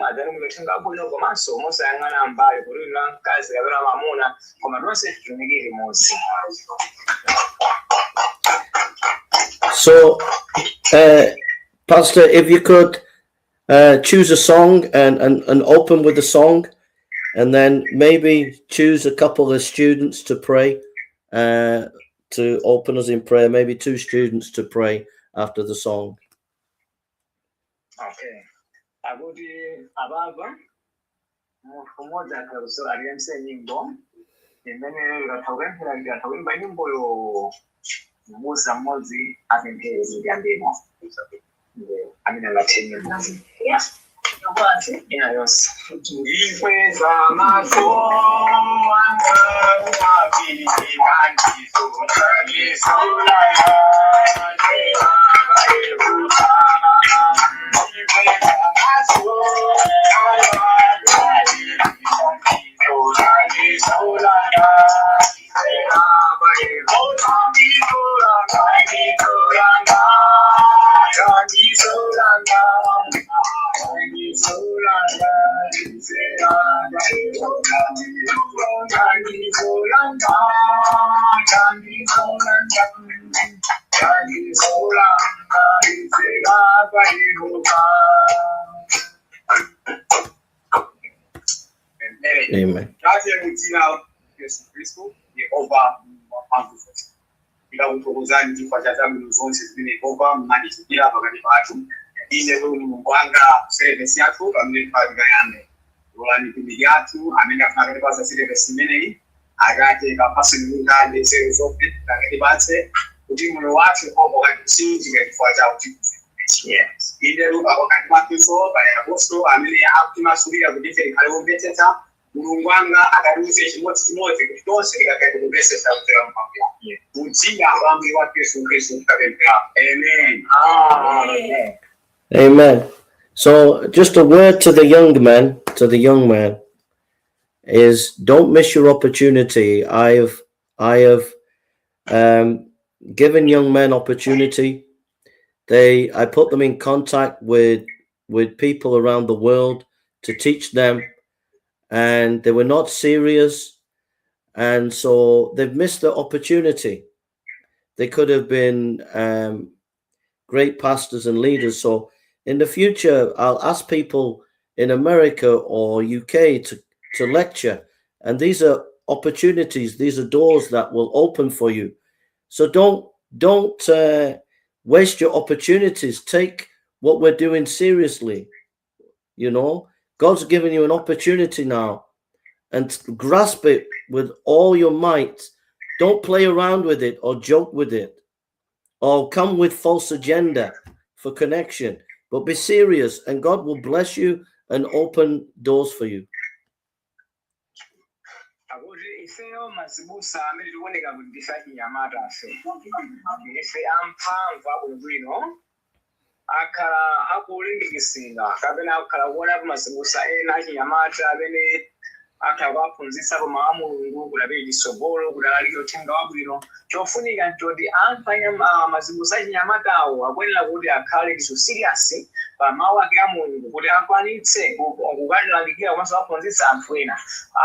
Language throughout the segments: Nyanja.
Adzani uthenga wabwino komanso mosayang'ana mbali kuti inu mkazi kapena mamuna, koma tonse titumikire limodzi. So, Pastor, if you could choose a song and open with the song, and then maybe choose a couple of students to pray, to open us in prayer, maybe two students to pray after the song. Okay, akuti apapa munthu mmodzi akhala kusola aliyense nyimbo imene ikatha kupemphera, ikatha kuimba nyimboyo, mbusa mmodzi apemphere zikuyambemo amene angathe nyimbo ina yonse. Ndikweza maso anga kumapiri, thandizo, thandizo langa Yehova. Ndikweza maso anga kumapiri, thandizo, thandizo langa Yehova. Thandizo langa, thandizo langa, thandizo langa, thandizo langa. Thandizo langa, thandizo langa, thandizo langa, Yehova. Amen. Tate, mudzina la Yesu Khristu, Yehova wamphamvu zonse, ndikakuthokozani chifukwa cha zabwino zonse zimene Yehova mmatichitira pakati pathu. Ine Mulungu wanga, service yathu pamene tikayambe, lolani mtumiki athu amene afuna akatipatsa service imeneyi, Atate, kapaseni luntha ndi nzeru zonse akatipatse kuti moyo wathu, Yehova, ukatiusinjike chifukwa chakuti inde luka pakati pathuso pali apostolo amene akutimasulira kuti ife tikhale omvetsetsa. Mulungu wanga, akatiuze chimodzimodzi kuti tonse tikakhale tikumvetsetsa kudzera mphamvu yake. Mudzina la Ambuye wathu Yesu Khristu tikapemphera, amen. Amen. Amen. So, just a word to the young man, to the young man, is don't miss your opportunity. I have given young men opportunity. They I put them in contact with people around the world to teach them, and they were not serious, and so they've missed the opportunity. They could have been great pastors and leaders. So in the future, I'll ask people in America or UK to lecture, and these are opportunities. These are doors that will open for you. So don't waste your opportunities. Take what we're doing seriously. God's given you an opportunity now, and grasp it with all your might. Don't play around with it or joke with it or come with false agenda for connection, but be serious and God will bless you and open doors for you. Akuti ifeyo mazibusa amene tikuoneka kuti ndife achinyamata afe, ndife amphamvu abwinobwino, akhala akulimbikitsidwa kapena akhala kuonapo mazibusa ena achinyamata amene akhala kuwaphunzitsa mawu a Mulungu kuti apite chitsogolo, kuti alalike uthenga wabwino. Chofunika nchoti anthu mazibusa achinyamatawo akuyenera kuti akhale ndiso serious pa mawu ake a Mulungu kuti akwanitse kukalalikira komanso kuwaphunzitsa anthu ena.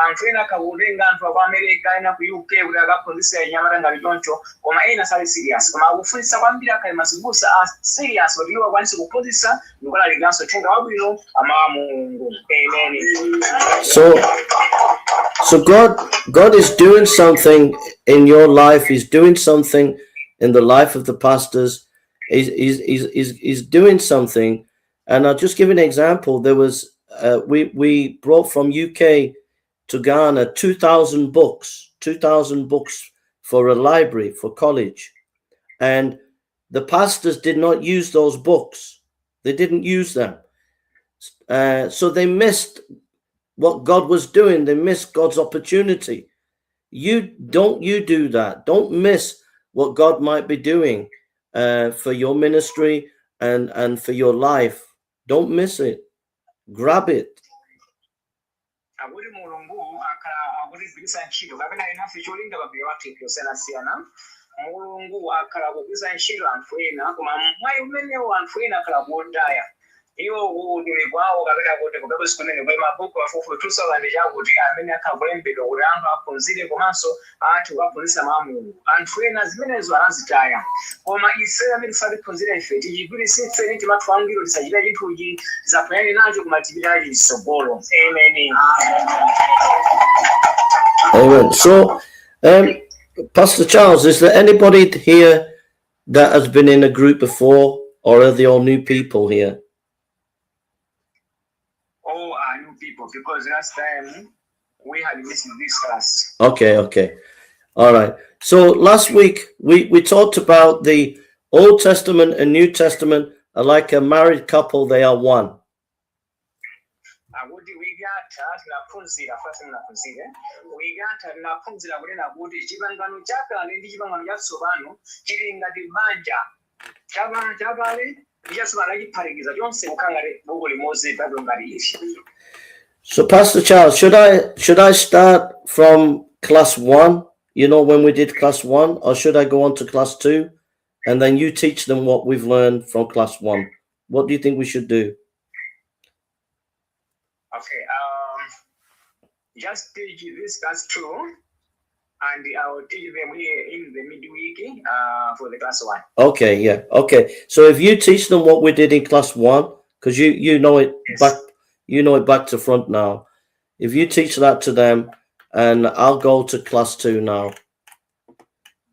Anthu ena akhakutenga anthu aku America, ena ku UK kuti akaphunzitse achinyamata ngati choncho, koma ena sali serious. Koma akufunitsa kwambiri akhale mazibusa a serious kuti iwo akwanitse kuphunzitsa ndikulalikiranso uthenga wabwino amawu a Mulungu. Amen. So God is doing something in your life. He's doing something in the life of the pastors. He's doing something. And I'll just give an example. There was we brought from UK to Ghana 2,000 books, 2,000 books for a library for college. And the pastors did not use those books. They didn't use them. So they missed what God was doing. They missed God's opportunity. You don't you do that. Don't miss what God might be doing for your ministry and for your life. Don't miss it. Grab it. Akuti Mulungu akhala akutigwiritsa ntchito kapena inafe cholinga pambiri wathu yosiyanasiyana. Mulungu akhala kugwiritsa ntchito anthu ena, koma mwayi umenewo anthu ena akhala kuotaya. Iwo kuutumiki kwawo kapena kuti ku Bible school kumene kuli mabuku pafupifupi 2000 chakuti amene akhala kulembedwa kuti anthu aphunzire komanso athu kukaphunzitsa mawu a Mulungu. Anthu ena zimenezo anazitaya, koma ife amene tisatiphunzire, ife tichigwiritsitse timathu angwiro, tisachita chinthuchi tisaphwanyane nacho koma tipite nacho chitsogolo. Amen. Amen. So, Pastor Charles, is there anybody here that has been in a group before, or are they all new people here? All are new people because last time we had missed this class. Okay. All right. So last week we talked about the Old Testament and New Testament are like a married couple, they are one. Akuti wiki yatha tinaphunzira fasi munaphunzire wiki yatha tinaphunzira kunena kuti chipangano chakale ndi chipangano chatsopano chili ngati banja. Chakale ndi chatsopano achiphatikiza chonse kukhala ngati buku limodzi, Baibulo ngati ili. So Pastor Charles, should I start from class one? When we did class one, or should I go on to class two? And then you teach them what we've learned from class one. What do you think we should do? Okay, just teach this class two and I will teach them here in the midweek for the class one. Okay, yeah. Okay. So if you teach them what we did in class one, because you know it back, you know it back to front now. If you teach that to them, and I'll go to class two now.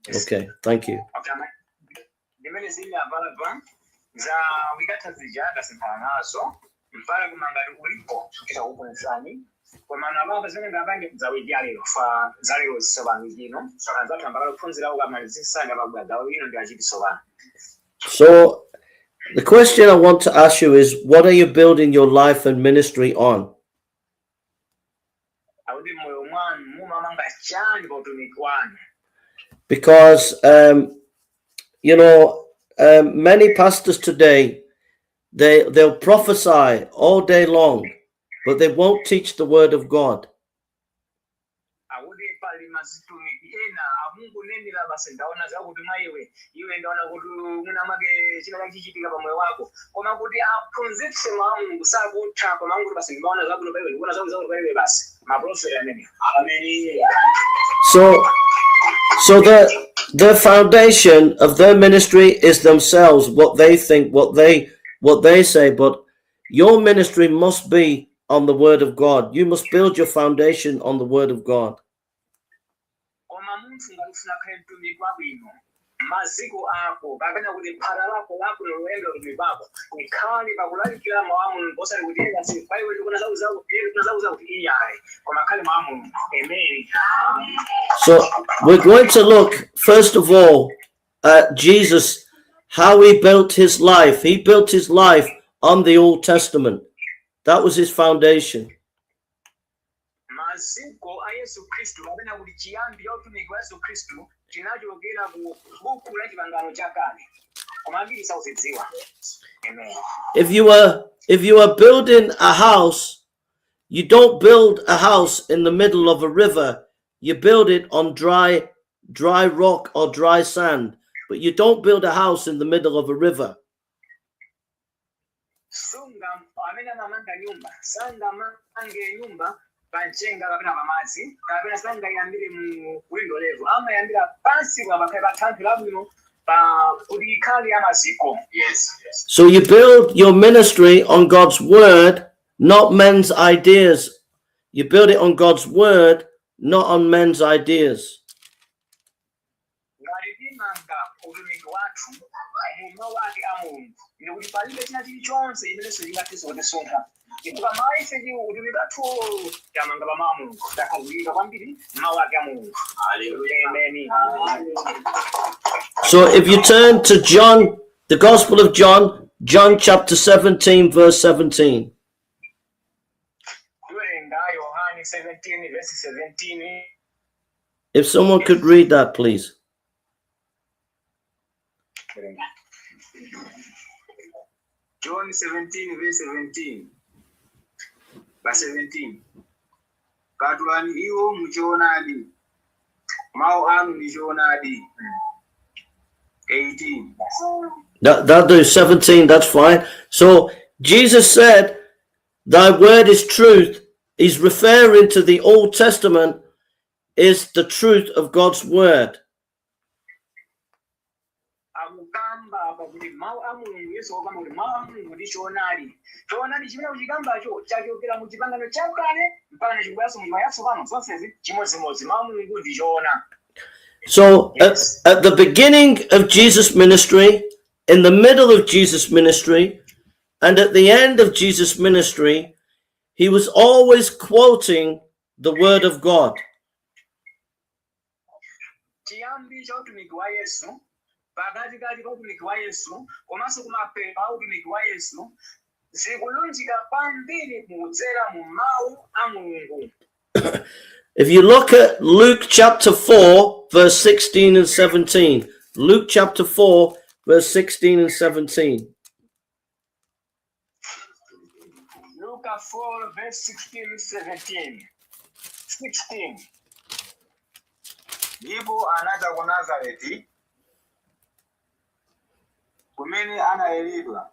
Yes. Okay, thank you. Okay, zimene zili apalapa za wikatha zija tasemphana nazo mpaka kumangati ulipo titakuphunzitsani, koma apapa zimene ngapange za wiki yalero fa zalero zisopano wiki ino anzathu ambakala kuphunzira ukamalizisani apabwa gawo ino ndi achiti sopano. So the question I want to ask you is, what are you building your life and ministry on? Akuti moyo mwanu mumamanga chani pa utumiki wanu? Because many pastors today, they'll prophesy all day long, but they won't teach the word of God. Akuti pali mazitumiki ena akungunenera basi, ndaona zakuti mwa iwe, iwe ndaona kuti mwina mwake china chachichitika pa moyo wako, koma kuti aphunzitse mawu a Mulungu sakutha, koma anguti basi ndimaona zakuti pa iwe, ndikuona zakuti zakuti pa iwe basi, maprofeti amene amene. So the foundation of their ministry is themselves, what they think, what they say. But your ministry must be on the word of God. You must build your foundation on the word of God. Koma munthu ngati ufuna khale mtumiki wabwino, maziko ako kapena kuti phata lako labwino loyenda utumiki wako ikhale pakulalikira mawu a Mulungu, osati kuti ena si pa iwe ndikuona zakuti zakuti, iye ndikuona zakuti zakuti, iyayi, koma khale mawu a Mulungu. Amen. So we're going to look first of all at Jesus, how he built his life. He built his life on the Old Testament. That was his foundation. Maziko a Yesu Khristu kapena kuti chiyambi cha utumiki wa Yesu Khristu chinachokera ku buku la chipangano chakale, koma ambiri sauzidziwa. Amen. If you are building a house, you don't build a house in the middle of a river. You build it on dry rock or dry sand, but you don't build a house in the middle of a river. Sunga amene amamanga nyumba sangamange nyumba pamchenga kapena pamadzi kapena sangayambire mu window level, amayambira pansi pa pakhale pa thanthwe labwino pa kuti ikhale ya maziko. Yes. So you build your ministry on God's word, not men's ideas. You build it on God's word, not on men's ideas. Ngati timanga utumiki wathu mu mawu ake a Mulungu, ndikuti palibe china chilichonse chimenenso chingathenso kutisuntha, chifukwa mawu ife utumiki wathu tamanga pa mawu a Mulungu, takhazikika kwambiri mawu ake a Mulungu. Amen. So if you turn to John, the Gospel of John, John chapter 17, verse 17. Tiwerenga Yohani 17 verse 17. If someone could read that, please. Tiwerenga. John 17 verse 17, verse 17: Patulani iwo muchoonadi, mawu anu ndi choonadi. 18. That'll do 17, that's fine. So Jesus said, "Thy word is truth," he's referring to the Old Testament is the truth of God's word. Akukamba apa kuti mawu a Mulungu, Yesu akukamba kuti mawu a Mulungu ndi choonadi. Choonadi chimene kuchikambacho chachokera mu Chipangano Chakale mpaka chikubweranso mu Chipangano Chatsopano, zonsezi chimodzimodzi, mawu a Mulungu ndi choona. So at the beginning of Jesus' ministry, in the middle of Jesus' ministry, and at the end of Jesus' ministry, he was always quoting the word of God. Chiyambi cha utumiki wa Yesu, pakatikati pa utumiki wa Yesu, komanso kumapeto a utumiki wa Yesu, zikulunjika kwambiri mukudzera mu mawu a Mulungu. If you look at Luke chapter 4, verse 16 and 17, Luke chapter 4, verse 16 and 17. Luka 4 verse 16, 17, 16. Ndipo anadza ku Nazareti kumene analeredwa.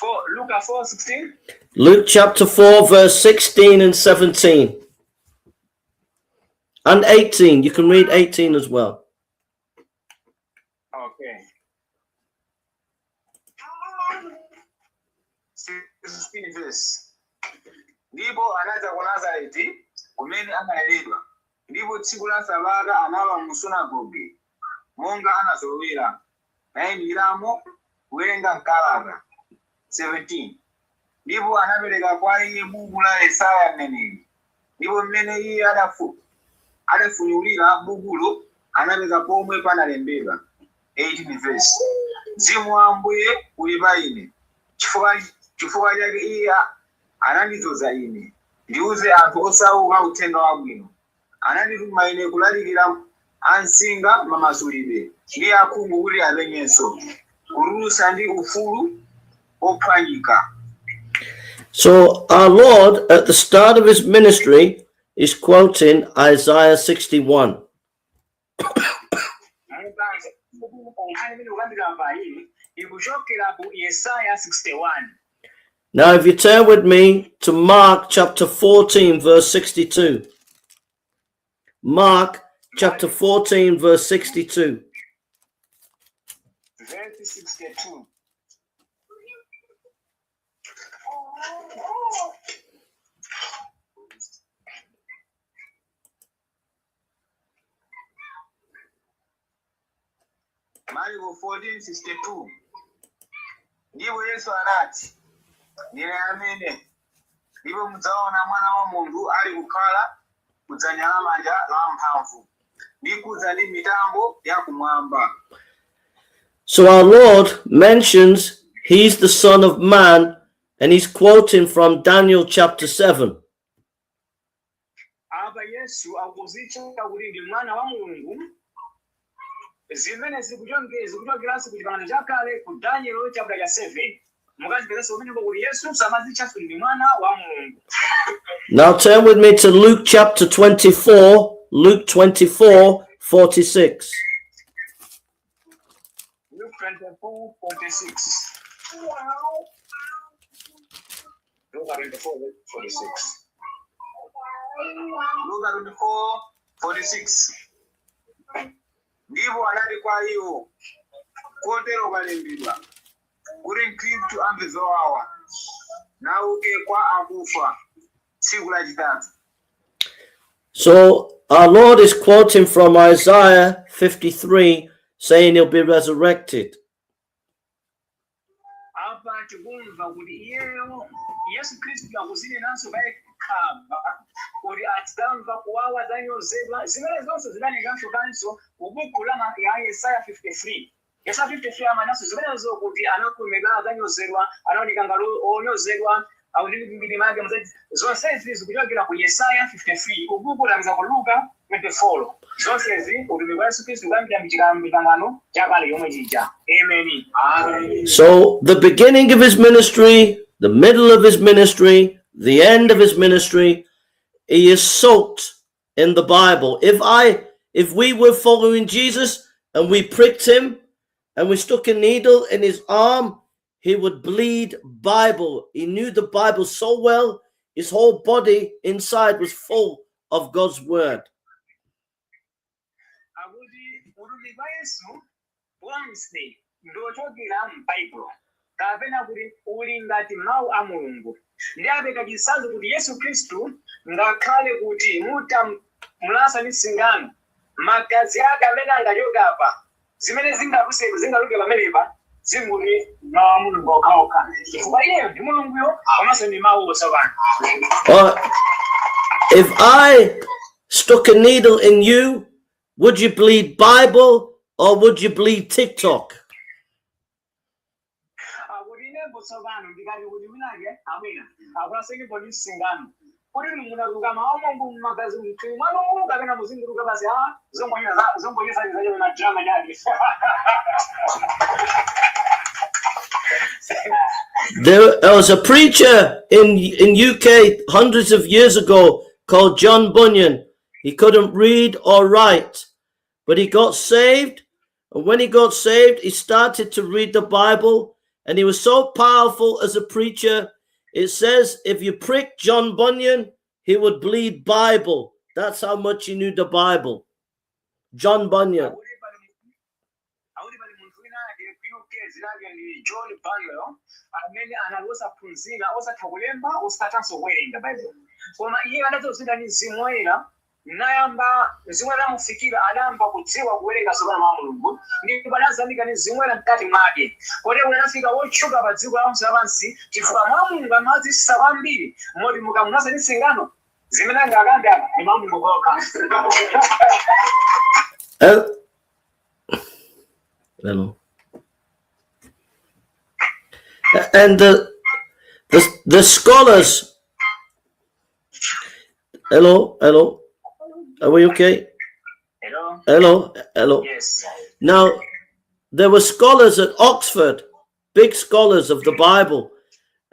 4, Luka 4 16. Luke chapter 4, verse 16 and 17. And 18. You can read 18 as well. Okay. 16 verse. Ndipo anadza ku Nazareti kumene analeredwa, ndipo tsiku la sabata analowa mu sunagoge monga anazolowera, nayimiriramo kuwerenga mkalata. 17 Ndipo anapereka kwa iye buku la Yesaya mneneri, ndipo mmene iye adafunyulira bukulo anapeza pomwe panalembedwa, 18 verse, "Mzimu wa Ambuye uli pa ine, chifukwa chake iye anandidzoza ine ndiuze anthu osauka uthenga wabwino. Anandituma ine kulalikira ansinga mamasulidwe ndi akhungu kuti apenyenso, kutulutsa ndi ufulu ophwanyika." So our Lord, at the start of his ministry, is quoting Isaiah 61. Nkhani imene kukambidwa pa iyi ikuchokera ku Yesaya 61. Now, if you turn with me to Mark chapter 14, verse 62. Mark chapter 14, verse 62. Verse 62. Marko 14:62. Ndipo Yesu anati, "Ndine amene, ndipo mudzaona Mwana wa Munthu ali kukhala kudzanja lamanja la mphamvu ndi kudza ndi mitambo yakumwamba." So our Lord mentions he's the Son of Man, and he's quoting from Daniel chapter 7. Apa Yesu akuzitcha kuti ndi Mwana wa Mulungu, zimene zikuchokeranso ku Chipangano Chakale ku Daniel chapter cha 7. Mukazipezanso kumeneko kuti Yesu samazitchanso ndi Mwana wa Mulungu. Now turn with me to Luke chapter 24, Luke 24, 46. Luke 24 46. Luka 24 46. Luka 24 46. Ndipo anati kwa iwo, "Kotero kwalembedwa kuti Khristu amve zowawa nauke kwa akufa tsiku lachitatu." So our Lord is quoting from Isaiah 53, saying he'll be resurrected. Apa tikumva kuti iyeyo Yesu Khristu akuzinenanso payekhaba kuti adzamva kuwawa, zanyozedwa, zimene zonse zidanekanso kanso kubuku la ya Yesaya 53. Yesaya 53 amananso zimenezo kuti anakhomeka, adzanyozedwa, anaoneka ngati onyozedwa akuti make. Zonsezi zikuchokera ku Yesaya 53. Ubuku tapeza ku Luka 24. Zonsezi utumiki wa Yesu Khristu kuyambira mchipangano Chakale yomwe chija. Amen. Amen. So the beginning of his ministry, the middle of his ministry, the end of his ministry, he is soaked in the Bible. If we were following Jesus and we pricked him, and we stuck a needle in his arm, he would bleed Bible. He knew the Bible so well, his whole body inside was full of God's word. Akuti utumiki wa Yesu wonse ndochokera m'Baibulo kapena kuti uli ngati mawu a Mulungu. Ndi apereka chitsanzo kuti Yesu Khristu ngakhale kuti mutamulasa ndi singano, magazi ake amene angachoke apa, zimene zingatuluke zingatuluke pamenepa zingoti mawu a Mulungu okhaokha, chifukwa iyeyo ndi Mulunguyo komanso ndi mawu otsopano. Or if I stuck a needle in you, would you bleed Bible or would you bleed TikTok? Akuti inembo tsopano ndikati kuti winake amwina akulasengepo ndi singano, kuti inu munatuluka mawu a Mulungu mmagazi mthupi mwanu kapena muzinguluka basi a zongonyesa zacho na drama chake? There was a preacher in UK hundreds of years ago called John Bunyan. He couldn't read or write, but he got saved. And when he got saved, he started to read the Bible, and he was so powerful as a preacher. It says if you prick John Bunyan, he would bleed Bible. That's how much he knew the Bible. John Bunyan. Akuti pali munthu wina ake ku UK, dzina lake ndi John Bunyan, amene anali osaphunzira, osatha kulemba, osathanso kuwerenga Bible, koma iye adadzozedwa ndi Mzimu Woyera nayamba Mzimu Woyera anamufikira, adayamba kudziwa kuwerenga tsopano mawu a Mulungu ndipo adazamika ndi Mzimu Woyera mkati mwake, kotero kuti anafika wotchuka pa dziko lonse lapansi chifukwa mawu a Mulungu amazisa kwambiri moti mukamulasa ndi singano, zimene angakambe apa ndi mawu a Mulungu okha. Hello. And the scholars. Hello, hello. Are we okay? Hello. Hello, hello. Yes. Now, there were scholars at Oxford, big scholars of the Bible,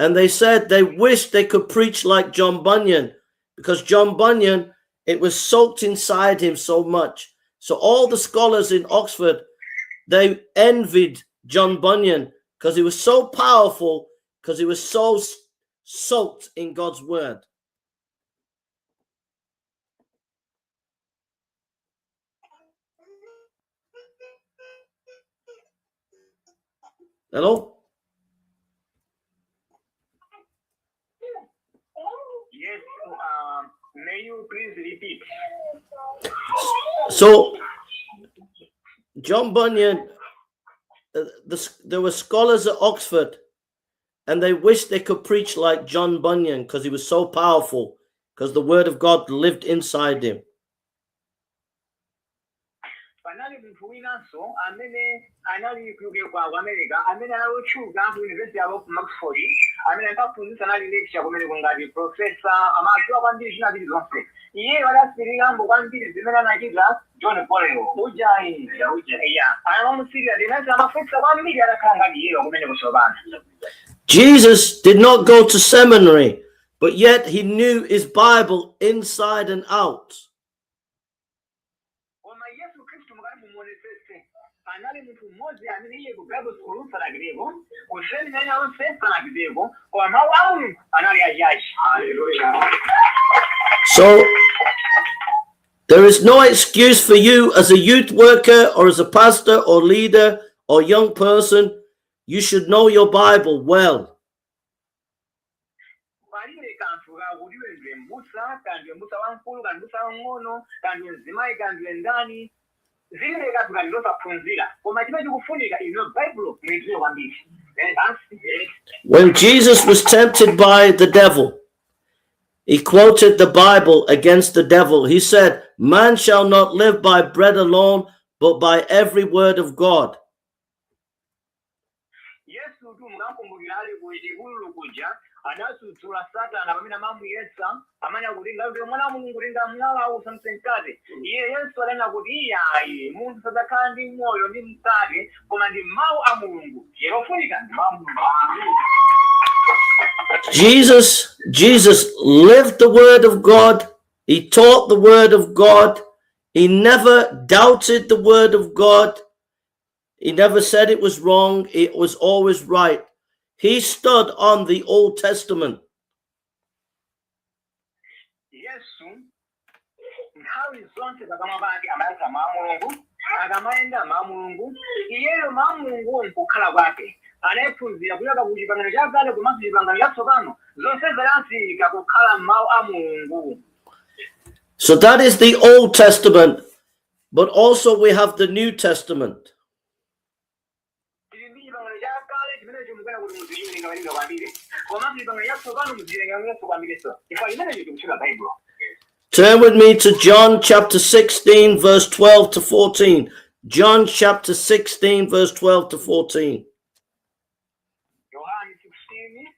and they said they wished they could preach like John Bunyan because John Bunyan, it was soaked inside him so much. So all the scholars in Oxford, they envied John Bunyan because he was so powerful, because he was so soaked in God's word. Hello? Yes, may you please repeat? So, John Bunyan, there were scholars at Oxford, and they wished they could preach like John Bunyan because he was so powerful, because the word of God lived inside him. Panali munthu winanso amene anali ku UK kwa ku America amene anali otchuka ku University ya Oxford, amene ankaphunzitsa, anali lecturer kumene kungati professor, amadziwa kwambiri zina zili zonse. Iyeyo adasirirambo kwambiri zimene anachita John Poleo ujayi ya anamusirira linasi amafunsa kwambiri adakhala ngati iyeyo kumene kutsopano. Jesus did not go to seminary, but yet he knew his Bible inside and out. Koma Yesu Khristu mukati mumuonetsetse anali munthu mmodzi amene iye ku Bible school sanapiteko, ku seminary onse sanapiteko, koma mawu a Mulungu anali achachi. Haleluya. So there is no excuse for you as a youth worker or as a pastor or leader or young person. You should know your Bible well. Palibe kanthu kakuti iwe ndiwe mbusa, kandiwe mbusa wamkulu, kandi mbusa wang'ono, kandiwe mzimayi, kandiwe ndani, zilibe kanthu kandi losaphunzira, koma chimene chikufunika ino Baibulo muidziwe kwambiri. Basi. When Jesus was tempted by the devil, he quoted the Bible against the devil. He said, "Man shall not live by bread alone, but by every word of God." Yesu tu mukakumbukira ali ku chipululu kuja adasudzula Satana pamene amamuyesa amene akuti ngati mwana wa Mulungu tinga mwala usandutse mkate. Iye Yesu adanena kuti iyayi, munthu sadzakhala ndi moyo ndi mkate koma ndi mawu a Mulungu. Yofunika ndi mawu a Mulungu. Jesus lived the word of God. He taught the word of God. He never doubted the word of God. He never said it was wrong. It was always right. He stood on the Old Testament. Yesu nthawi zonse pakamwa pake amayankha mawu a Mulungu, akamayenda mawu a Mulungu, iyeyo mawu a Mulunguwo nkukhala kwake anayephunzira kuchoka ku chipangano chakale komanso chipangano chatsopano, zonse zayantsika kukhala mawu a Mulungu. So that is the Old Testament, but also we have the New Testament. Tili ndi chipangano chakale chimenecho mukena kuti muzichiwerenga werenga kwambiri, komanso chipangano chatsopano muziwerenganso kwambiriso chifukwa chimenecho chikutchedwa Baibulo. Turn with me to John chapter 16, verse 12 to 14. John chapter 16, verse 12 to 14. Yohani 16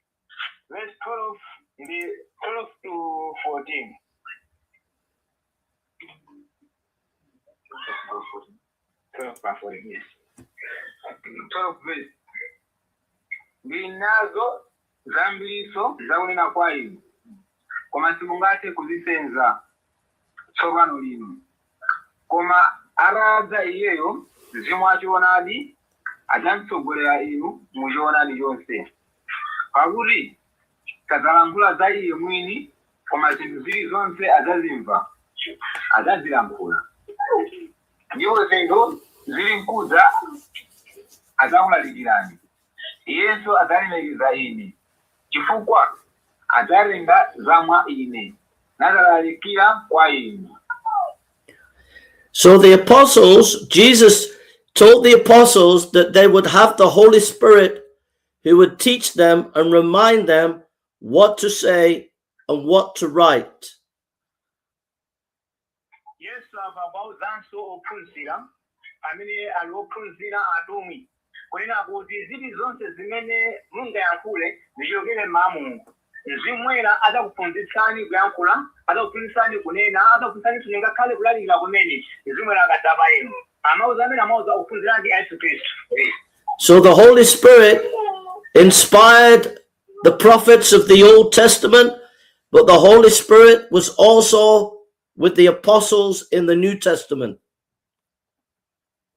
verse 12 ndi 12 to 14. 12 pa 14, yes. 12 verse. Ndili nazo zambiriso zakunena kwa inu, koma simungathe kuzisenza tsopano lino. Koma atadza iyeyo, Mzimu wa choonadi, adzamtsogolera inu mu choonadi chonse, pakuti sadzalankhula za iye mwini, koma zinthu zilizonse adzazimva adzazilankhula, ndipo zinthu zili mkudza adzakulalikirani. Iyenso adzalemekeza ine, chifukwa adzatenga za mwa ine nadzalalikira kwa inu. So the apostles, Jesus told the apostles that they would have the Holy Spirit who would teach them and remind them what to say and what to write. Yesu apa akuwauzanso ophunzira amene ali ophunzira atumwi kunena kuti zilizonse zimene mungayankhule zichokere mwa Mulungu. Mzimu Woyera adzakuphunzitsani kuyankhula, adzakuphunzitsani kunena, adzakuphunzitsaninso ngakhale kulalikira kumene, Mzimu Woyera akadza pa inu. Amauza amene amauza ophunzira ake a Yesu Khristu. So the Holy Spirit inspired the prophets of the Old Testament, but the Holy Spirit was also with the apostles in the New Testament.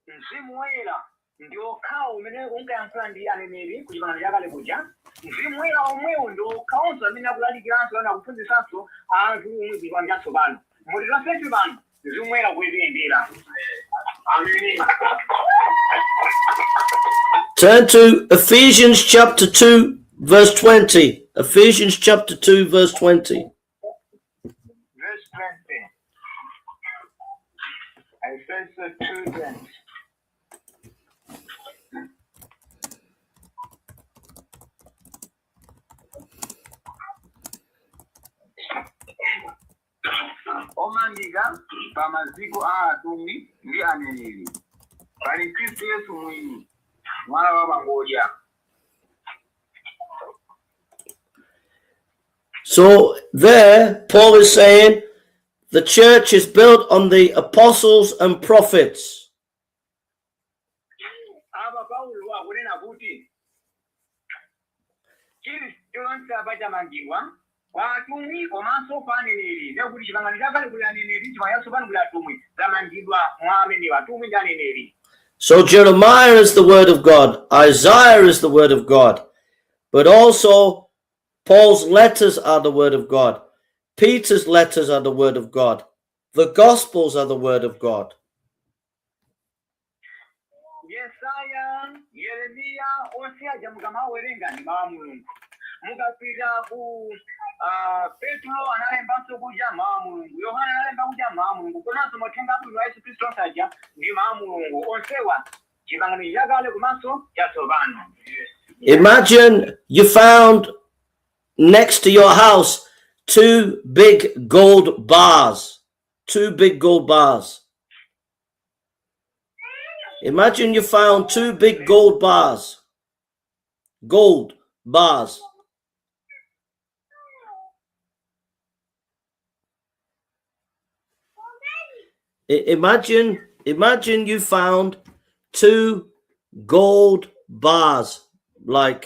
Mzimu Woyera ndi okhawo umene unkayankhula ndi aneneri ku chipangano chakale kuja. Mzimu Woyera omwewo ndi okhawonso amene akulalikiranso ana akuphunzitsanso anthu omwe ku chipangano chatsopano. Muti tonsefe pano Mzimu Woyera kuyendera. Ameni. Turn to Ephesians chapter 2, verse 20. Ephesians chapter 2, verse 20. Verse 20. Efeso 2:20. Omangika pa maziko a atumwi ndi aneneri, pali Khristu Yesu mwini mwala wa pangodya. So there, Paul is saying the church is built on the apostles and prophets. Apa Paulo akunena kuti chilichonse apa chamangidwa kwa atumwi komanso pa aneneri, ndekuti chipangano chakale kuli aneneri, chipangano chatsopano kuli atumwi, zamangidwa mwa amenewa, atumwi ndi aneneri. So Jeremiah is the word of God, Isaiah is the word of God, but also Paul's letters are the word of God, Peter's letters are the word of God, the Gospels are the word of God. Yesaya, Yeremiya, onse aja mukamawerenga ndi mawu a Mulungu. Mukapita ku Petro analembanso kuja, mawu a Mulungu. Yohana analemba kuja, mawu a Mulungu. Komanso mauthenga abwino a Yesu Khristu onse aja ndi mawu a Mulungu onsewa, chipangano chakale komanso chatsopano. Imagine you found next to your house two big gold bars. Two big gold bars. Imagine you found two big gold bars. Gold bars. Imagine you found two gold bars, like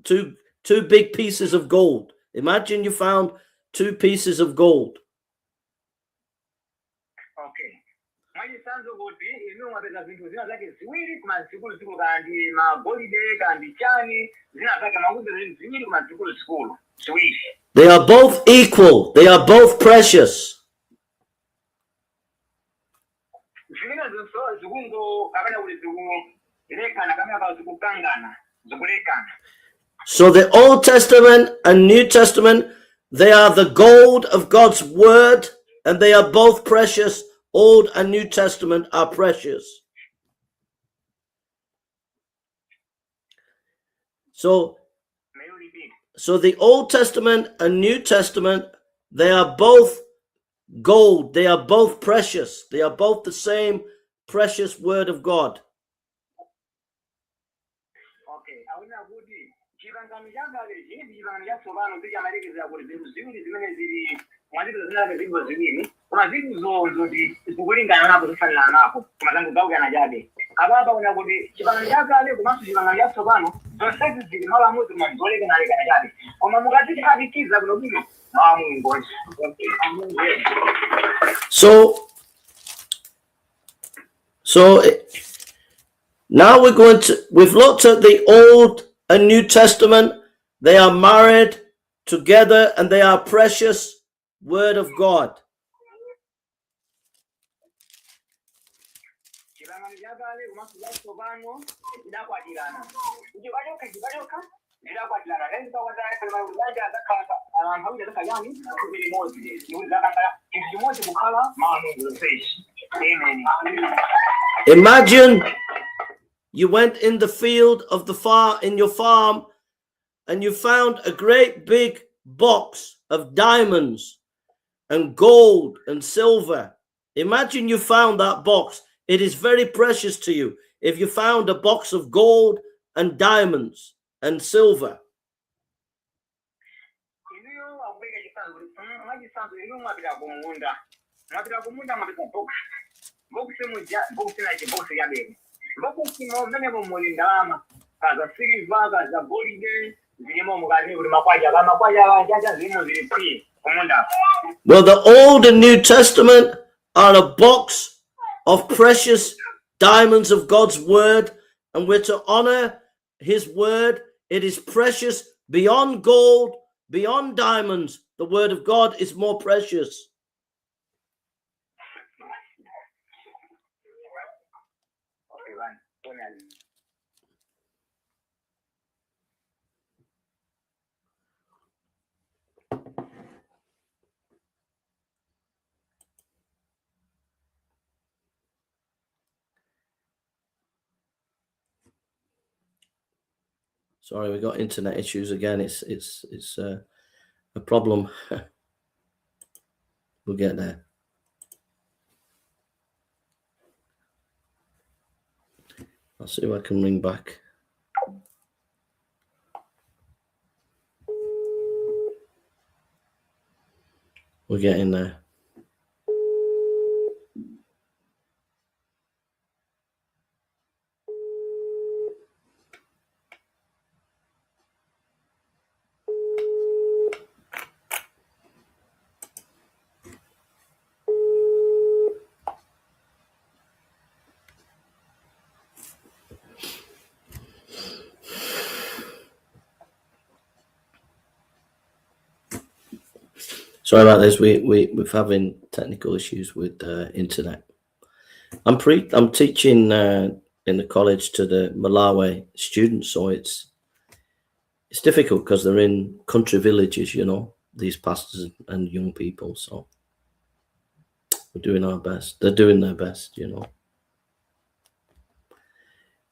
two big pieces of gold. Imagine you found two pieces of gold. Okay, mwachitsanzo kuti Inu mwapeza zinthu zina zake ziwiri koma zikuluzikulu, kandi magolide kandi chani, zina zake mwakupeza zinthu ziwiri koma zikuluzikulu ziwiri. They are both equal. They are both precious. Zimene zonso zikungo kapena kuti zikulekana kapena ka zikukangana, zikulekana. So the Old Testament and New Testament, they are the gold of God's word, and they are both precious. Old and New Testament are precious. So May you repeat? so the Old Testament and New Testament, they are both gold. They are both precious. They are both the same precious word of God. Okay, akunena kuti chipangano chakale chili ndi chipangano chatsopano zichamalekeza kuti zinthu ziwiri zimene zili mwazipeza zinake zilipo ziwiri, koma zinthuzo ndi zikulingana napo, zifanana napo, koma zangogawikana chabe. Apapa kuna kuti chipangano chakale komanso chipangano chatsopano zonsezi zili malo amodzi koma zolekanalekana chabe, koma mukatiphatikiza bwinobwino mawu a Mulungu onse. So now we've looked at the Old and New Testament. They are married together and they are precious word of God. Chipangano chakale komanso chatsopano zidakwatirana, chipachokha chipachokha zidakwatirana, zikakwatirana adzakhala anthu awiri, adzakhala yani thupi limodzi, ndikuti zakangala chinthu chimodzi kukhala mawu a Mulungu zonsezi. Amen. Imagine you went in the field of the far in your farm and you found a great big box of diamonds and gold and silver. Imagine you found that box. It is very precious to you. If you found a box of gold and diamonds and silver, Inuyo akupereka chitsanzo kuti mwachitsanzo inu mwapita kumunda, mwapita kumunda, mwapita box, box muja, box nachi box yabere, box mo mmenemo muli ndalama kaza siliva kaza golide zilimo mukati, kuti makwacha ka makwacha kachacha zilimo zili free kumunda. Well, the Old and New Testament are a box of precious diamonds of God's word, and we're to honor his word. It is precious beyond gold, beyond diamonds. The word of God is more precious. Okay, bye. Onani. Sorry, we got internet issues again. It's a problem. We'll get there. I'll see if I can ring back. We're getting there. Sorry about this. We're having technical issues with internet. I'm teaching in the college to the Malawi students, so it's difficult because they're in country villages, these pastors and young people. So we're doing our best. They're doing their best.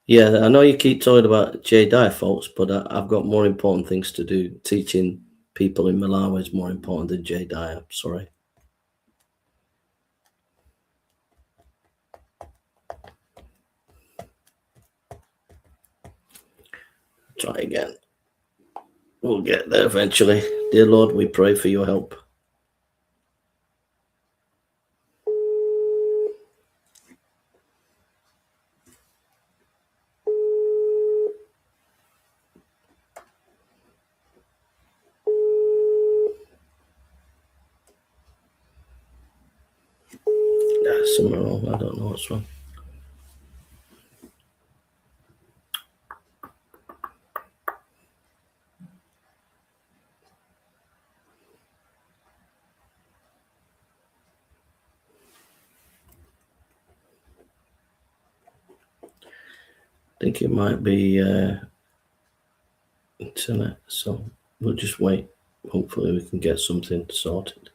Yeah, I know you keep talking about Jay Dyer, folks, but I've got more important things to do. Teaching people in Malawi is more important than Jay Dyer. Sorry. Try again. We'll get there eventually. Dear Lord, we pray for your help. Yeah, somewhere wrong. I don't know what's wrong. Think it might be internet, so we'll just wait. Hopefully we can get something sorted.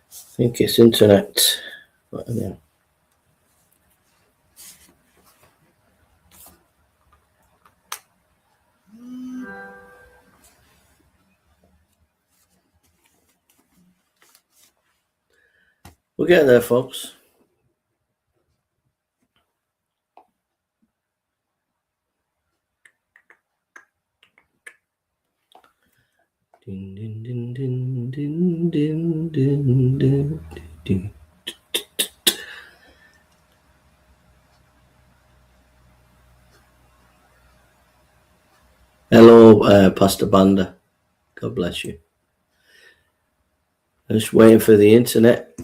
I think it's internet, but yeah. We'll get there, folks. Ding, ding, ding, ding, ding, ding, ding, ding, ding. Hello, Pastor Banda. God bless you. I'm just waiting for the internet.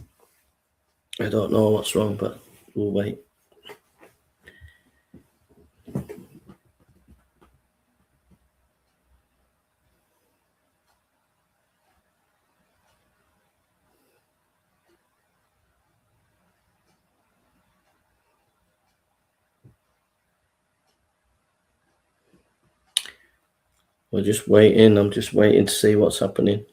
I don't know what's wrong, but we'll wait. We're just waiting. I'm just waiting to see what's happening.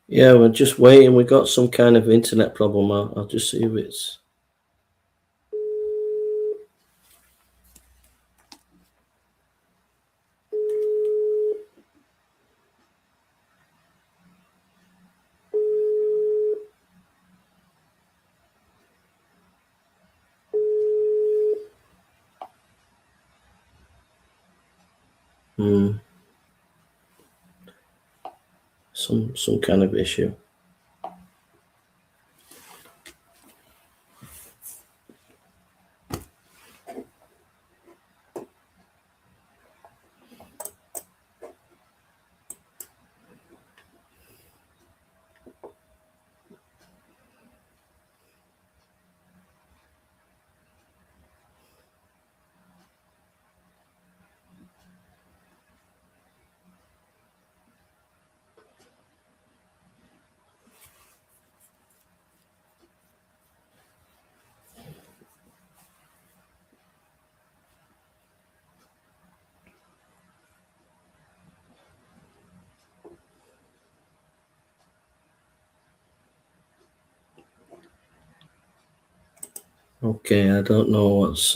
Yeah, we're just waiting. We got some kind of internet problem. I'll just see if it's... Some kind of issue. Okay, I don't know what's.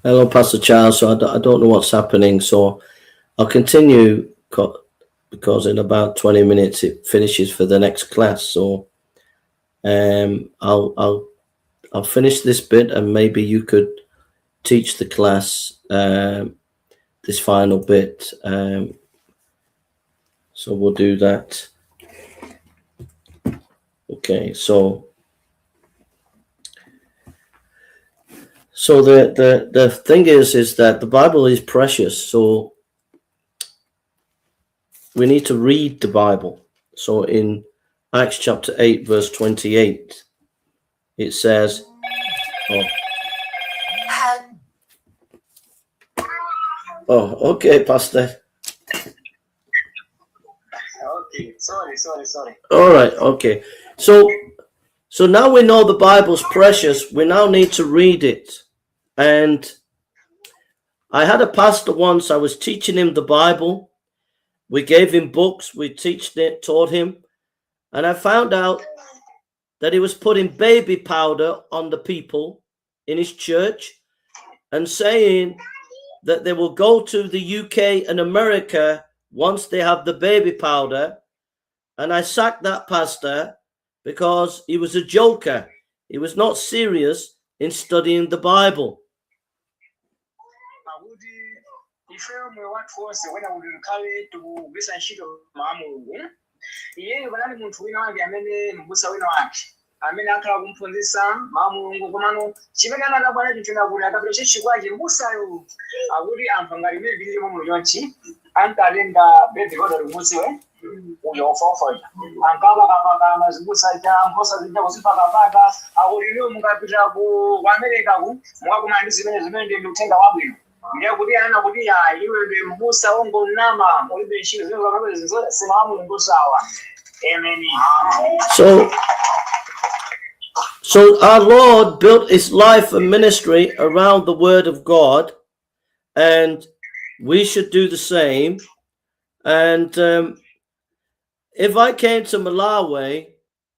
Hello, Pastor Charles. So I don't know what's happening. So I'll continue because in about 20 minutes it finishes for the next class. So I'll finish this bit and maybe you could teach the class this final bit. So we'll do that. Okay, so the thing is that the Bible is precious, so we need to read the Bible. So in Acts chapter 8, verse 28, it says, oh, okay, Pastor. Okay, sorry, sorry, sorry. All right, okay. So now we know the Bible's precious. We now need to read it. And I had a pastor once, I was teaching him the Bible. We gave him books, we taught him. And I found out that he was putting baby powder on the people in his church and saying that they will go to the UK and America once they have the baby powder. And I sacked that pastor because he was a joker. He was not serious in studying the Bible. Pakuti ifeyo moyo wathu wonse wena kuti tikhale tikugwiritsa ntchito mawu a Mulungu. Iyeyo panali munthu wina wake amene mbusa wina wake amene akhala kumphunzitsa mawu a Mulungu, komano chimene anakabwana chinthu kuti akapita church kwake mbusayo akuti anthu ngati imene tilimo muno chonchi ankatenga baby powder kumudziwe uyo ofaofa uja ankapakapaka mazibusa cha nkhosa zija kuzipakapaka akuti niwo mukapita ku America ku mukakumana ndi zimene zimene ndi uthenga wabwino. Ndiye kuti anena kuti ya iwe ndi mbusa wongonama ulibe ntchito zimene sima Mulungu sawa. Amen. So our Lord built his life and ministry around the word of God, and we should do the same. And if I came to Malawi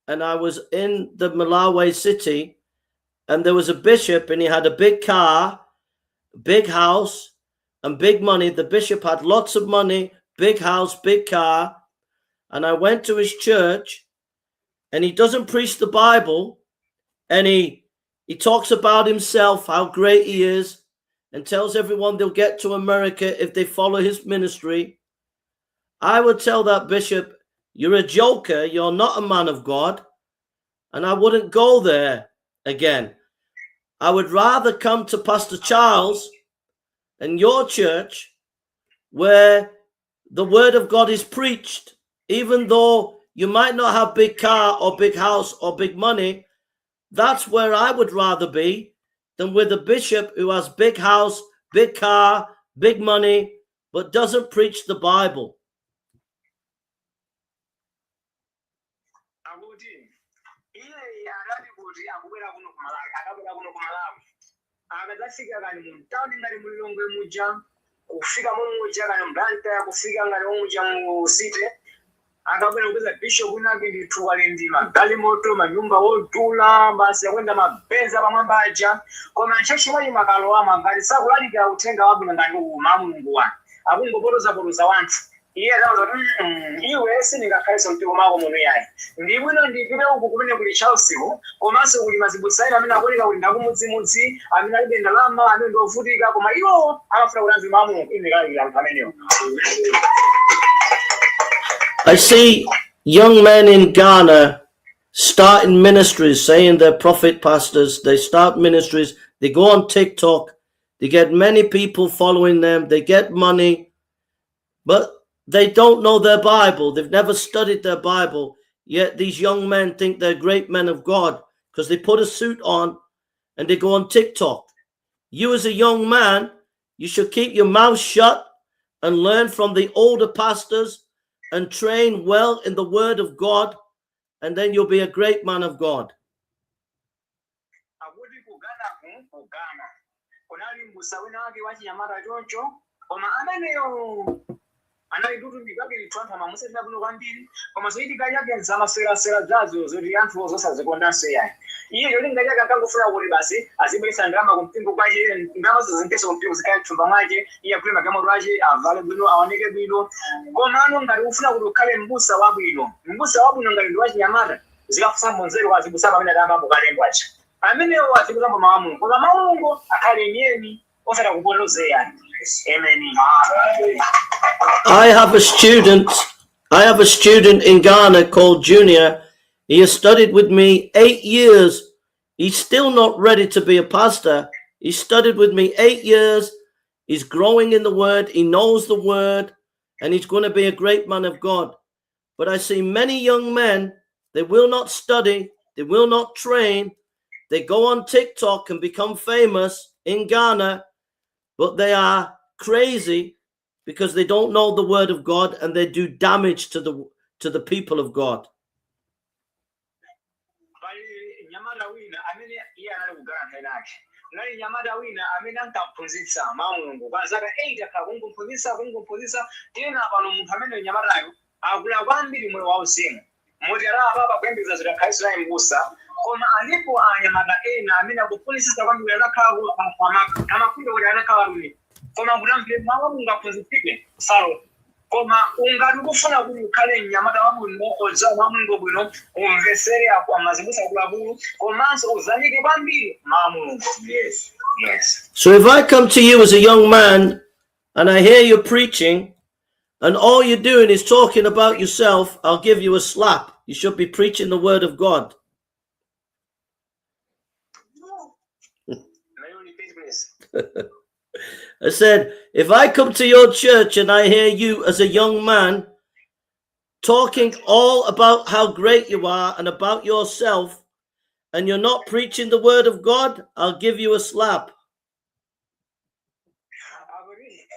and I was in the Malawi city and there was a bishop and he had a big car, big house, and big money. The bishop had lots of money, big house, big car. And I went to his church and he doesn't preach the Bible, and he talks about himself, how great he is, and tells everyone they'll get to America if they follow his ministry. I would tell that bishop, you're a joker, you're not a man of God, and I wouldn't go there again. I would rather come to Pastor Charles and your church where the word of God is preached, even though you might not have big car or big house or big money. That's where I would rather be than with a bishop who has big house, big car, big money, but doesn't preach the Bible. Akuti iye adati kuti akubwera kuno ku Malawi, akabwera kuno ku Malawi akadzafika kani mu mtawuni ngati mu Lilongwe muja kufika momuja kani mBlantyre kufika ngati momuja mu city akabwera kupeza bishop winake ndithu ali ndi magalimoto manyumba wodula basi akuyenda mabenzi apamwamba aja, koma m'church mwachi makalowama ngati sakulalikira uthenga wabwino ngati uwu ma Mulungu wanu akungopotozapotoza wanthu. Iye adauza kuti iwe sindingakhalenso mtiko mwako muno yayi, ndi bwino ndipite uku kumene kuli Charlesku komanso kuli mazibusa ena amene akuoneka kuti ndakumudzimudzi amene alibe ndalama amene ndi ovutika koma iwo amafuna kuti amve mawu a Mulungu ine kalalikira anthu amenewo. I see young men in Ghana starting ministries, saying they're prophet pastors. They start ministries, they go on TikTok, they get many people following them, they get money, but they don't know their Bible. They've never studied their Bible. Yet these young men think they're great men of God because they put a suit on and they go on TikTok. You, as a young man, you should keep your mouth shut and learn from the older pastors and train well in the word of God, and then you'll be a great man of God. Akuti ku Ghana, ku Ghana kunali Mbusa wina wake wachinyamata choncho, koma ameneyo anali ndi utumiki wake ndithu, anthu amamusatira bwino kwambiri, koma zochitika chake zamasewerasewera zazo zoti anthu zosazikondanso yayi. Iye cholinga chake ankangofuna kuti basi azibweretsa ndalama kumpingo kwache, ndalama zimpeso kumpingo zikhale mthumba mwache, iye agule magalimoto ache, avale bwino, aoneke bwino. Komano ngati ufuna kuti ukhale mbusa wabwino, mbusa wabwino ngati ndi wachinyamata, zikafusambo nzeru azibusa pamene adayambapo kalengwacha amenewo, azikusambo mawu a Mulungu, koma mawu a Mulungu akhale enieni, osati akupotozeya. Amen. I have a student. I have a student in Ghana called Junior. He has studied with me 8 years. He's still not ready to be a pastor. He studied with me 8 years. He's growing in the word. He knows the word, and he's going to be a great man of God. But I see many young men, they will not study, they will not train. They go on TikTok and become famous in Ghana, but they are crazy because they don't know the word of God and they do damage to the people of God. Pali nyamata wina amene iye anali kugala nthawi nake, nali nyamata wina amene ankaphunzitsa mawu a Mulungu kwa zaka 8, akhala kungomphunzitsa, kungomphunzitsa. Tena pano munthu amene nyamatayo akula kwambiri moyo wauzimu, moti alapa kuyembekeza zoti akhaliso naye mbusa. Koma alipo anyamata ena amene akuphunzitsa kwambiri, anakhala amakhumba kuti anakhala atumiki, koma kuti amve mawu a Mulungu, aphunzitsidwe, salo. Koma ungati ukufuna kuti ukhale mnyamata wabwino odziwa mawu a Mulungu bwino, umvesere amazibusa akuluakulu, komanso uzamike kwambiri mawu a Mulungu. Yes. So if I come to you as a young man and I hear you preaching and all you're doing is talking about yourself, I'll give you a slap. You should be preaching the word of God. May you repeat, please? I said, if I come to your church and I hear you as a young man talking all about how great you are and about yourself, and you're not preaching the word of God, I'll give you a slap. Akuti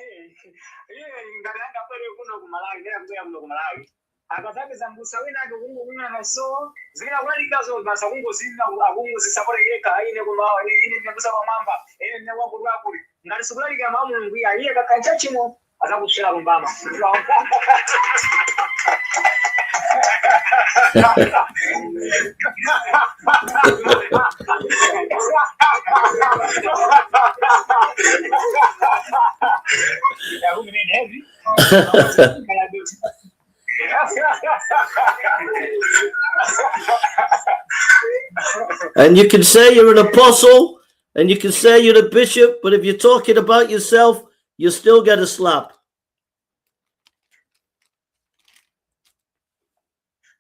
iye ngati angabwere kuno ku Malawi, ndera kubwera kuno ku Malawi, akadzapeza mbusa wina ake kungokung'ana so zimene akulalikazo basa akungozinga, akungozisapota yekha, ine kuma ine ndimbusa pamwamba, ine ndine wakuti wakuti, ngati sikulalika mawu a Mulungu, iye iye kakhala chachimo azakuswera kumbama. Heavy. And you can say you're an apostle and you can say you're a bishop, but if you're talking about yourself, you still get a slap.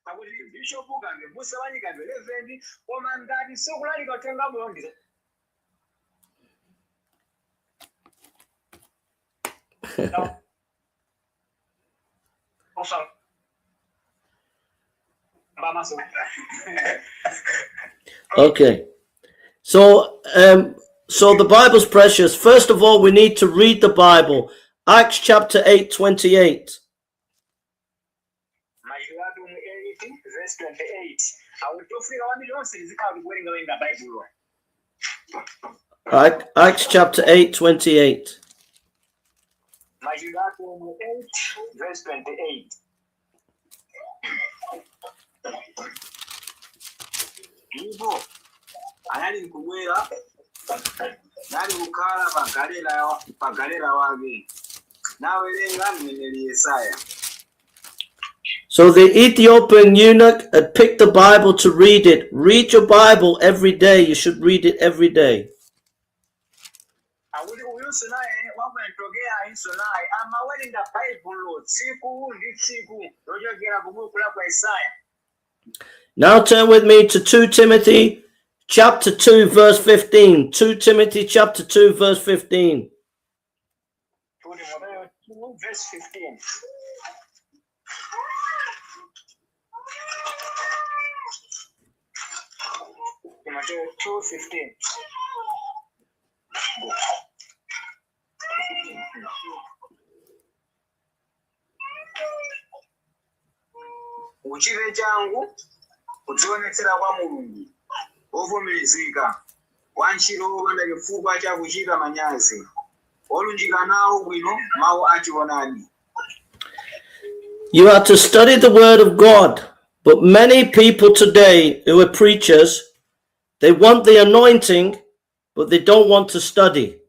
Akuti bishop kambe mbusa wanyi kambe reverend, koma ngati sikulalika uthenga bwino ndi Osa mbamaso. Okay. So the Bible's precious. First of all, we need to read the Bible. Acts chapter 8, 28. Machitidwe atumwi 8 verse 28, akuti tofunika kwambiri onse tizikhala tikuwerengawerenga Baibulo. Acts chapter 8, 28. Machitidwe atumwi 8 verse 28. Ndipo anali nkubwera nali kukhala pa galeta wake, nawerenga mneneri Yesaya. So the Ethiopian eunuch had picked the Bible to read it. Read your Bible every day. You should read it every day. Akuti uyunso naye wakuentokea ayinso naye amawerenga Baibulo tsiku ndi tsiku, lochokera ku buku la kwa Isaya. Now turn with me to 2 Timothy chapter 2 verse 15. 2 Timothy chapter 2 verse 15. 2 Timoteyo 2 verse 15. Timoteyo 2:15. Go. Uchite changu kudzionetsera kwa Mulungu, wovomerezeka. Wantchito wopanda chifukwa cha kuchita manyazi, wolunjika nawo bwino mawu achoonadi. You are to study the word of God. But many people today who are preachers, they want the anointing, but they don't want to study.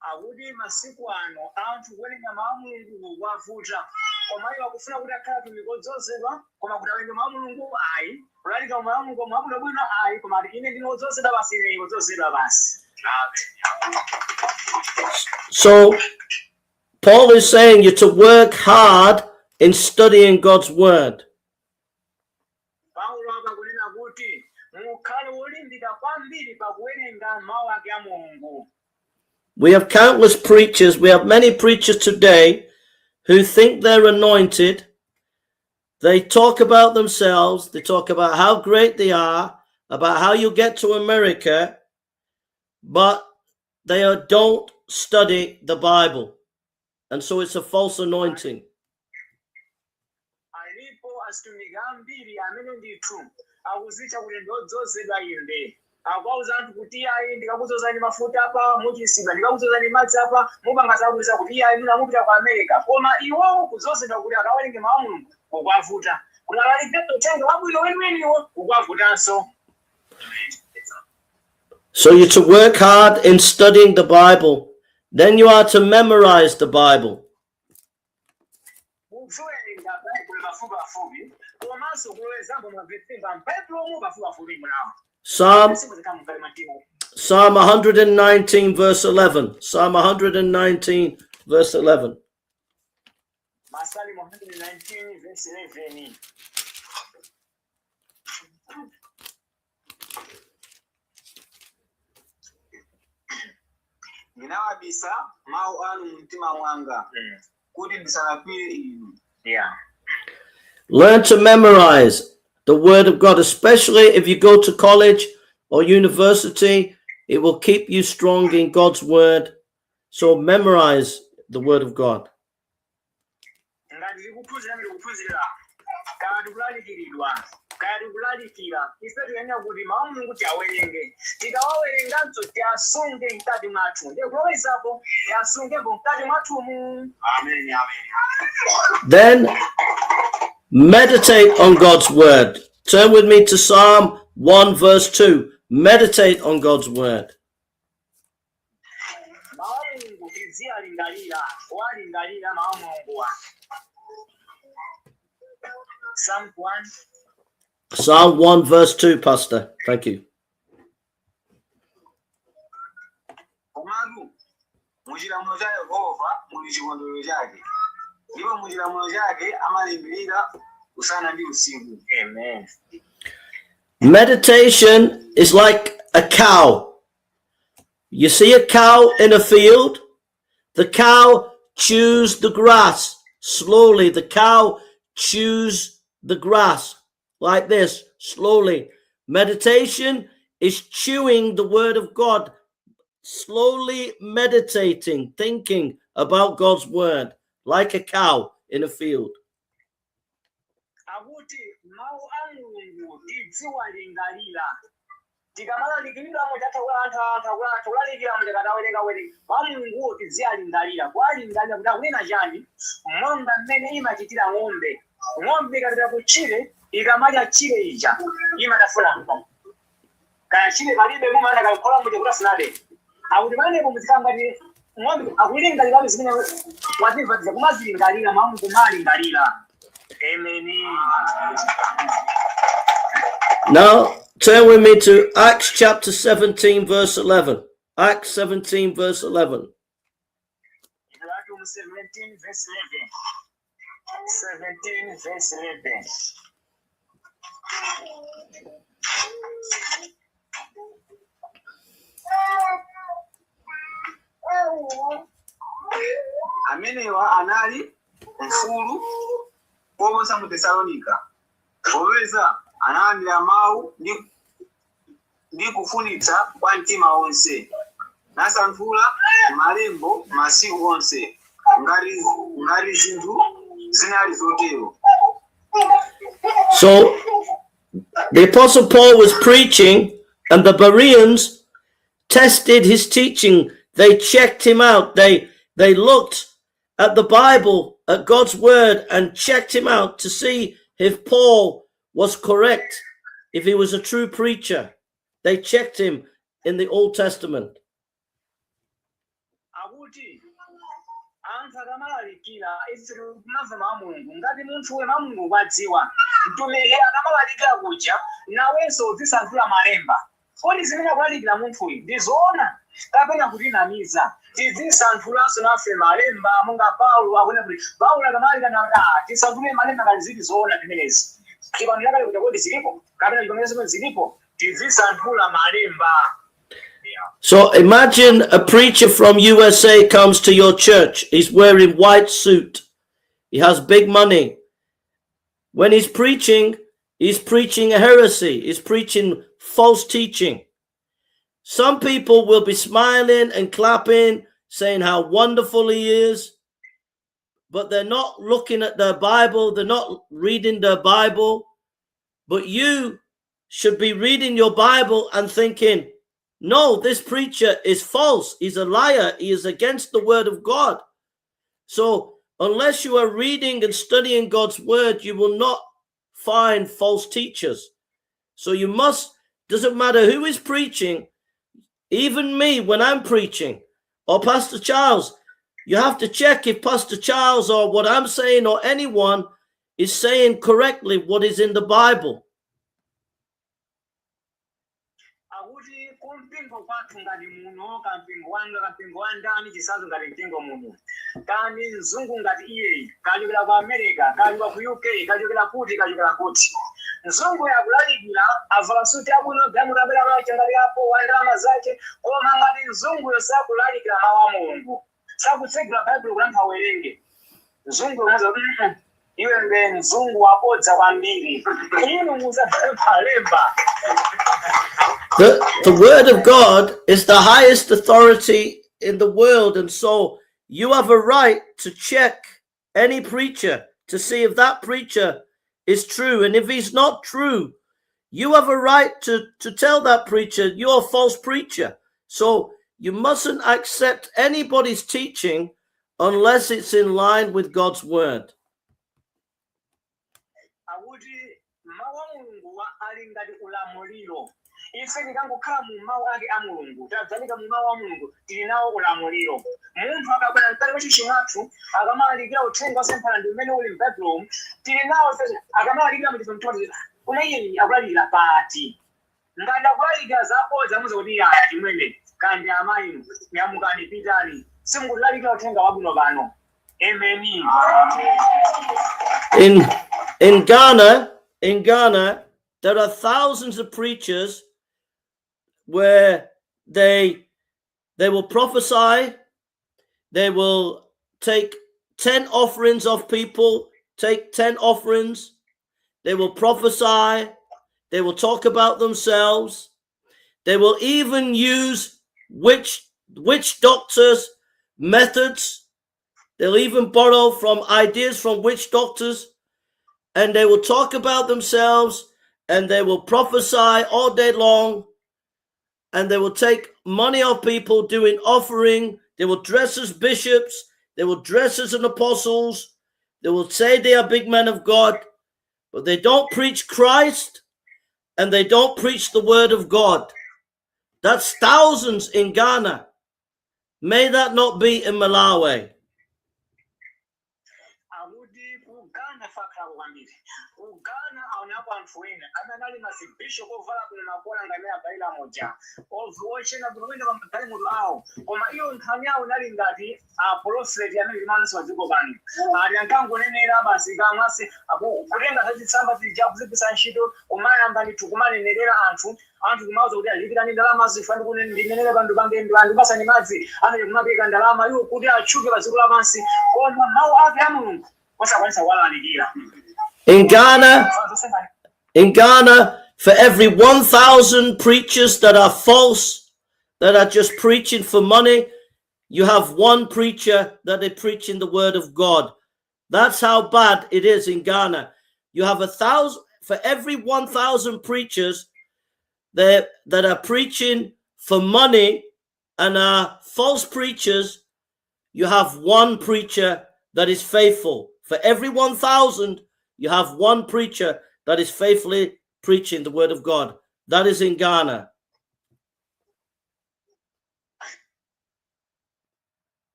Akuti masiku ano anthu kuwerenga mawu a Mulungu kuwavuta, koma iwo akufuna kuti akhala atumiki odzozedwa, koma kuti awerenge mawu a Mulungu ayi, kulalika mawu a Mulungu mwabwinobwino ayi, koma ati ine ndine wodzozedwa basi, ine wodzozedwa basi. So Paul is saying you're to work hard in studying God's word. Paulo apa kunena kuti mukhale wolimbika kwambiri pakuwerenga mawu ake a Mulungu. We have countless preachers, we have many preachers today who think they're anointed. They talk about themselves, they talk about how great they are, about how you get to America, but they don't study the Bible. And so it's a false anointing. Alipo azitumiki ambiri amene ndithu akuzitcha kuti ndiodzozedwa, inde akuwauza anthu kuti ayi, ndikakudzozani mafuta apa muchiritsidwa, ndikakudzozani madzi apa mupanga zakuti kuti iyayi mwina mupita ku America, koma iwowo kudzozedwa kuti akawerenge mawu a Mulungu kukwavuta, kuti alalike uthenga wabwino weniweniwo kukwavutanso. So you're to work hard in studying the Bible. Then you are to memorize the Bible. Muziwerenga Baibulo pafupipafupi komanso kulowezambo mavesi m'Baibulomo pafupipafupi munawo. Psalm 119 verse 11. Psalm 119 verse 11. Masalimo 119 verse 11. Ndinawabisa mawu anu mumtima mwanga kuti ndisalakwire inu. Yeah. Learn to memorize the word of God, especially if you go to college or university. It will keep you strong in God's word. So memorize the word of God. Ngati tikuphunzira, ngati tikuphunzira kaya tikulalikiridwa kaya tikulalikira, ife tiyenera kuti mawu a Mulungu tiawerenge, tikawawerenganso tiasunge mkati mwathu, ndiye kulowezapo tiasungembo mkati mwathumu. Amen, amen. Then meditate on God's word. Turn with me to Psalm 1, verse 2. Meditate on God's word. Mawu a Mulungu tiziyalingalira, walingalira mawu a Mulunguwa. Psalm 1. Psalm 1, verse 2, Pastor. Thank you. Komatu muchilamulo cha Yehova muli chikondwerero chake, ndipo muchilamulo chake amalimbirira usana ndi usiku. Amen. Meditation is like a cow. You see a cow in a field, the cow chews the grass slowly. The cow chews the grass like this, slowly. Meditation is chewing the word of God, slowly meditating, thinking about God's word, like a cow in a field. Akuti mawu a Mulungu tidziwalingalira tikamalalikidwamo, tatha kulalikiramo, tikatawerenga werenga mawu a Mulunguwo tidziwalingalira, kuwalingalira kuti akunena chani, monga mmene imachitira ng'ombe. Ng'ombe ikapita kutchire, ikamadya tchire ija imatafuna, kaya tchire palibe mumana kakhola muja kutafunabe. Akuti pamenepo muzikhala ngati ng'ombe akulingalirabe zimene wazimvatiza, kumazilingalira mawu, kumalingalira. Amen. Now, turn with me to Acts chapter 17, verse 11. Acts 17, verse 11. Acts 17 verse 11. 17 verse 11. Amenewa anali mfulu koposa mu Tesalonika, popeza analandira mawu ndi kufunitsa kwa mtima wonse, nasanthula malembo masiku onse ngati zinthu zinali zotero. So the Apostle Paul was preaching And the Bereans tested his teaching. They checked him out. They looked at the Bible, at God's word, and checked him out to see if Paul was correct, if he was a true preacher. They checked him in the Old Testament. Akuti anthu akamalalikira, ife timamva mawu a Mulungu. Ngati munthu we mawu a Mulungu wadziwa, mtumiki akamalalikira kuja, nawenso uzisanthula malemba. Kodi zimene akulalikira munthuyu ndi zoona kapena kutinamiza? Tizisanthulanso nafe malemba, monga Paulo akunena kuti Paulo akamalalikira nati, "Ah, tisanthule malemba ngati zili zoona zimenezi. Chipangano chakale kuti kodi zilipo kapena chipangano zilipo?" Tizisanthula malemba. So imagine a preacher from USA comes to your church. He's wearing white suit. He has big money. When he's preaching a heresy. He's preaching false teaching. Some people will be smiling and clapping, saying how wonderful he is, but they're not looking at their Bible. They're not reading their Bible. But you should be reading your Bible and thinking, "No, this preacher is false. He's a liar. He is against the word of God." So, unless you are reading and studying God's word, you will not find false teachers. So, you must, doesn't matter who is preaching, even me when I'm preaching, or Pastor Charles, you have to check if Pastor Charles or what I'm saying or anyone is saying correctly what is in the Bible. Akuti kumpingo kwathu ngati muno, kampingo wanga, kampingo wa ndani, chisanzo ngati mpingo muno, kani mzungu ngati iyeyi kachokera ku America, kachokera ku UK, kachokera kuti, kachokera kuti, mzungu yakulalikira, avala suti abwino, galimoto abwera kacho ngati apo wa ndalama zake, koma ngati mzunguyo sakulalikira mawu a Mulungu, sakutsegula Baibulo kuti anthu awerenge, mzungu unoza, iwe mbe mzungu wabodza kwambiri." Inu muzapempha. The word of God is the highest authority in the world. And so you have a right to check any preacher to see if that preacher is true. And if he's not true, you have a right to tell that preacher, "You're a false preacher." So you mustn't accept anybody's teaching unless it's in line with God's word. Akuti mawu a Mulungu ali ngati ulamuliro. Ife tikangokhala mu mawu ake a Mulungu, tadzalika mu mawu a Mulungu, tili nawo ulamuliro. Munthu akabwera mkati mwa church mwathu, akamalalikira uthenga osemphana ndi umene uli m'Baibulo, tili nawo ife. Akamalalikira mutife mtima, koma iye akulalikira pati? Ngati akulalikira zabodza, muze kuti, "Aya chimwene kandi amayi, nyamukani, pitani, simukulalikira uthenga wabwino pano." Ameni. In Ghana, there are thousands of preachers where they will prophesy, they will take 10 offerings of people, take 10 offerings, they will prophesy, they will talk about themselves, they will even use witch doctors' methods. They'll even borrow from ideas from witch doctors, and they will talk about themselves and they will prophesy all day long, and they will take money of people doing offering. They will dress as bishops, they will dress as an apostles, they will say they are big men of God, but they don't preach Christ and they don't preach the word of God. That's thousands in Ghana. May that not be in Malawi. Akuti ku Ghana fakhala kwambiri. Ku Ghana aonapo anthu ena amene ali mazibishopu ovala bwino, makola ngati amene avalira moja, ochena bwino kumene pamagalimoto awo, koma iyo nkhani yawo inali ngati aprofeti amene timanso padziko pano ali ankangonenera basi, kamwasi kutenga zachitsamba zija kuzigwisa ntchito, kumayamba ndithu kumanenerera anthu, anthu kumauza kuti alipirani ndalama zifa ndinenere pandu pange andipasani madzi, amene kumapereka ndalama iwo kuti atchuke pa dziko lapansi, koma mawu ake a Mulungu osakwanisa kuwalalikira. In Ghana, for every 1,000 preachers that are false, that are just preaching for money, you have one preacher that is preaching the word of God. That's how bad it is in Ghana. You have 1,000, for every 1,000 preachers, that are preaching for money and are false preachers, you have one preacher that is faithful. For every 1,000, you have one preacher that is faithfully preaching the word of God. That is in Ghana.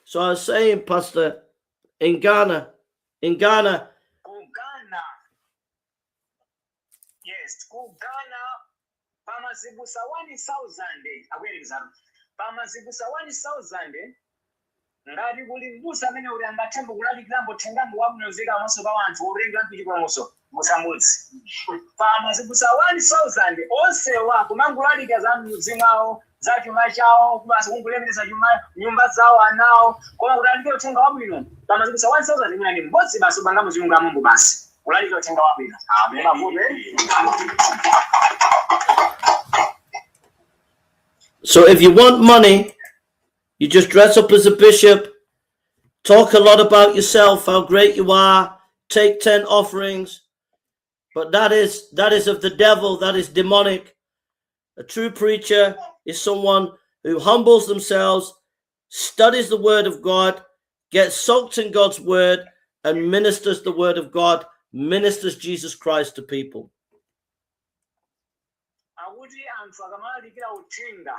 So I was saying, Pastor, in Ghana, Ku Ghana, yes, ku Ghana pamazibusa 1000 akuyelekeza pamazibusa 1000 ngati kuli mbusa amene uli angathembo kulalikira uthenga wabwino pamaso pa anthu olenga mpiti mbusa mmodzi pamazibusa 1000 onsewa kumangolalika za mudzi mwawo, za chuma chawo, basi kungolemeretsa chuma, nyumba zawo, anawo, koma kulalikira uthenga wabwino pamazibusa 1000 imene ni mmodzi basi ubanga muziyunga Mungu basi kulalikira uthenga wabwino. Amen. So if you want money, you just dress up as a bishop, talk a lot about yourself, how great you are, take 10 offerings. But that is of the devil, that is demonic. A true preacher is someone who humbles themselves, studies the word of God, gets soaked in God's word, and ministers the word of God, ministers Jesus Christ to people. Akuti anthu akamalalikira uthenga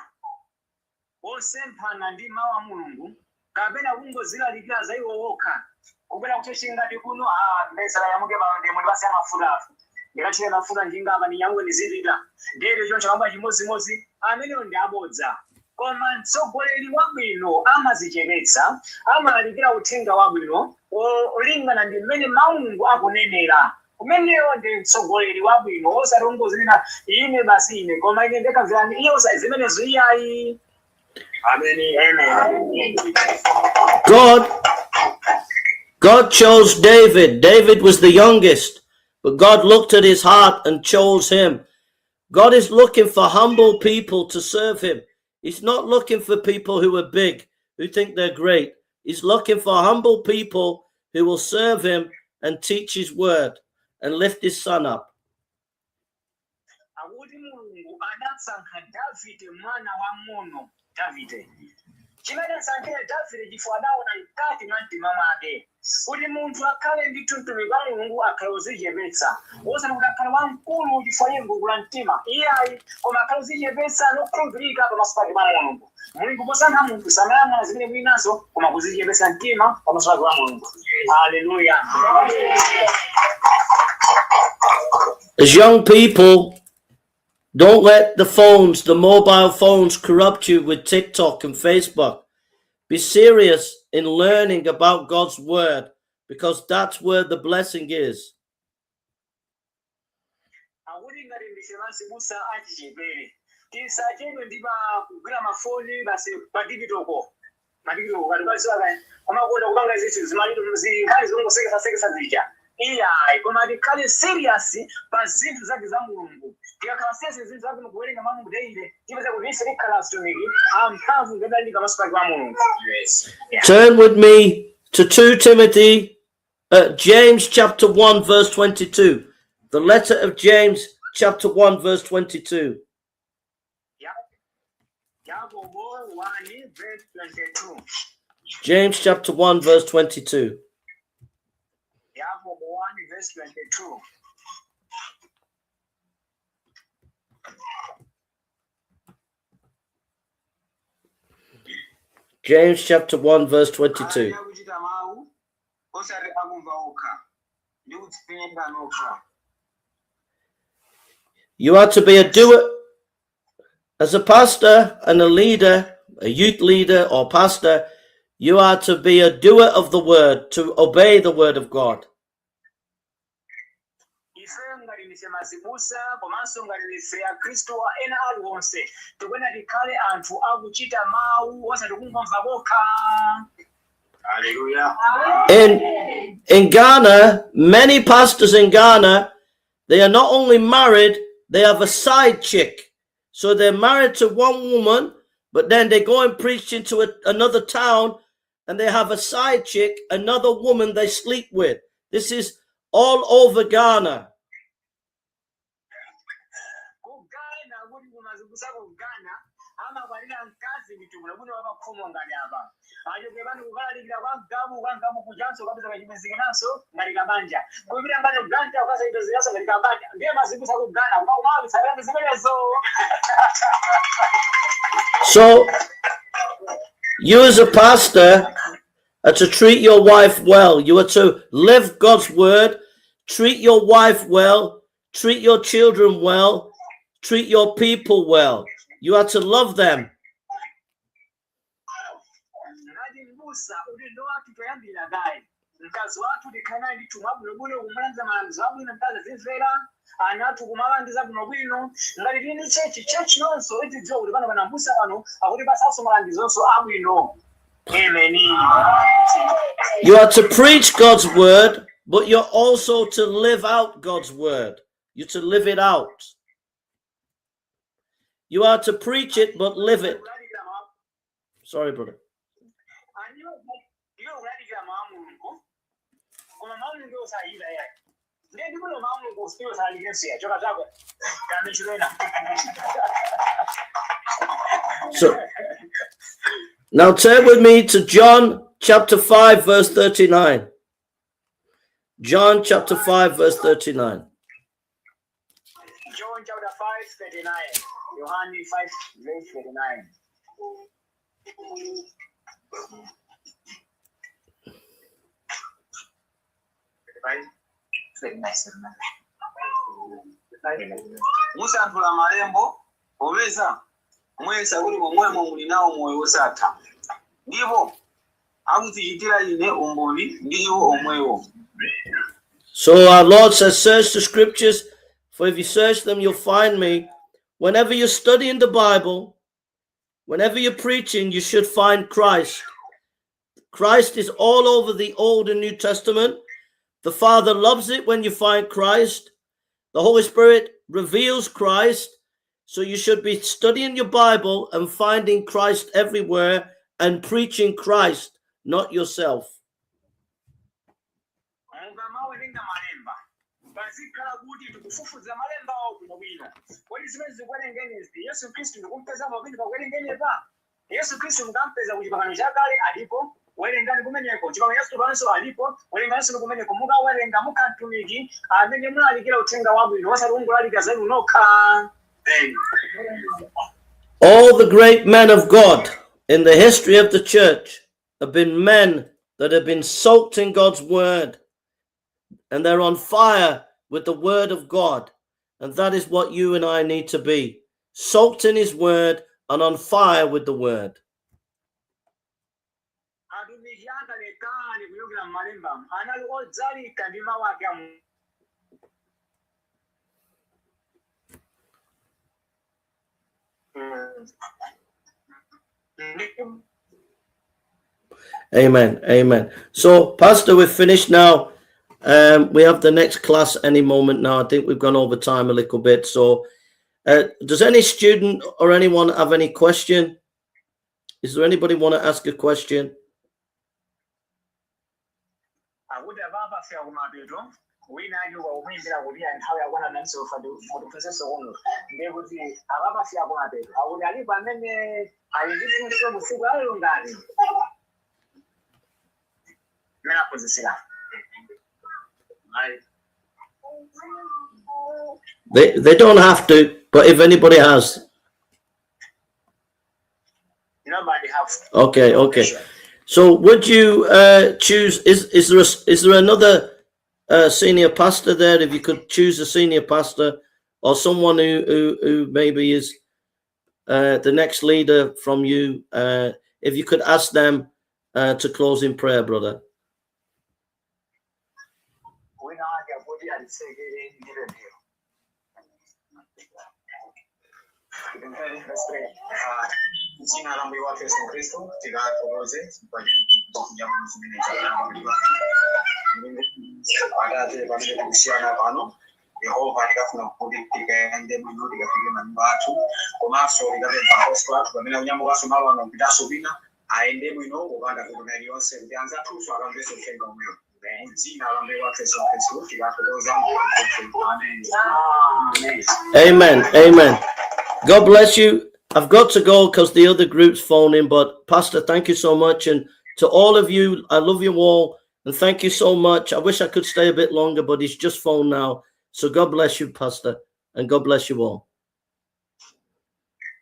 osemphana ndi mawu a Mulungu kapena kungozilalikira za iwo wokha, kubwera kuchechi ngati kuno, ah, mbesala yamuke pano ndimwe ndipase mafuta apo ndikathire mafuta njinga apa ndinyamuke ndizipita ndere choncho kamba chimodzimodzi, amenewo ndi abodza. Koma mtsogoleri wabwino amazichepetsa, amalalikira uthenga wabwino olingana ndi mmene mawu Mulungu akunenera. Kumenewo ndi mtsogoleri wabwino, osati ungozinena ine basi ine koma ine ndekamverani iye osa zimenezo iyayi. Amen, amen. God chose David. David was the youngest, but God looked at his heart and chose him. God is looking for humble people to serve him. He's not looking for people who are big, who think they're great. He's looking for humble people who will serve him and teach his word and lift his son up. Akuti Mulungu adasankha Davide, mwana wamng'ono Davide. Chimene asankhire Davide chifukwa adaona mkati mwa mtima mwake kuti munthu akhale ndithu mtumiki wa Mulungu akhale wozichepetsa, osati kuti akhale wamkulu chifukwa iye ngukula mtima iyayi, koma akhale wozichepetsa nokhulupirika pamaso pake pa Mulungu. Mulungu posankha munthu samayang'ana zimene muli nazo koma kuzichepetsa mtima pamaso pake pa Mulungu. Haleluya. As young people, don't let the phones, the mobile phones, corrupt you with TikTok and Facebook. Be serious in learning about God's word because that's where the blessing is. Akuti ngati ndife mazibusa achichepere tisachedwe ndi pa kugwira mafoni basi pa TikTok, ma TikTok kati kwasiwaka amakonda kupanga zinthu zimaliro zinkhali zongosekesasekesa zija iyayi, koma tikhale serious pa zinthu zake za Mulungu. Tikakhala serious zinthu zake mukuwerenga mwa Mulungu daily, tipeza kuti ife tikhala atumiki amphamvu ngadalika pamaso pake pa Mulungu. Yes. Yeah. Turn with me to 2 Timothy, James chapter 1, verse 22. The letter of James, chapter 1, verse 22. Yakobo 1 verse 22. James chapter 1, verse 22. Yakobo 1 verse 22. James chapter 1, verse 22. Ali akuchita mawu osati akumva okha ndi kudzinyenga nokha. You are to be a doer. As a pastor and a leader, a youth leader or pastor, you are to be a doer of the word, to obey the word of God. Ife ngati ndife mazibusa komanso ngati ndife akhristu ena aliwonse tikuyenera tikhale anthu akuchita mawu osati kungomva kokha. Haleluya. In Ghana, many pastors in Ghana, they are not only married, they have a side chick. So they're married to one woman, but then they go and preach into another town and they have a side chick, another woman they sleep with. This is all over Ghana. Bwinobwino wapakhomo ngati apa achoke pano kukalalikira kwa Ngabu, kwa Ngabu kujanso ukapeza kachimezikinanso ngati kabanja kupita ngati Blantyre ukasachipezekanso ngati kabanja ndiye mazibusa kugana kumakumawitsatira ndi zimenezo. So, you as a pastor are to treat your wife well. You are to live God's word, treat your wife well, treat your children well, treat your people well. You are to love them. Ngati mbusa udindo wathu toyambira kaye mkazi wathu tikhale ndi chuma bwinobwino kumulangiza malangizo abwino mkazi azimvera ana athu kumalangiza bwinobwino ngati tili ndi church church yonso idzidziwa kuti pano pana mbusa pano akuti pasanso malangizonso abwino. Ameni. You are to preach God's word, but you're also to live out God's word. You're to live it out. You are to preach it, but live it. Kulalikira mawu. Sorry, brother. Iwe kulalikira mawu a Mulungu koma mawu Mulungu osayida yayi ndiye ndikuno mawu Mulungu iwe usalalikirenso ya choka chako kamichilena. So now turn with me to John chapter 5, verse 39. John chapter 5, verse 39. John chapter 5, 39. Yohani 5, verse 39. Right? 39. Musanthula malembo popeza muyesa kuti momwemo muli nawo moyo wosatha ndipo akudzichitira ine umboni ndi iwo omwewo. So our Lord says, "Search the scriptures, for if you search them, you'll find me." Whenever you're studying the Bible, whenever you're preaching, you should find Christ. Christ is all over the Old and New Testament. The Father loves it when you find Christ. The Holy Spirit reveals Christ. So you should be studying your Bible and finding Christ everywhere and preaching Christ, not yourself. Mukamawerenga malemba pazikhala kuti tikufufuza malemba awo bwinobwino. Kodi zimene zikuwerengenezi Yesu Khristu ndikumpeza pamene pakuwerengenepa? Yesu Khristu mukampeza ku Chipangano Chakale alipo, werengani kumeneko. Chipangano Chatsopano alipo, werenganinso kumeneko. Mukawerenga mukhala mtumiki amene mulalikira uthenga wabwino osati kungolalikira zanu nokha. All the great men of God in the history of the church have been men that have been soaked in God's word and they're on fire with the word of God. And that is what you and I need to be: soaked in his word and on fire with the word. Atumiki akalekale kuyokera m'malembamo anali odzalika ndi mawu ake amu. Amen. Amen. So, Pastor, we're finished now. We have the next class any moment now. I think we've gone over time a little bit. So, does any student or anyone have any question? Is there anybody want to ask a question? Akuti apapa afika kumapeto wina ake wakumuyembera kuti nthawi yakwana nansofa mutiphunzitso kuno ndiye kuti apapa afika kumapeto akuti alipo amene ali ndi funso musiku alero ngati mmene aphunzitsira ayi. They don't have to, but if anybody has, Nobody have. Okay. So, would you choose? Is there another senior pastor there? If you could choose a senior pastor or someone who maybe is the next leader from you, if you could ask them to close in prayer, brother. Wina wake akuti alitsekere ndi pemphero. Let's pray. Dzina la mbuye wathu Yesu Khristu tikathokoze zimene atate pamene tikusiyana pano Yehova tikafuna kuti tikayende bwino tikafike manyumba athu komanso tikapempha apostle athu pamene akunyamukanso malo ano kupitanso kwina ayende bwino kupanda vuto lililonse kuti anzathunso akamvenso uthenga omwewo. Dzina la mbuye wathu Yesu Khristu tikathokoza. Amen. Amen. Amen. Amen. God bless you. I've got to go because the other group's phoning. But Pastor, thank you so much, and to all of you, I love you all, and thank you so much. I wish I could stay a bit longer, but he's just phoned now. So God bless you, Pastor, and God bless you all.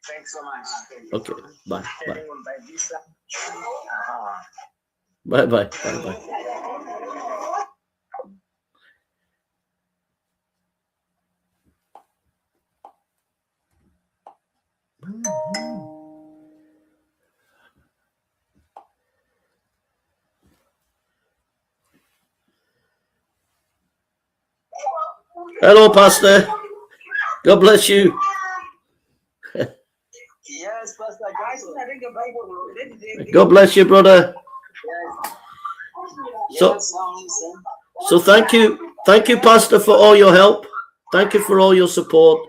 Thanks so much. Thank you. Okay, bye, bye, Anyone by visa? Aha. bye, bye, bye, bye. Hello, Pastor. God bless you. Yes, Pastor Johnson. God bless you, brother. Yes. So- Yes, listen. So thank you, Pastor, for all your help. Thank you for all your support.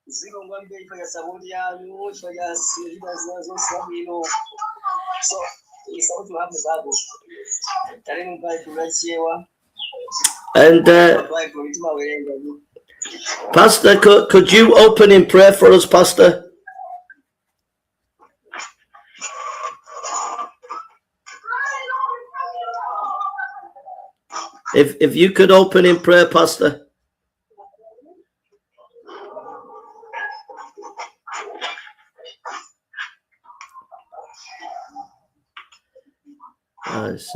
Zikomo kwambiri chifukwa cha support yanu, chifukwa cha zida zina zonse zabwino. So, it's out to have the Bible. Talenga Bible la Chichewa, And Bible timawerenga. Pastor, could you open in prayer for us, Pastor? If you could open in prayer, Pastor. It's,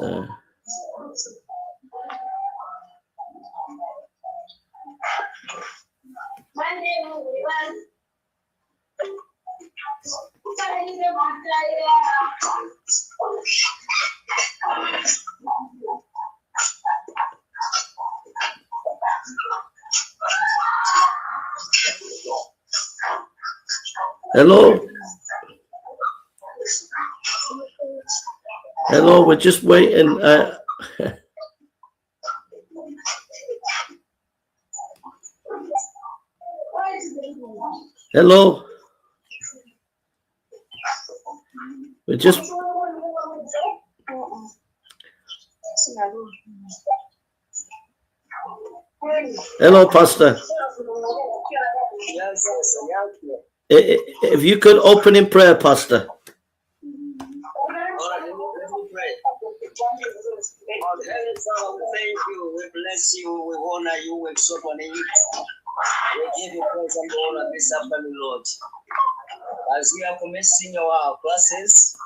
hello. Hello, we're just waiting. Hello. We're just hello, Pastor. Yes, yes, yes. If you could open in prayer, Pastor. All right, let me pray. Lord, Heavenly Father, we thank you, we bless you, we honor you, we exalt your name. We give you praise and honor this afternoon, Lord. As we are commencing our classes,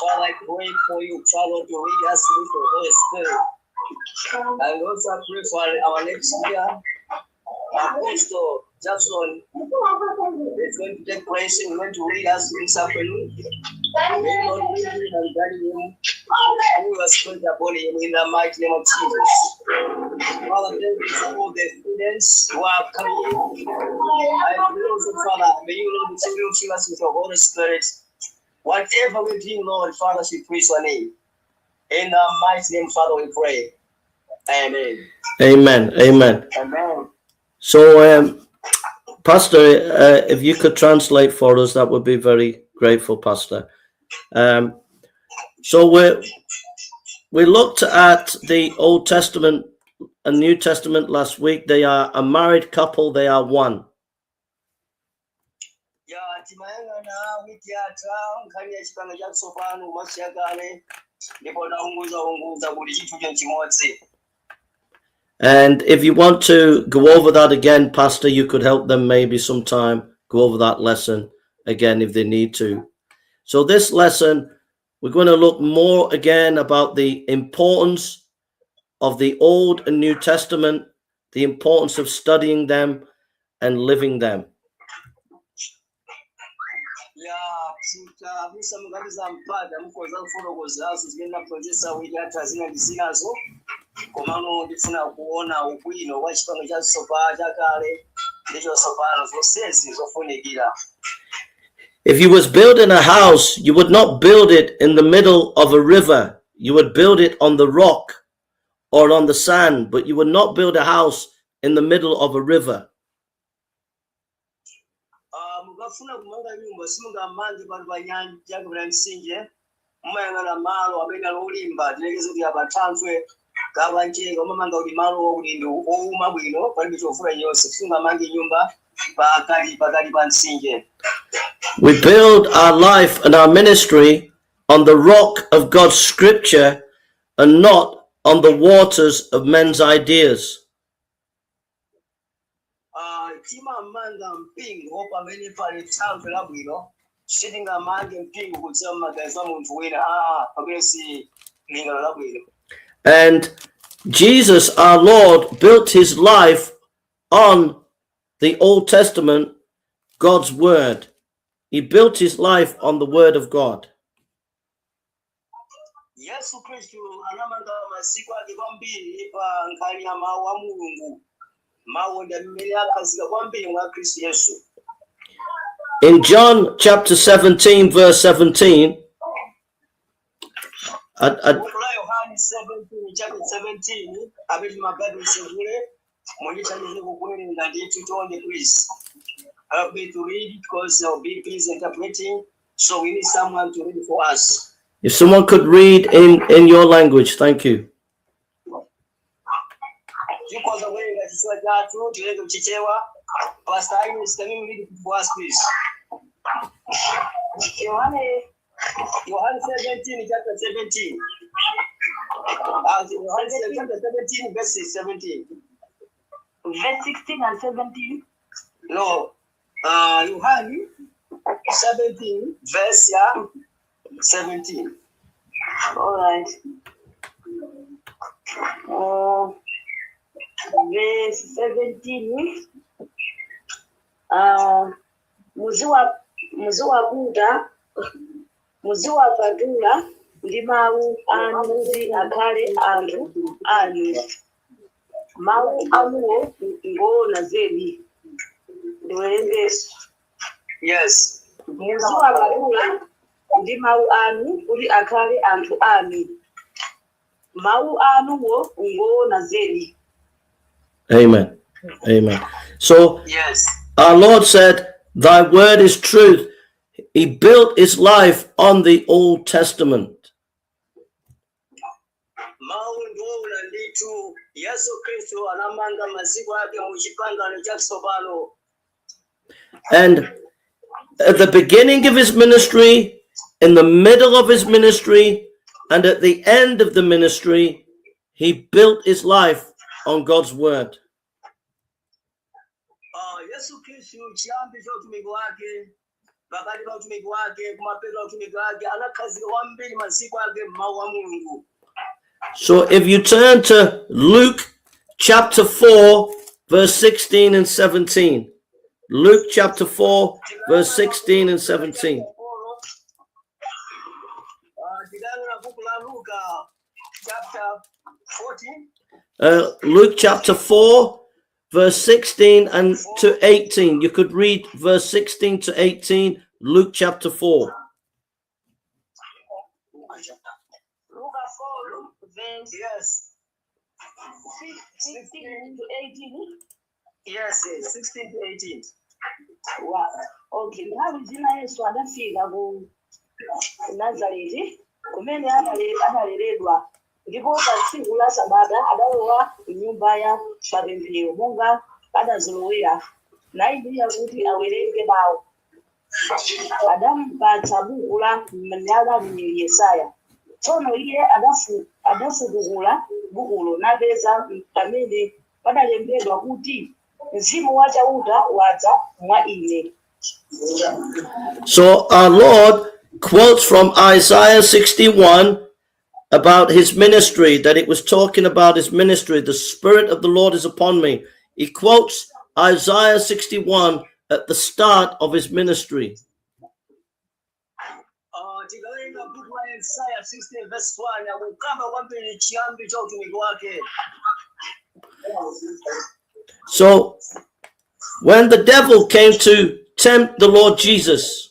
Father, I pray for you, Father, to lead us with the Holy Spirit. And also I pray for our next year, Apostle Jackson is going to take place. We're going to lead us this afternoon. May God lead him and guide him. Who has spirit upon him in the mighty name of Jesus. Father, thank you for all the students who are coming in. I pray also, Father, may you, Lord, continue to fill us with your Holy Spirit. Whatever we do, Lord, Father, we praise your name. In the mighty name, Father, we pray. Amen. Amen. Amen. Amen. So, Pastor, if you could translate for us, that would be very grateful, Pastor. So we looked at the Old Testament and New Testament last week. They are a married couple. They are one. Ya timayang'ana wiki yatha nkhani ya chipangano chatsopano komanso chakale ndipo taunguzaunguza kuti chinthucho chimodzi. And if you want to go over that again, Pastor, you could help them maybe sometime go over that lesson again if they need to. So this lesson, we're going to look more again about the importance of the Old and New Testament, the importance of studying them and living them. Ya tikabusa mukapeza mpata mukhoza kufotokozazo zimene naphunzitsa wiki yatha zina ndi zinazo, komano ndifuna kuona ubwino wa chipangano chatsopano chakale ndi chatsopano zonsezi zofunikira. If you was building a house, you would not build it in the middle of a river. You would build it on the rock or on the sand, but you would not build a house in the middle of a river. Ah, mukafuna kumanga nyumba simungamange pano pa nyanja kapena mtsinje, mumayang'ana malo amene ali olimba, tilekeze kuti apa thanthwe kapena mchenga, umamanga kuti malo okuti ndi owuma bwino, palibe chovuta chonse. Simungamange nyumba Pakali pakali pa mtsinje. We build our life and our ministry on the rock of God's scripture and not on the waters of men's ideas. Ah, timamanga mpingo pamene pali thanthwe labwino. Sitingamange mpingo kudzera m'maganizo a munthu wina aa pamene si lingalo labwino. And Jesus, our Lord, built his life on the Old Testament, God's word. He built his life on the word of God. Yesu Khristu anamanga maziko ake kwambiri pa nkhani ya mawu a Mulungu. Mawu ndi amene akhazika kwambiri mwa Khristu Yesu. In John chapter 17, verse 17, I Buku la Yohani 17, chapter 17, amene mabaibulo sekule mundithandize kukuwerenga ndithu chonde. Please help me to read because I'll be busy interpreting, so we need someone to read for us. If someone could read in your language, thank you. Tikhoza kuwerenga Chichewa chathu, tiwerenge Mchichewa. Pastor Agnes, can you read it for us, please? Yohane. Yohane 17, chapter 17. Yohane chapter 17, verse 17. Verse 16 and 17. No, Yohane 17, verse, yeah, 17. All right. Verse 17. Muziwakuta, muziwapatula ndi mawu anu kuti akhale anthu anu. Mawu anuwo ngoona zedi. Ndiwerengeso? Yes. Muziwapatula ndi mawu anu kuti akhale anthu anu. Mawu anuwo ngoona zedi. Amen. Amen. So Yes. our Lord said, "Thy word is truth." He built his life on the Old Testament. Mawu ndiwoona ndithu. Yesu Khristu anamanga maziko ake mu chipangano chatsopano. And at the beginning of his ministry, in the middle of his ministry, and at the end of the ministry, he built his life on God's word. Ah, Yesu Khristu chiyambi cha utumiki wake, pakati pa utumiki wake, kumapeto a utumiki wake, anakhazika kwambiri maziko ake m'mawu a Mulungu. So if you turn to Luke chapter 4, verse 16 and 17. Luke chapter 4, verse 16 and 17. Ah, tikayang'ana buku la Luka chapter 14. Luke chapter 4, verse 16 and to 18. You could read verse 16 to 18, Luke chapter 4. Luka 4 verse Yes. 16 to 18. Yes, 16 to 18. Wa okay. Nthawi zina Yesu adafika ku Nazareti kumene adaleredwa, ndipo pa tsiku la Sabata adalowa mnyumba ya mapemphero monga adazolowera, nayimirira kuti awerenge nawo. Adamupatsa buku la mneneri Yesaya. Tsono iye adafutukula bukulo napeza pamene padalembedwa kuti, "Mzimu wa Chauta wadza mwa ine." So our Lord quotes from Isaiah 61 about his ministry, that it was talking about his ministry. "The Spirit of the Lord is upon me." He quotes Isaiah 61 at the start of his ministry. Tikawerenga buku la Yesaya 60 verse 1, akukamba kwambiri chiyambi cha utumiki wake. So when the devil came to tempt the Lord Jesus,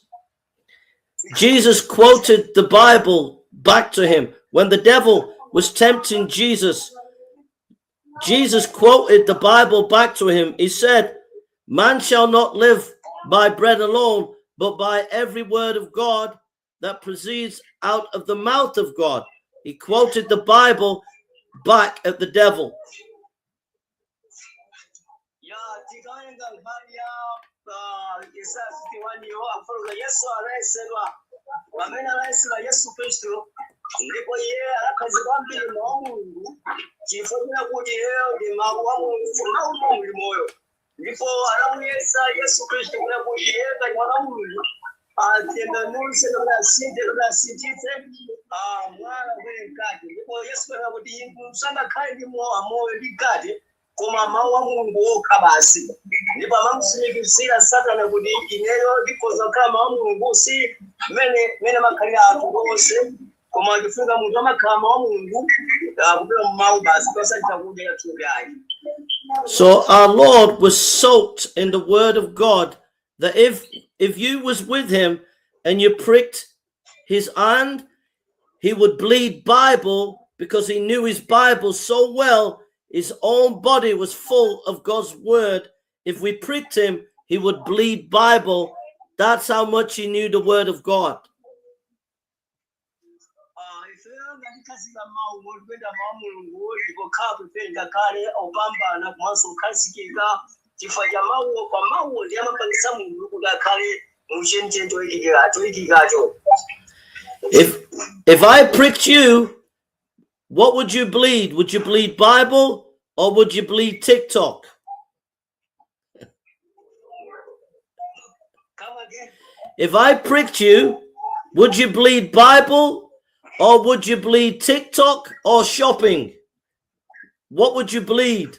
Jesus quoted the Bible back to him. When the devil was tempting Jesus, Jesus quoted the Bible back to him. He said, "Man shall not live by bread alone, but by every word of God that proceeds out of the mouth of God." He quoted the Bible back at the devil. Ya, tikawerenga nkhani ya Yesaya 51 yo akufotokoza Yesu anayesedwa, pamene anayesedwa Yesu Khristu, ndipo iye anakhazika kwambiri mawu a Mulungu chifukwa kuti iyeyo ndi mawu a Mulungu, mawu a Mulungu ndi moyo. Ndipo anamuyesa Yesu Khristu kuna kuti iye ngati mwana wa Mulungu atembenuse kapena asinthe kapena asinthitse mwala umene mkate. Ndipo Yesu anena kuti musangakhale ndi moyo ndi mkate koma mawu a Mulungu okha basi. Ndipo amamusimikizira Satana kuti ineyo ndikhoza kukhala mawu a Mulungu, si mmene amakhalira anthu onse, koma ndifunika munthu amakhala mawu a Mulungu kupera mawu basi, pasachita kudya thupi ayi. So our Lord was soaked in the word of God, that if you was with him and you pricked his hand, he would bleed Bible, because he knew his Bible so well. His own body was full of God's word. If we pricked him, he would bleed Bible. That's how much he knew the word of God. Ifeyo ngatikhazika mawu motipenda mawu a Mulungu, ndipo khala ife ngakhale opambana komanso kukhazikika chifukwa cha mawuwo. Pa mawuwo ndi amapangisa munthu kuti akhale muchenchen choyikikacho. If I pricked you, what would you bleed? Would you bleed Bible or would you bleed TikTok? Come again? If I pricked you, would you bleed Bible or would you bleed TikTok or shopping? What would you bleed?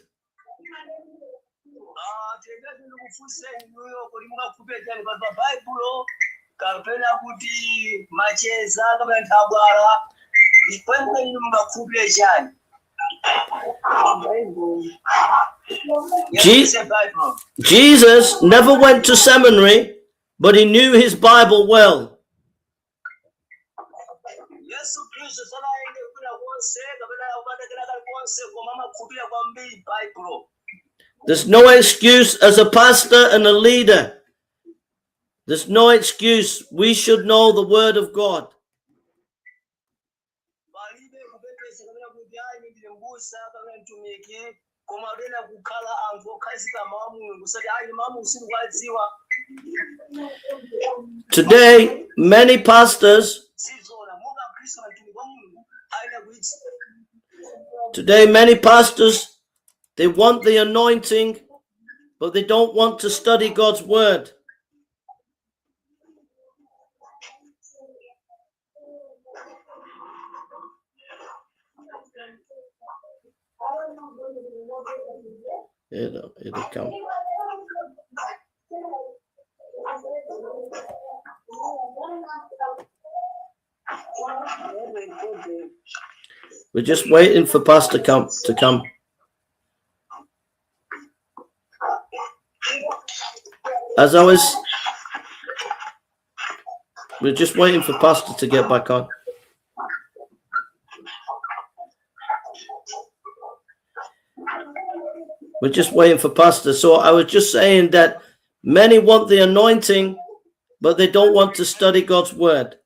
Tengati ndikufunse inuyo kuti mungakhulupirire chani pa Baibulo kapena kuti macheza kapena nthabwala, kwenikweni inu mungakhulupirire chani? Yes, Bible. Jesus never went to seminary, but he knew his Bible well. Yesu Khristu sanayende kwina konse kapena kupatakira kalikonse, koma amakhulupirira kwambiri Baibulo. There's no excuse as a pastor and a leader. There's no excuse. We should know the word of God. Palibe kupepesa kapena kuti ayi, ndine mbusa kapena mtumiki, koma tena kukhala anthu okhazika mawu a Mulungu, sati ayi, mawu a Mulungu sindikuwadziwa. Today, many pastors, Sizona monga Khristu na mtumiki wa Mulungu ayenda kuitsi. Today, many pastors, they want the anointing, but they don't want to study God's word. It'll come. We're just waiting for Pastor come to come. As I was, we're just waiting for Pastor to get back on. We're just waiting for Pastor. So I was just saying that many want the anointing, but they don't want to study God's word.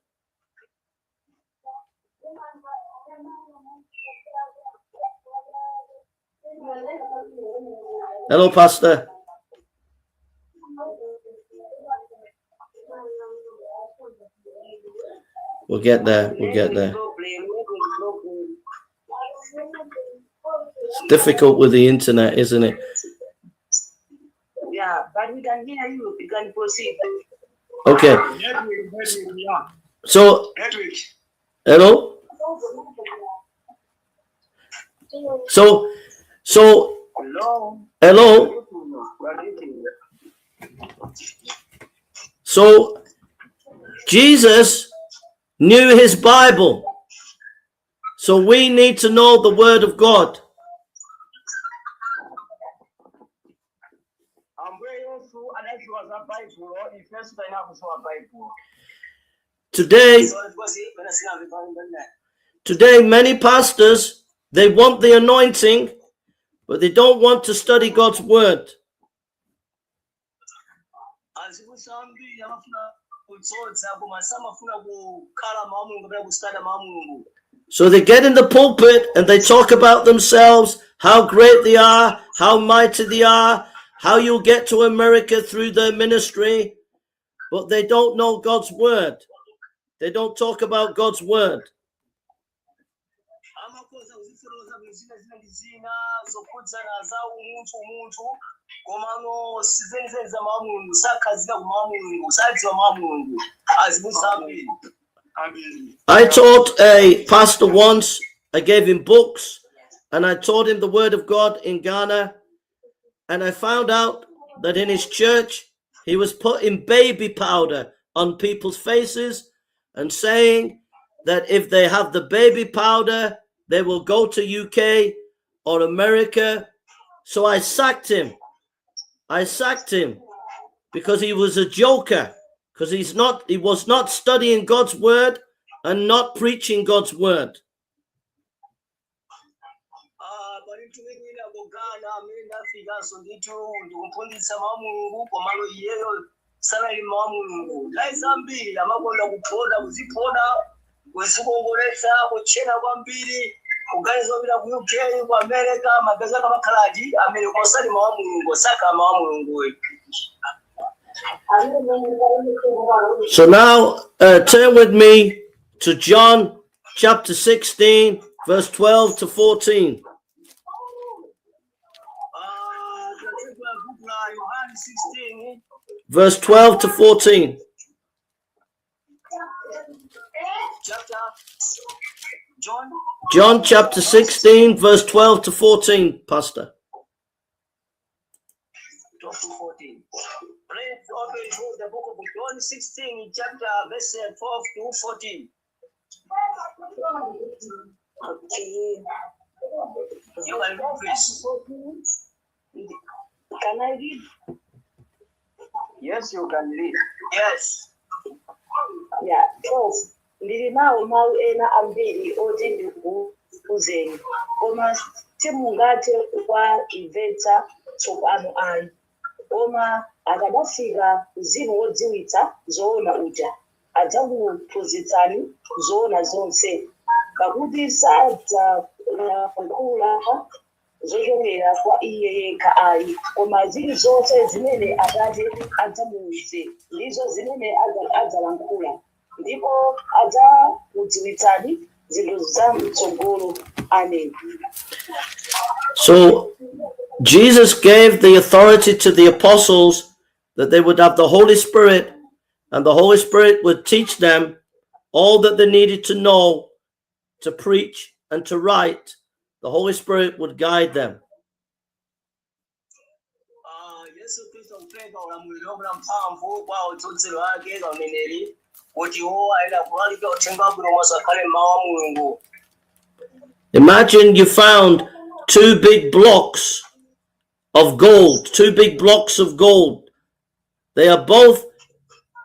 Hello, Pastor. We'll get there. We'll get there. It's difficult with the internet, isn't it? Yeah, but we can hear you. You can proceed. Okay. Network, network, yeah. So, Network. Hello. So, Hello. Hello. So, Jesus knew his Bible. So we need to know the word of God. Ambuye Yesu adadziwa za Baibulo, ifenso tayina kusowa Baibulo. Today, So, because pena sinamve pali. Today, many pastors, they want the anointing, but they don't want to study God's word. Azibusa ambiri amafuna kudzodza koma samafuna kukhala mawu a Mulungu kapena kustada mawu a Mulungu. So they get in the pulpit and they talk about themselves, how great they are, how mighty they are, how you'll get to America through their ministry, but they don't know God's word. They don't talk about God's word. Amakhoza kuzifotokoza bwino zina zina ndi zina zokhudzana za umunthu umunthu komano sizenizeni za mawu a Mulungu sakhazika ku mawu a Mulungu sadziwa mawu a Mulungu azibusa ambiri. I taught a pastor once. I gave him books and I taught him the word of God in Ghana. And I found out that in his church, he was putting baby powder on people's faces and saying that if they have the baby powder, they will go to UK or America. So I sacked him. I sacked him because he was a joker, because he was not studying God's word and not preaching God's word. Ah, pali mtumiki wina ku Ghana amene ndafikanso ndithu ndikumphunzitsa mawu a Mulungu komano iyeyo sanali mawu a Mulungu nthawi zambiri amakonda kuphoda kuziphoda kuzikongoletsa kutchena kwambiri kuganiza kupita ku UK ku America mapeza kamakhalati amene koma sali mawu a Mulungu sakhala mawu a Mulunguyo. So now turn with me to John chapter 16, verse 12 to 14. Ah, tatsegula buku la Yohani 16 Verse 12 to 14. Chapter John. John chapter 16, verse 12 to 14, Pastor. 12 to 14. Please open to the book of John 16, chapter verse 12 to 14. Okay. You can read, please. Can I read? Yes, you can read. Yes. Yeah, 12. Ndili nawo mawu ena ambiri oti ndikuwuzeni, koma simungathe kuwamvetsa tsopano ayi. Koma akadafika Mzimu wodziwitsa zoona uja, adzakuphunzitsani zoona zonse, pakuti sadzalankhula zochokera kwa iye yekha ayi, koma zilizonse zimene Atate adzamuwuze ndizo zimene adzalankhula, ndipo adzakudziwitsani zinthu zam'tsogolo. Amen. So Jesus gave the authority to the apostles that they would have the Holy Spirit, and the Holy Spirit would teach them all that they needed to know to preach and to write. The Holy Spirit would guide them. Ah, Yesu Khristu akupereka ulamuliro kapena mphamvu kwa odzozedwa ake kauneneri kuti iwo ayenera kulalika uthenga wabwino komanso akhale mawu a Mulungu. Imagine you found two big blocks of gold, two big blocks of gold. They are both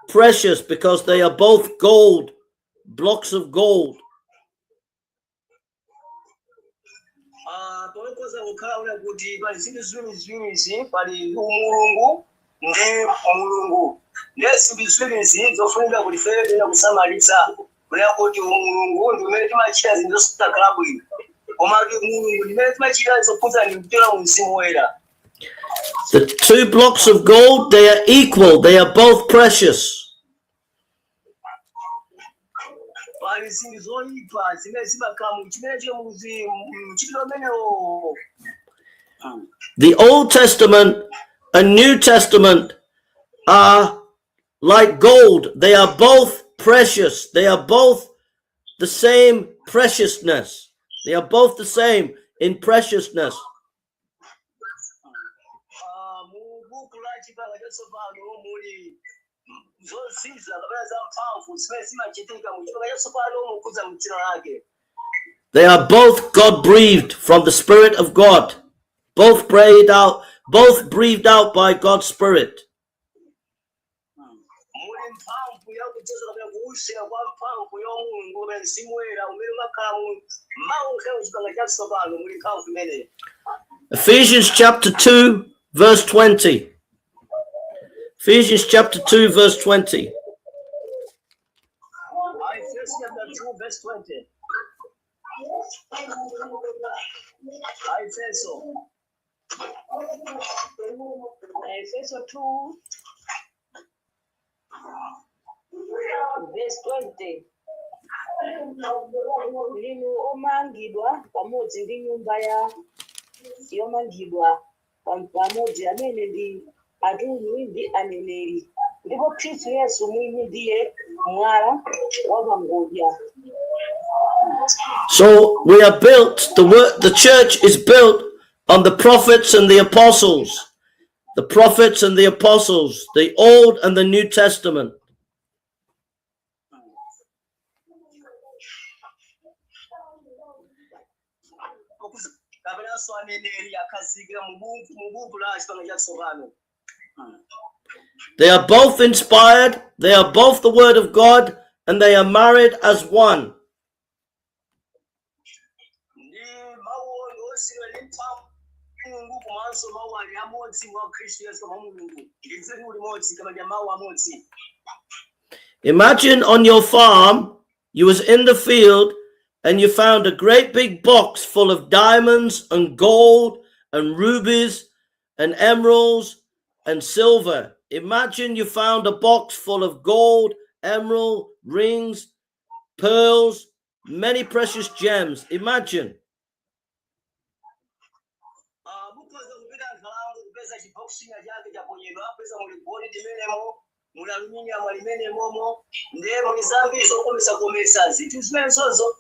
precious because they are both gold, blocks of gold. Ah, pamene kukhala una kuti pali zinthu ziwiri ziwirizi pali umulungu ndi Mulungu ndiye zinthu ziwirizi zofunika kuti ife tena kusamalitsa kunena kuti umulungu ndi umene timachita zinthu zosakhala bwino koma kuti Mulungu ndi umene timachita zokhudza ndi kuchokera mu Mzimu Woyera. The two blocks of gold, they are equal, they are both precious. Pali zinthu zoyipa zimene zimakhala mu chimene chili mchitidwe umenewo. The Old Testament and New Testament are like gold. They are both precious. They are both the same preciousness. They are both the same in preciousness. Ah, mu buku la chipangano chatsopano muli zozizwa kapena za mphamvu zimene zimachitika mu chipangano chatsopano mukhudza mdzina lake. They are both God breathed from the Spirit of God. Both breathed out, both breathed out by God's Spirit. Muli mphamvu yakudzoza kapena kuwusira kwa mphamvu ya Mulungu kapena Mzimu Woyera umene umakhala mu mawu nkhayo chipangano chatsopano muli mphamvu imeneyi. Ephesians chapter 2, verse 20. Ephesians chapter 2, verse 20. Efeso chapter 2 verse 20. Efeso. Efeso 2 verse 20. Ndinu omangidwa pamodzi ndi nyumba ya yomangidwa pamodzi amene ndi atumwi ndi aneneri, ndipo Khristu Yesu mwini ndiye mwala wapangodya. So we are built, the work, the church is built on the prophets and the apostles. The prophets and the apostles, the Old and the New Testament. Kapenanso aneneri akhazikira mu buku la Chipangano Chatsopano. They are both inspired, they are both the word of God, and they are married as one. Ndi mawu onse ndi mphamvu Mulungu, komanso mawu ali amodzi mwa Khristu Yesu mwa Mulungu, ndi mzimu limodzi kama ndi mawu amodzi. Imagine on your farm, you was in the field and you found a great big box full of diamonds and gold and rubies and emeralds and silver. Imagine you found a box full of gold, emerald, rings, pearls, many precious gems. Imagine. Ah, mukhoza kupita nkhalango kupeza chibokisi chake chaponyedwa, kupeza muli golide limenemo, muli aluminium limenemomo, ndiye muli zambiri zokometsakometsa zinthu zimenezozo.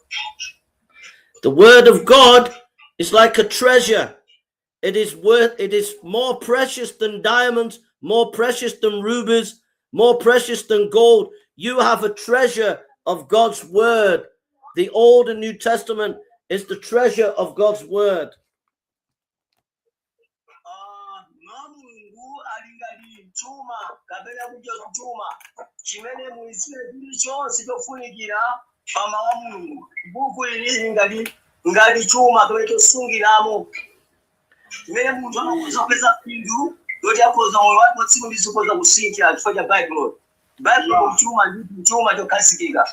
The word of God is like a treasure. It is more precious than diamonds, more precious than rubies, more precious than gold. You have a treasure of God's word. The Old and New Testament is the treasure of God's word. Ah, mwa Mulungu ali ngati chuma kapena kudya chuma chimene muli chine chilichonse chofunikira pa mawu a Mulungu. Buku ili lili ngati chuma kapena chosungiramo chimene munthu amakhoza kupeza phindu loti akhoza moyo wake tsiku ndi tsiku akhoza kusintha chifukwa cha Baibulo. Baibulo chuma ndi chuma chokhazikika.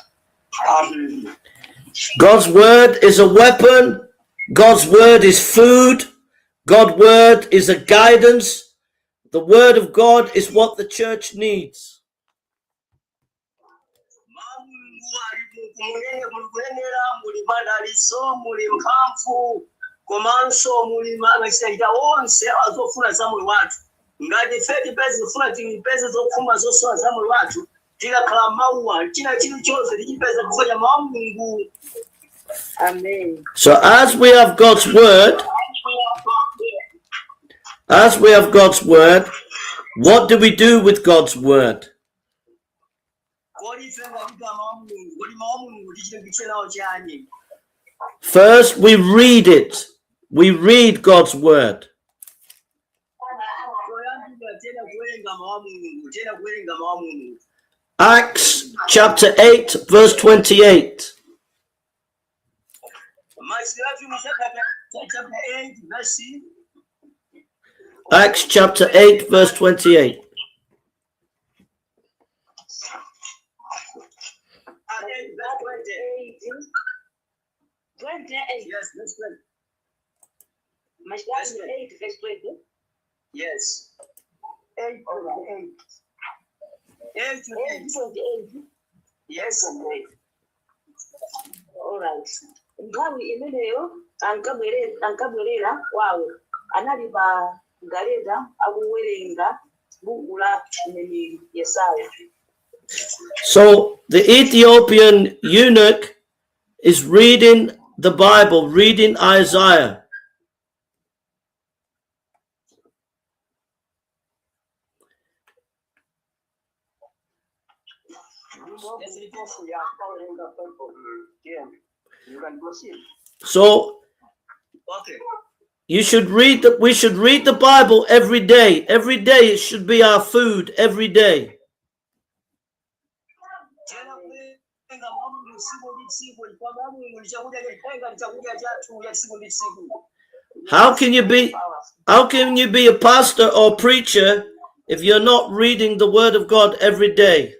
Amen. God's word is a weapon. God's word is food. God's word is a guidance. The word of God is what the church needs. Mulungu ali munene, muli kunenera, muli madalitso, muli mphamvu, komanso muli machitachita onse azofuna za moyo wathu. Ngati ife tipeze zofuna, tipeze zokhumba zosowa za moyo wathu, tikakhala mawuwa china chilichonse tichipeza chifukwa cha mawu a Mulungu. Amen. So as we have God's word, as we have God's word, what do we do with God's word? Kodi ife ngati mawu a Mulungu, kodi mawu a Mulungu tichite nawo chani? First, we read it. We read God's word. Choyambira tena kuwerenga mawu a Mulungu, tena kuwerenga mawu a Mulungu. Acts chapter 8, verse 28. Machitidwe atumwi chapter 8 verse Acts chapter 8, verse 28. 8 verse 20. 8 28. Yes, verse 20. Machitidwe 8 verse 20. Yes. 8 28. 8 to 8 8. 28. Yes. Alright. Nthawi imeneyo ankabwerera kwawo, anali pa galeta akuwerenga buku la mneneri Yesaya. So the Ethiopian eunuch is reading the Bible, reading Isaiah. Yes, it is. Yeah, yeah. You can proceed. So Okay. you should read the we should read the Bible every day. Every day it should be our food every day. Tena kuwerenga mawu a Mulungu tsiku ndi tsiku, chifukwa mawu a Mulungu ndi chakudya chatenga, ndi chakudya chathu cha tsiku ndi tsiku. How can you be a pastor or preacher if you're not reading the word of God every day?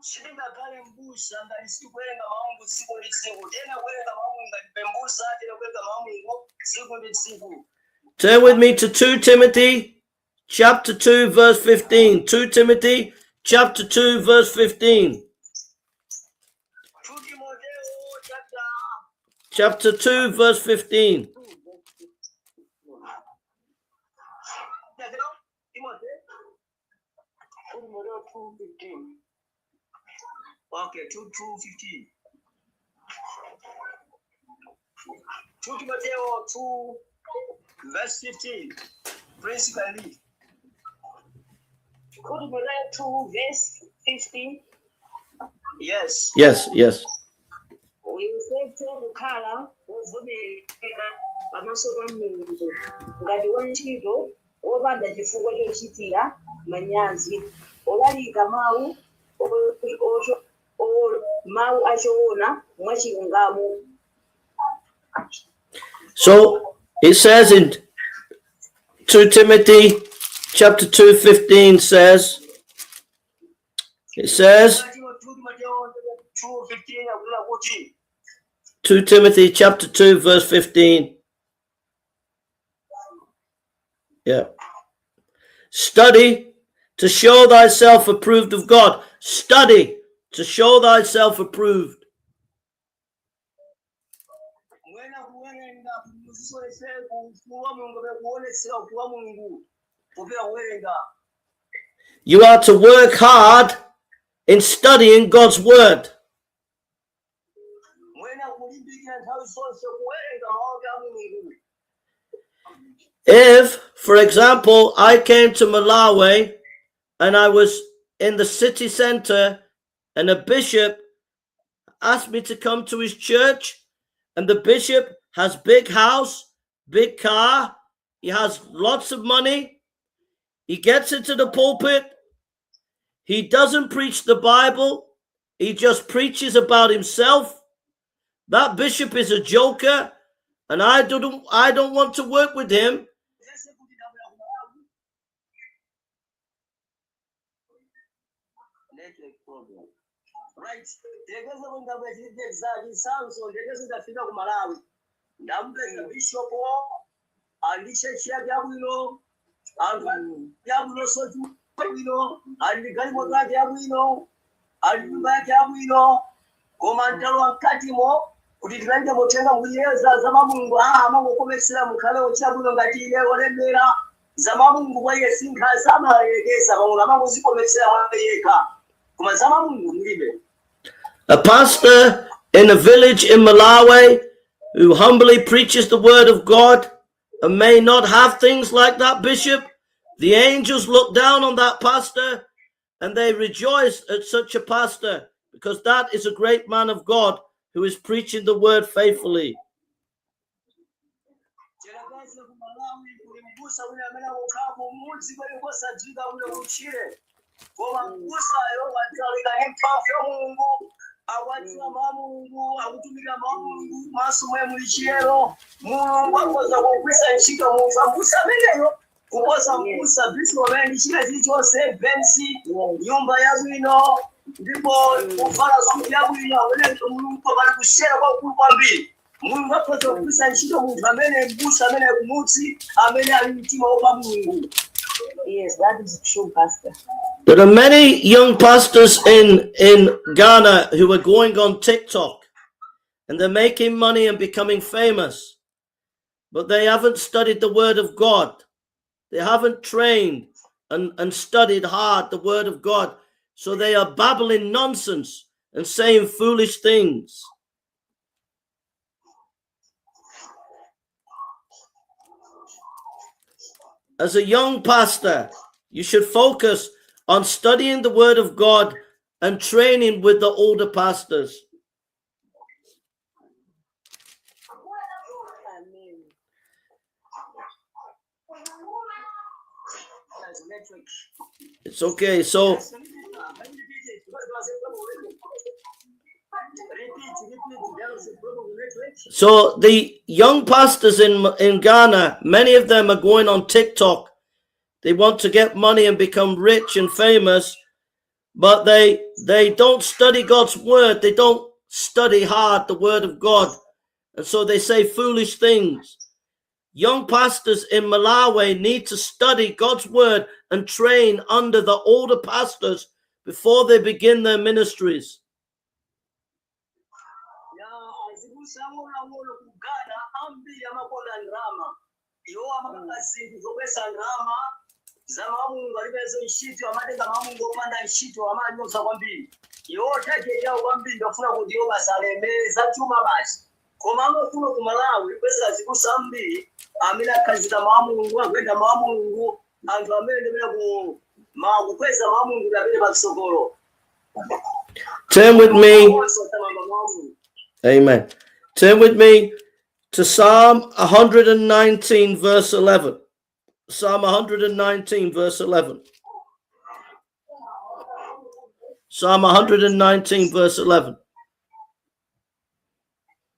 Sitingakhale mbusa ngati sikuwerenga mawu a Mulungu tsiku ndi tsiku. Tena kuwerenga mawu a Mulungu ngati mbusa, tena kuwerenga. Kuwerenga mawu a Mulungu tsiku ndi tsiku. Turn with me to 2 Timothy chapter 2 verse 15. 2 Timothy chapter 2 verse 15. 2 Timoteo chapter Chapter 2 verse 15. Timothy. Timoteo 2:15. Okay, 2 2:15. 2 Timoteo 2 verse 15. Prince, you can read. Timoteo 2 verse 15. Yes. Yes. Uyesetse kukhala wovomereka pamaso pa Mulungu ngati wantchito wopanda chifukwa chochitira manyazi, olalika mawu mawu achoona mwachilungamo. So it says in 2 Timothy chapter 2 15 says, it says 2 Timoteo 2:15 akunena kuti 2 Timothy chapter 2 verse 15. Yeah. Study to show thyself approved of God. Study to show thyself approved. Mwena kuwerenga muzisonese ufulu wa Mulungu kapena kuonetsera ufulu wa Mulungu popera kuwerenga. You are to work hard in studying God's word. Mwena kulimbikira nthawi zonse kuwerenga mawu a Mulungu. If, for example, I came to Malawi and I was in the city center and a bishop asked me to come to his church, and the bishop has big house, big car, he has lots of money. He gets into the pulpit. He doesn't preach the Bible. He just preaches about himself. That bishop is a joker, and I don't want to work with him. Yese kuti ndabwera ku Malawi. Network problem. Right, ndiyekeze kuti ndabwera chitidezaki samson, ndiyekeze ndafika ku Malawi, ndamupeza bishop ali chechi yake yabwino, anthu yabwino, sochi yabwino, ali ndi galimoto yake yabwino, ali nyumba yake yabwino, koma ntalowa mkatimo kuti tikalinde motenga mukuyeza za Mulungu, ah, amangokomesera mukhale ochita bwino ngati ine olemera. Za Mulungu kwa iye sinkha samayelekeza pamwe amangozikomesera mwa yekha, koma za Mulungu mulibe. A pastor in a village in Malawi who humbly preaches the word of God and may not have things like that bishop, the angels look down on that pastor and they rejoice at such a pastor because that is a great man of God who is preaching the word faithfully. Tiyerekeze ku Malawi kuli mbusa wina amene akukhala kumudzi kwene kosadziwika kuno kutchire, koma mbusayo watalika ndi mphamvu ya Mulungu, akwadziwa mawu a Mulungu, akutumika mawu a Mulungu maso mwe muli chiyero. Mulungu akhoza kugwiritsa ntchito munthu ambusa ameneyo kuposa mbusa bishop amene ndi china chilichonse, Benz, nyumba yabwino, ndipo kuvala suti yabwino. Amene Mulungu pali kusiyana kwakulu kwambiri. Mulungu akhoza kugwiritsa ntchito munthu amene mbusa amene kumudzi amene ali mtima wopa Mulungu. Yes, that is true, Pastor. There are many young pastors in Ghana who are going on TikTok and they're making money and becoming famous, but they haven't studied the word of God. They haven't trained and studied hard the word of God. So they are babbling nonsense and saying foolish things. As a young pastor, you should focus on studying the word of God and training with the older pastors. Amen. Network. It's okay. So Repeat, repeat. There was a problem with network. So the young pastors in Ghana, many of them are going on TikTok. They want to get money and become rich and famous, but they don't study God's word. They don't study hard the word of God, And so they say foolish things. Young pastors in Malawi need to study God's word and train under the older pastors before they begin their ministries. Ya azibusa ang'onoang'ono ku Ghana ambiri amakonda ndalama. Iwo amapanga zinthu zopesa ndalama za Mulungu alibenso ntchito, amatenga Mulungu opanda ntchito, amanyoza kwambiri. Iwo target yawo kwambiri ndofuna kuti iwo basi alemere za chuma basi. Koma amafuna ku Malawi kwezera azibusa ambiri amene akhazika mawu Mulungu, akuyenda mawu Mulungu, anthu amene ndimene ku makukweza mawu Mulungu kuti apite patsogolo. Turn with me. Onse osamamba mawu Mulungu. Amen. Turn with me to Psalm 119, verse 11. Psalm 119, verse 11. Psalm 119, verse 11.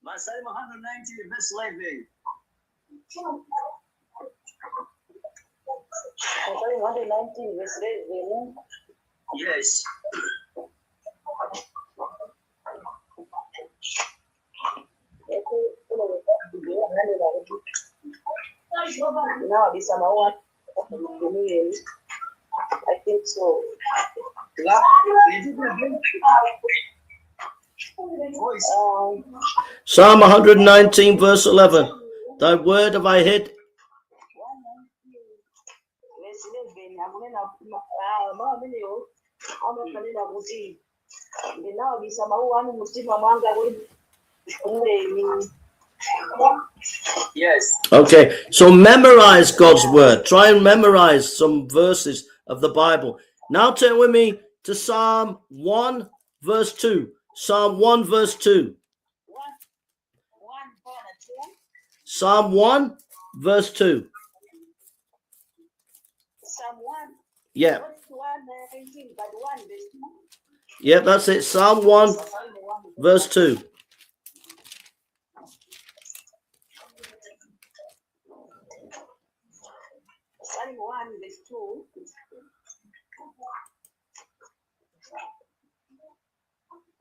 Masalimo 119 verse 11. Masalimo 119 verse 11. Yes. Now, this one. I think so. La, voice. Psalm 119, verse 11. Thy word have I hid. Verse 11 akunena, mawu amenewo amafanena kuti ndinawabisa mawu anu mumtima mwanga kuti ndisakuchimwireni. Yes. Okay, so memorize God's word. Try and memorize some verses of the Bible. Now turn with me to Psalm 1, verse 2. Psalm 1, verse 2. 1, 1, 2. Psalm 1, verse 2. Psalm 1, Yeah, not 119, but 1 verse 2. yeah, that's it. Psalm 1, Psalm 1 verse 2. Psalm 1 verse 2.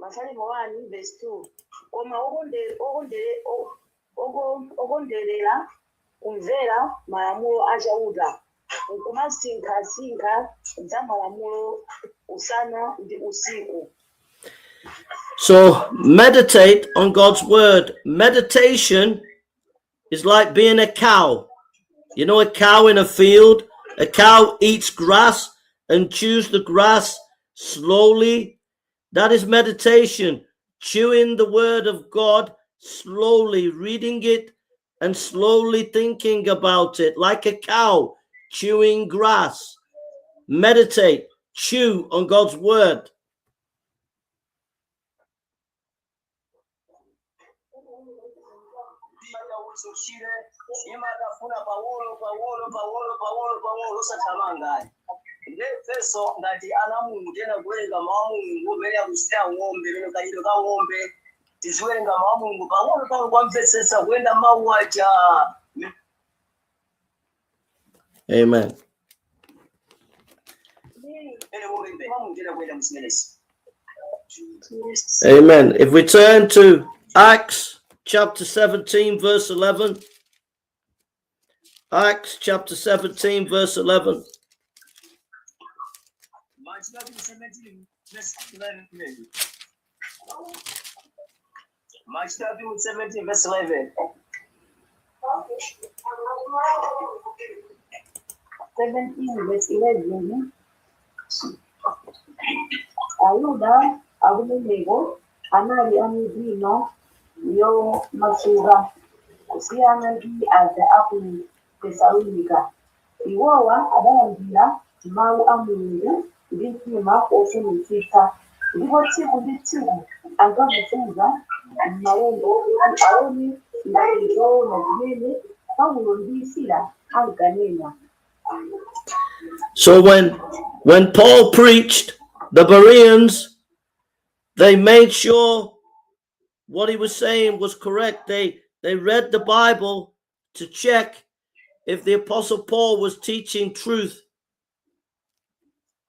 Masalimo 1 verse 2. Koma okonderera kumvera malamulo achauta nkumasinkhasinkha za malamulo usana ndi usiku. So meditate on God's word. Meditation is like being a cow. You know, a cow in a field, a cow eats grass and chews the grass slowly. That is meditation, chewing the word of God slowly, reading it and slowly thinking about it, like a cow chewing grass. Meditate, chew on God's word. Usushire imatafuna pawolo pawolo pawolo pawolo pawolo osathamanga ayi. Ndefeso ngati ana Mulungu tena kuwerenga mawu a Mulungu umene akusita ng'ombe pene kachito ka ng'ombe tiziwerenga mawu a Mulungu pang'ono pang'ono kwamvetsetsa kuyenda mawu aja. Amen. Mene mumbe Mulungu tena kuyenda mzimenezi. Amen. If we turn to Acts chapter 17, verse 11. Acts chapter 17, verse 11. Machitatu 17 verse 11. Machitatu 17 verse 11. 17 verse 11. Ayuda akumeneko anali a mitima yomasuka kusiyana ndi aja aku Tesalonika. Iwowa adalandira mawu a Mulungu ndi mtima wofunitsitsa, ndipo tsiku ndi tsiku ankafufuza m'malemba kuti aone ngati zoona zimene Paulo ndi Sila ankanena. So when Paul preached, the Bereans, they made sure what he was saying was correct. They read the Bible to check if the apostle Paul was teaching truth.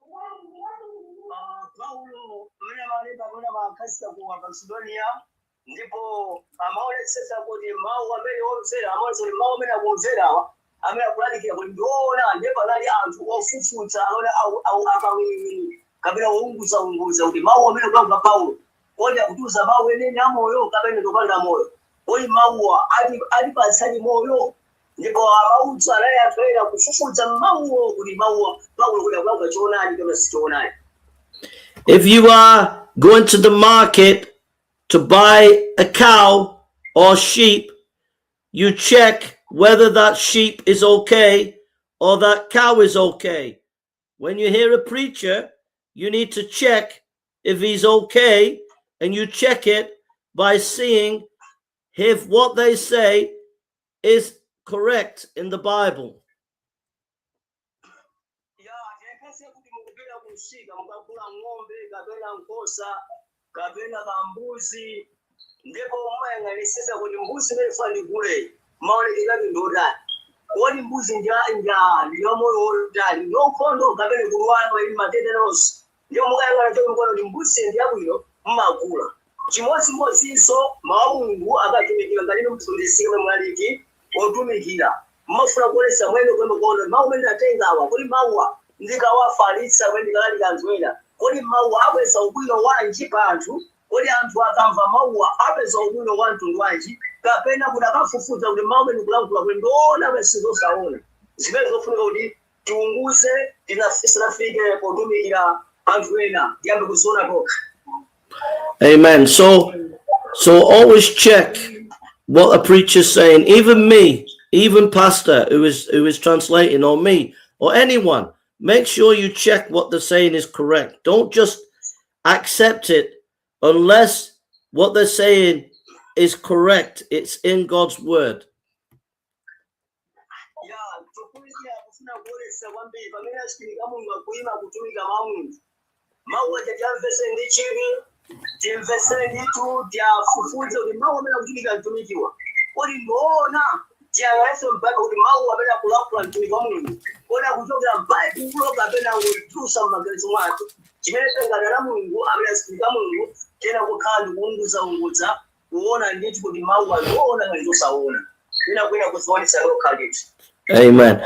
Ah, Paulo mmene amalemba amene amakhazika ku Macedonia Ndipo amaonetsetsa kuti mawu amene omvera, amaonetsa kuti mawu amene akumverawa, amene akulalikira, kuti ndiwoona. Ndiye panali anthu ofufuza amene akawiriwiri kapena ounguzaunguza kuti mawu amene akulankhula Paulo, kodi akutiuza mawu enene amoyo kapena ndopanda moyo? Kodi mawuwa alipatsani moyo? Ndipo amautsa anali anthu ena kufufuza mawuwo kuti mawuwa Paulo kuti akulankhula choonadi kapena sichoonadi. If you are going to the market to buy a cow or sheep, you check whether that sheep is okay or that cow is okay. When you hear a preacher, you need to check if he's okay, and you check it by seeing if what they say is correct in the Bible. Ya, tiyesese kuti mukupita kumsika, mukagula ng'ombe kapena nkhosa kapena kambuzi, ndipo mumayang'anisisa kuti mbuzi imene funa ndigule maonekedwe ake ndiotani? Kodi mbuzi ndiyamoyo wotani? Ndiyonkhondo kapena kulwala ili matenda nonse? Ndiyo mukayang'ana choti mukuona kuti mbuzi ndiyabwino, mmagula. Chimodzimodzinso mawu a Mulungu akatumikira, ngati inu mphunzitsi kapena mlaliki otumikira, mmafuna kuonetsa mwene kuyamba kuona mawu amene ndatengawa, kodi mawuwa ndikawafalitsa kapena ndikalalika anthu ena, kodi mawuwa abweza ubwino wanji pa anthu? Kodi anthu akamva mawuwa apeza ubwino wa mtundu wanji? Kapena kuti akafufuza kuti mawu amene ndikulankhula kuti ndiona kapena sizosaona, zimene zofunika kuti tiunguze tisanafike potumikira anthu ena, tiyambe kuziona tokha. Amen. So always check what a preacher's saying. Even me, even pastor who is translating, or me, or anyone. Make sure you check what they're saying is correct. Don't just accept it unless what they're saying is correct. It's in God's word. Ya, tokuizira kufuna kuonesa kwambiri pamene achitumika Mulungu akuyima kutumika mawu Mulungu, mawu aja timvese ndi chidwi, timvese ndithu, tiafufuze kuti mawu amene akutumika mtumikiwa kodi ndiona? Tiyang'anenso m'Baibulo kuti mawu amene akulankhula mtumiki wa Mulungu kodi akuchokera m'Baibulo kapena angotulusa m'maganizo mwake? Chimene tengana la Mulungu amene achitumika Mulungu tena kukhala ndi kuunguzaunguza kuona ndithu kuti mawu andiona ngati zosaona tena kwina kuzionesa lokha ndithu. Amen.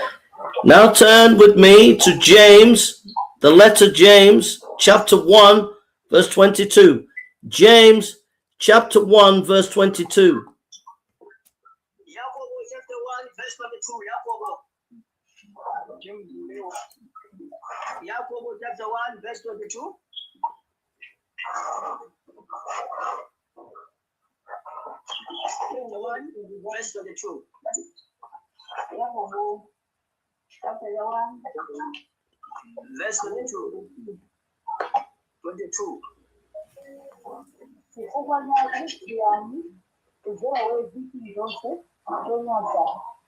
Now turn with me to James, the letter James, chapter 1, verse 22. James, chapter 1, verse 22. Yakobo chapter 1 verse 22. Yakobo, Yakobo chapter 1 verse 22. Chapter 1 verse 22. Yakobo chapter 1 verse 22, 22. Chifukwa chake siyani chizolowezi chilichonse chonyansa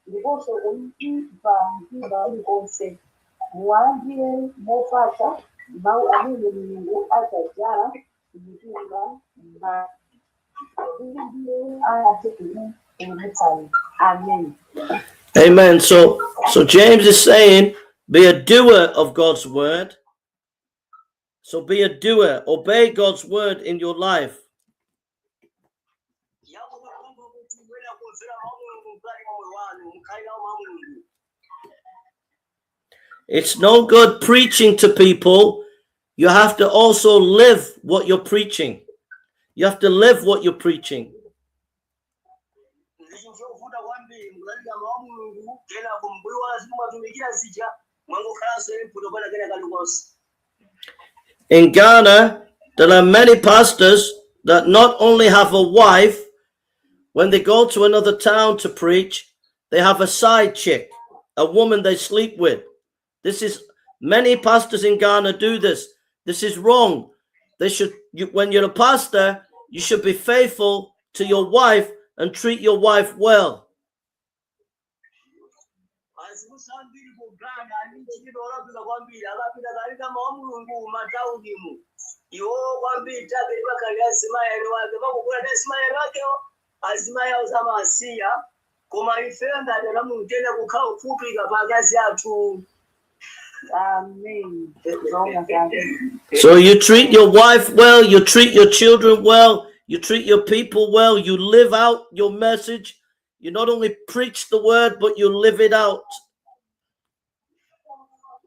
ndiponso kuipa mtima ulikonse. Muwalandire mofatsa mawu amene Mulungu adzadzala m'mitima mwanu, ndiye angathe kukupulumutsani. Amen. Amen. So James is saying, be a doer of God's word. So be a doer, obey God's word in your life. Yakobo kumva kuti mwena kumvera mawu Mulungu mkati mwa moyo wanu, mukhale nawo mawu Mulungu. It's no good preaching to people. You have to also live what you're preaching. You have to live what you're preaching. Ndi chinthu chovuta kwambiri mukulalika mawu Mulungu, kenako mbuyo wa zimumatumikira zija mwangokhalanso mphuto pana kena kalikonse. In Ghana, there are many pastors that not only have a wife, when they go to another town to preach, they have a side chick, a woman they sleep with. This is many pastors in Ghana do this. This is wrong. They should you, when you're a pastor, you should be faithful to your wife and treat your wife well. Azibusa ambiri ku Ghana ali ntchito olapika kwambiri, akapita kalalika mawu a Mulungu mataunimu, iwo kwambiri target pakali azimayi eni wake, pakugula ndi azimayi eni wakewo, azimayi awo samasiya. Koma ife ngati ana Mulungu tena kukhala kukhulupirika pa akazi athu. Amen. Zoona zake. So you treat your wife well, you treat your children well, You treat your people well. You live out your message. You not only preach the word, but you live it out.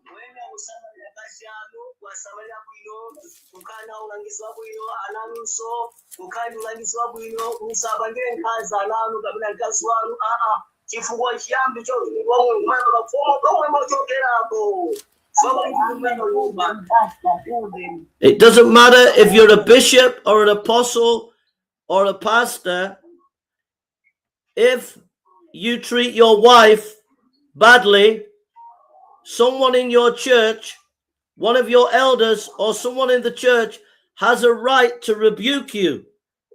Muyenera kusamalira akazi anu, kuwasamalira bwino, kukhala nawo ulangizi wabwino, ana anunso kukhala ndi ulangizi wabwino. Musapangire nkhanza ana anu kapena mkazi wanu, aa, chifukwa chiyambi cha utumiki wa Mulungu mayamba pakhomo pomwe mochokerapo. It doesn't matter if you're a bishop or an apostle or a pastor, if you treat your wife badly, someone in your church, one of your elders or someone in the church has a right to rebuke you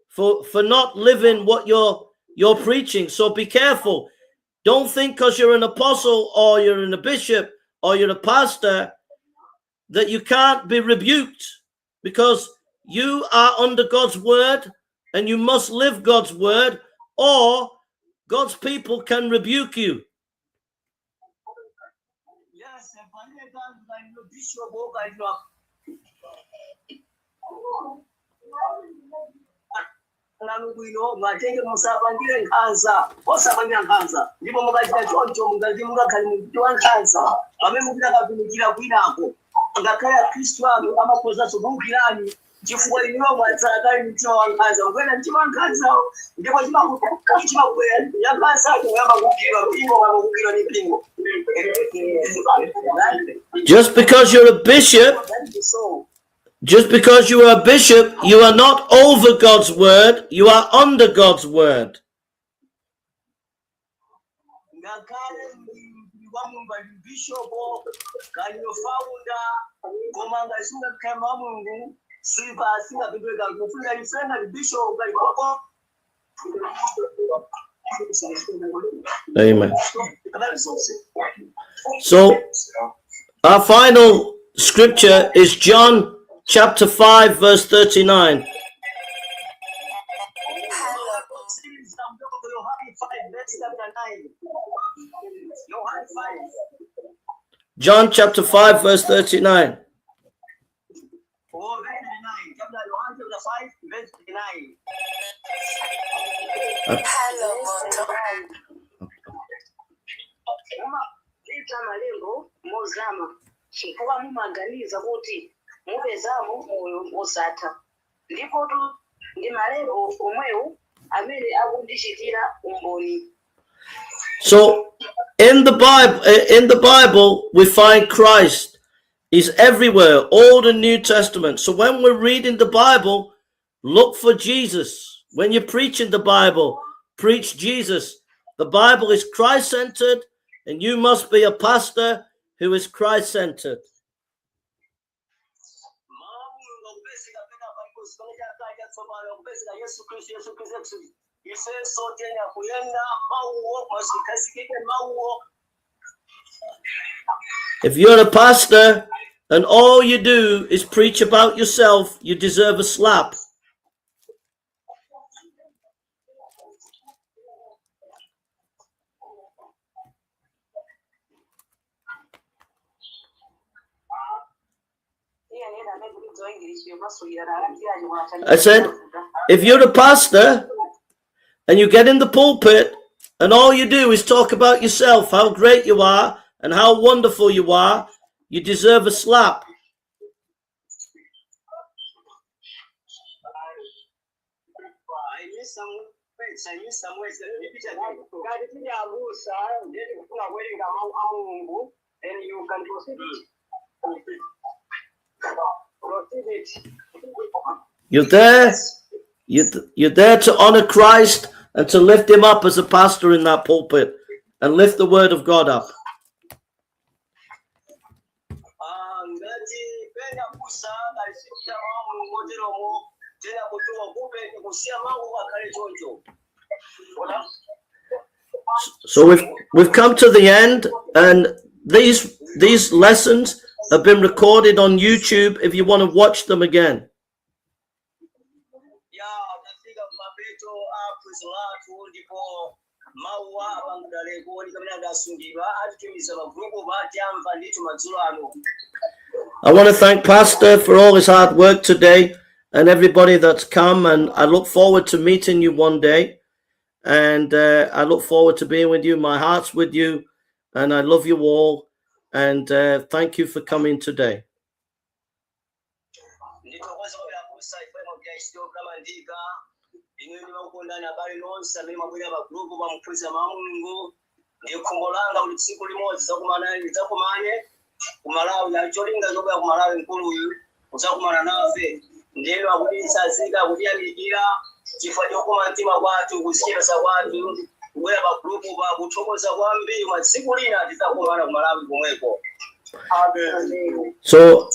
for not living what you're preaching. So be careful. Don't think because you're an apostle or you're a bishop or you're a pastor that you can't be rebuked, because you are under God's word and you must live God's word, or God's people can rebuke you. Yes, palibe kanthu kalino bishop kalino nanu bwino mwatenge, musapangire nkhanza, osapangira nkhanza, ndipo mukachita choncho mungati mungakhale mukuti wa nkhanza pamene mupita katumikira kwinako, ngakhale akhristu anu amakhozanso kuwukirani chifukwa inuyo mwatsala kale mtima wa nkhanza, mukuyenda mtima wa nkhanzawo, ndipo chimakubwera ya nkhanzacho muyamba kuwukirwa mpingo, mwayamba kuwukirwa ndi mpingo. Just because you're a bishop, So just because you are a bishop, you are not over God's word, you are under God's word. Ngakhale wa Mulungu ali bishopo kali founder, koma ngati sungakhale wa Mulungu sipa singapindulika kufunga ifenga ndi bishop kali kwako. Amen. Kapena zonse. So our final scripture is John chapter 5, verse 39. Yohane 5 verse chapter 9. Yohane 5. John chapter 5, verse 39. Oh, verse 39. Chapter Yohane chapter 5 verse 39. Hello, Moto. Mumafufuza malembo mozama chifukwa mumaganiza kuti mupezamo moyo wosatha, ndipotu ndi malembo omwewo amene akundichitira umboni. So in the Bible, we find Christ. He's everywhere, Old and New Testament. So when we're reading the Bible, look for Jesus. When you're preaching the Bible, preach Jesus. The Bible is Christ-centered, and you must be a pastor who is Christ-centered. Mawu a Mulungu akupezeka pena paliponse, pamene chakale chatsopano akupezeka Yesu Khristu, Yesu Khristu. Ifenso tena kuyenda mawuwo masikhazikike mawuwo. If you're a pastor and all you do is preach about yourself, you deserve a slap. I said, if you're a pastor and you get in the pulpit and all you do is talk about yourself, how great you are and how wonderful you are, you deserve a slap. I miss some words. I miss some words. Repeat again. Ngati tili abusa ndiye tikufuna kuwerenga mawu a Mulungu, then you can proceed it. Proceed it. You're there. You're there to honor Christ and to lift him up as a pastor in that pulpit and lift the word of God up. Ah, ngati pena busa ngati mawu a Mulungu moteromo tena kutuwa kupe kusiya mawu akhale choncho. Ona? So we've come to the end, and these lessons have been recorded on YouTube if you want to watch them again. Ya, tafika mapeto a phunziro lathu, ndipo mawuwa apangidwa kapena adasungidwa, atitumiza pa group pa, ndithu madzulo ano. I want to thank Pastor for all his hard work today and everybody that's come. And I look forward to meeting you one day. And I look forward to being with you. My heart's with you, and I love you all. And thank you for coming today. Ndithokoza abusa ifuna kuchitira kutamandika inu ndimakukondani abale nonse amene mwabwera pa gulupu pamuphunzira mawu a Mulungu. Ndi khumbo langa kuti tsiku limodzi tidzakumane ku Malawi ali cholinga chobwera ku Malawi mkuluyu kudzakumana nafe ndeno akutitsazika akutiyamikira chifukwa chokoma mtima kwathu kuzichepesa kwathu kubwera pa gulupu pa kuthokoza kwambiri mwa tsiku lina tidzakumana ku Malawi komweko. Amen. So,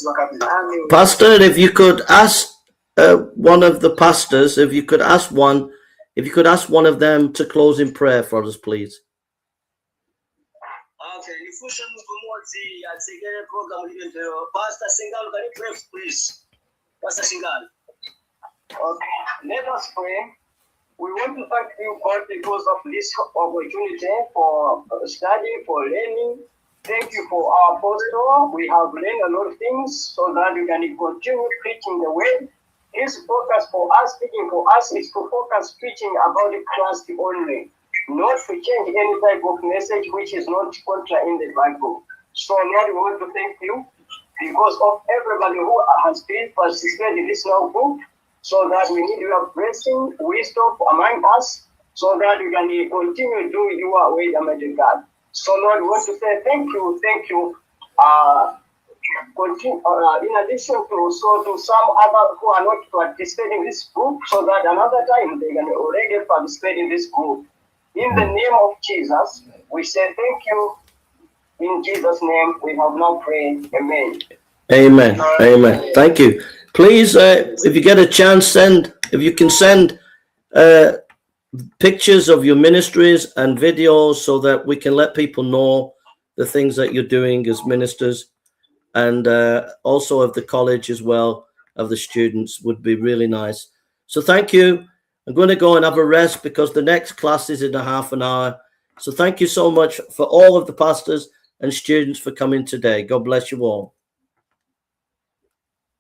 Pastor, if you could ask one of the pastors, if you could ask one, if you could ask one of them to close in prayer for us, please. Okay, ndifunse munthu umodzi atsekere program lipemphero. Pastor Singano, can you pray, please? Pastor Singano. Okay, let us pray. We want to thank you, God, because of this opportunity for study, for learning. Thank you for our apostle. We have learned a lot of things so that we can continue preaching the word. His focus for us, speaking for us, is to focus preaching about Christ only, not to change any type of message which is not contra in the Bible. So, Lord, we want to thank you because of everybody who has been participating in this now group, so that we need your blessing, wisdom among us, so that we can continue doing your way, Almighty God. So, Lord, we want to say thank you, thank you. Continue, in addition to so to some other who are not participating in this group, so that another time they can already participate in this group. In the name of Jesus, we say thank you. In Jesus' name, we have now prayed. Amen. Amen. Amen. Thank you. Please, if you get a chance, send, if you can send pictures of your ministries and videos so that we can let people know the things that you're doing as ministers, and also of the college as well, of the students, would be really nice. So thank you. I'm going to go and have a rest because the next class is in a half an hour. So thank you so much for all of the pastors and students for coming today. God bless you all.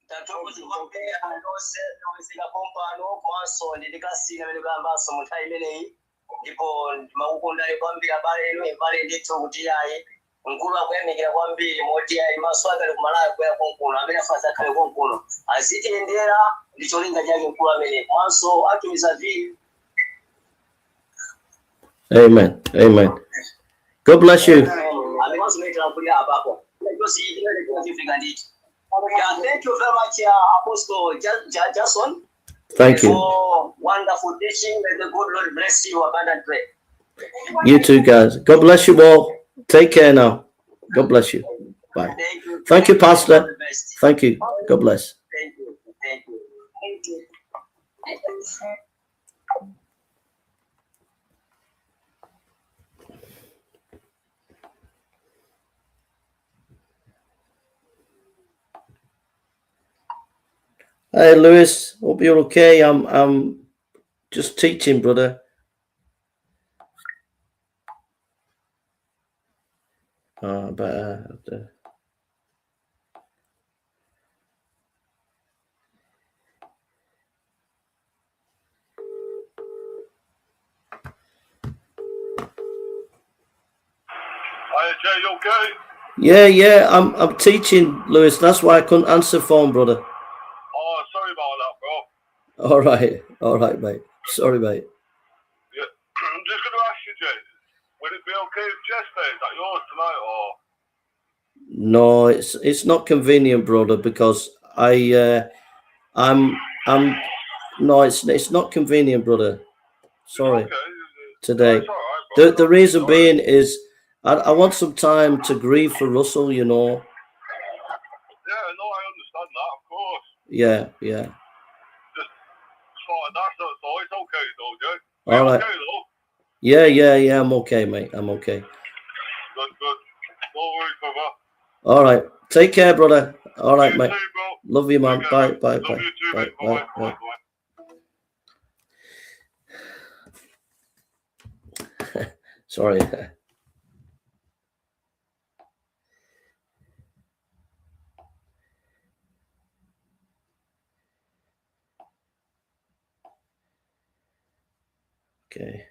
Tathokoza kwambiri anthu onse owezeka pompano komanso ndilikasina amene kuyambanso mu nthawi imeneyi ndipo ndimakukondani kwambiri abale enu abale ndithu kuti ayi mkulu akuyamikira kwambiri moti ayi maso ake ali kumalawi kubwera konkuno amene afaza akhale konkuno azitiyendera ndi cholinga chake mkulu amene komanso atumiza vili. Amen. Amen. God bless you. Amenenso mene apapo chifika ndithu. Yeah, thank you very much, Apostle Jason, Thank you. for wonderful teaching. May the good Lord bless you abundantly. You too, guys. God bless you all. Take care now. God bless you. Bye. Thank you. Thank you, All Pastor. the best. Thank you. God bless. Thank you. Thank you. Thank you. Hey, Lewis. Hope you're okay. I'm just teaching, brother. But Hi, Jay, you okay? Yeah. I'm teaching, Lewis. That's why I couldn't answer phone, brother. Oh, sorry about that, bro. All right, mate. Sorry, mate. Yeah. I'm just going to ask you, Jay, would it be okay if Jess stays at yours tonight, or? No, it's not convenient, brother, because I'm no, it's not convenient, brother. Sorry Okay. today. It's all right, bro. The reason Sorry. being is I want some time to grieve for Russell, you know. Yeah, no, I understand that, of course. Yeah. Just thought that's so it's okay, though, Jay. All You right. okay, though? Yeah. I'm okay, mate. I'm okay. Good, good. No worries, brother. All right. Take care, brother. All right, You mate. too, bro. Love you, man. Take Bye, care, mate. bye, Love bye, you too, bye, mate. bye, Bye-bye. bye. Bye-bye. Sorry. Okay.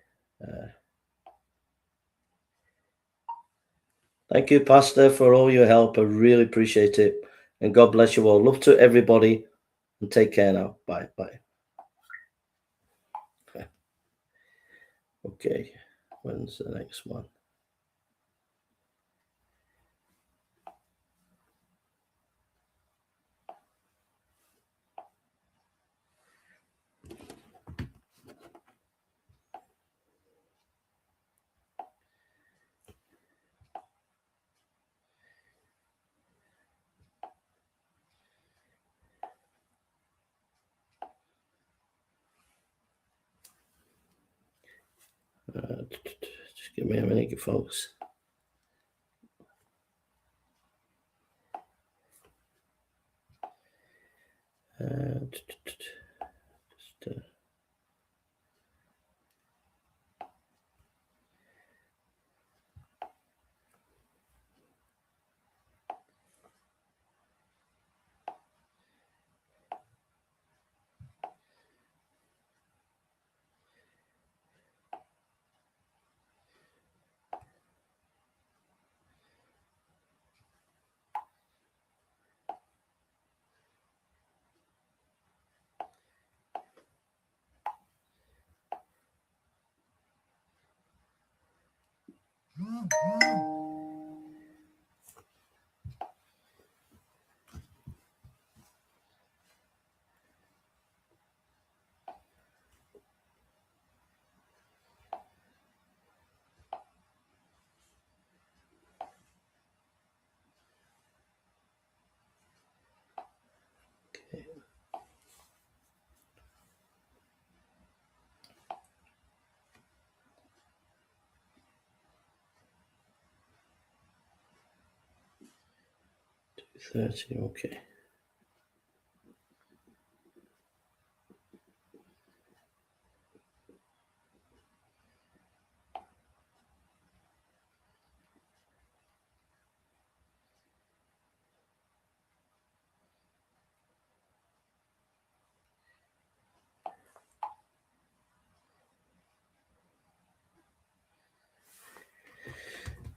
Thank you, Pastor, for all your help. I really appreciate it. And God bless you all. Love to everybody. And take care now. Bye. Bye. Okay. When's the next one? Just give me a minute, folks. Just, 30, okay.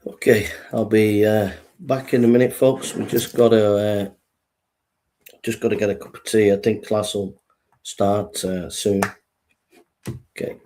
Okay, I'll be back in a minute, folks. We just gotta get a cup of tea. I think class will start soon. Okay.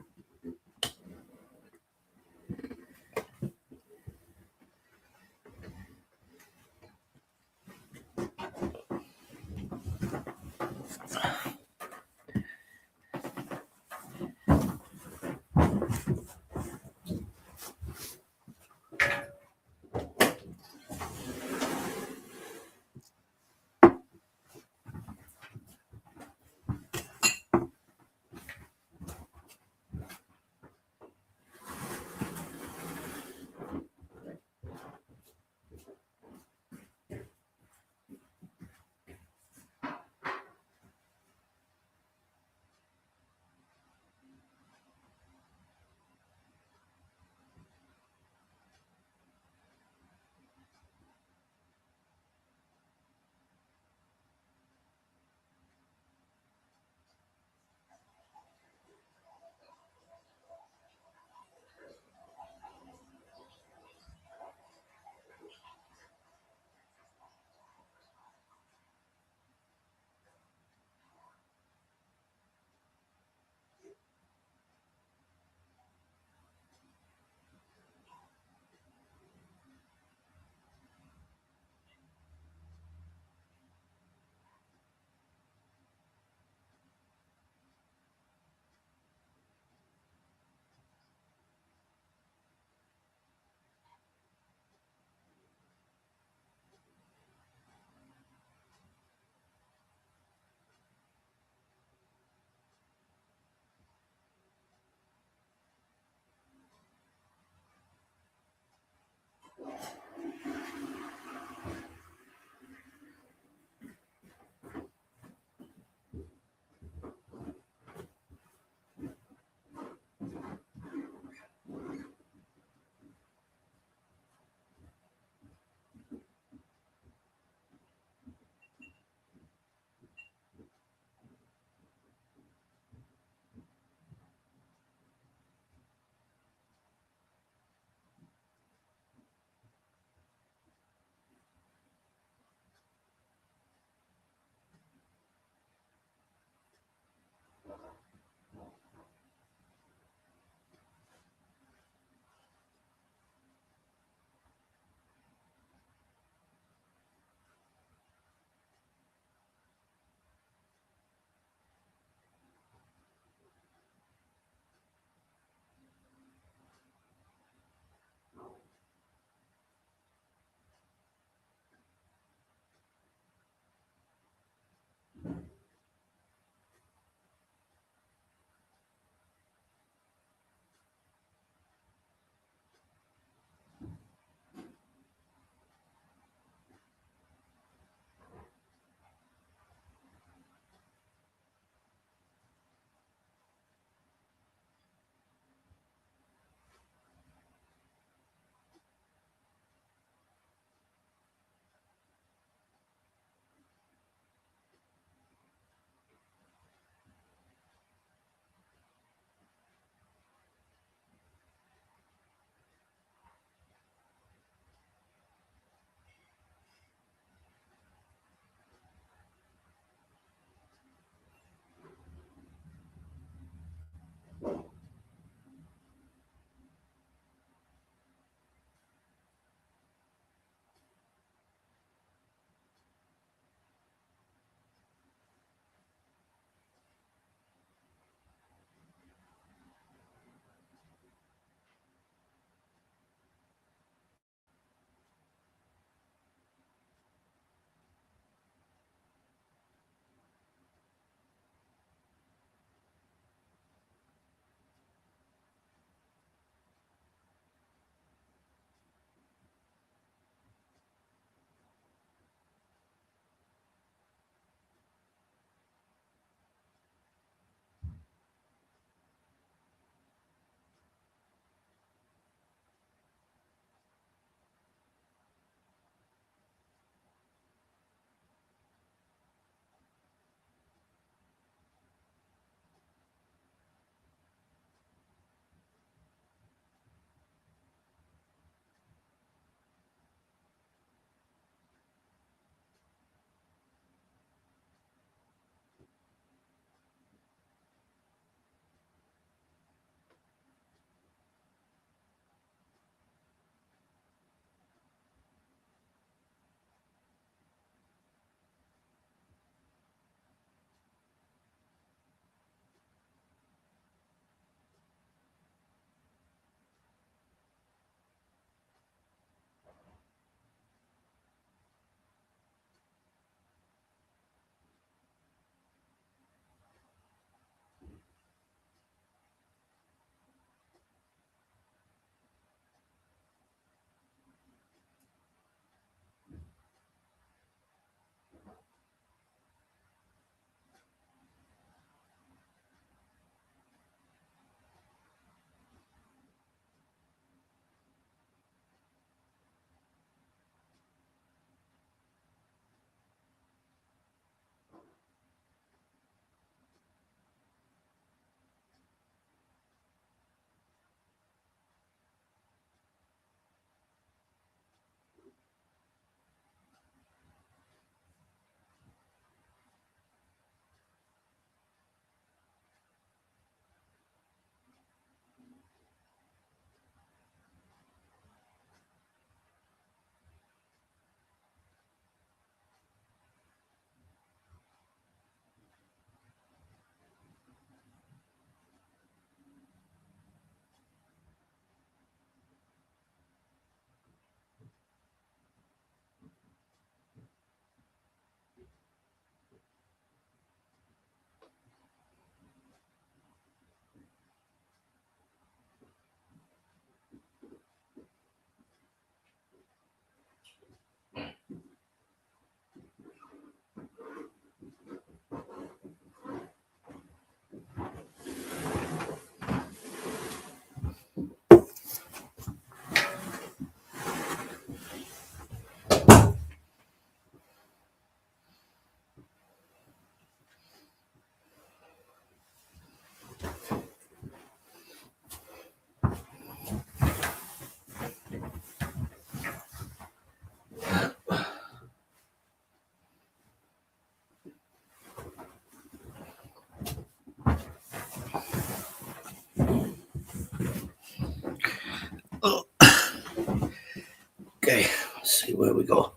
we go.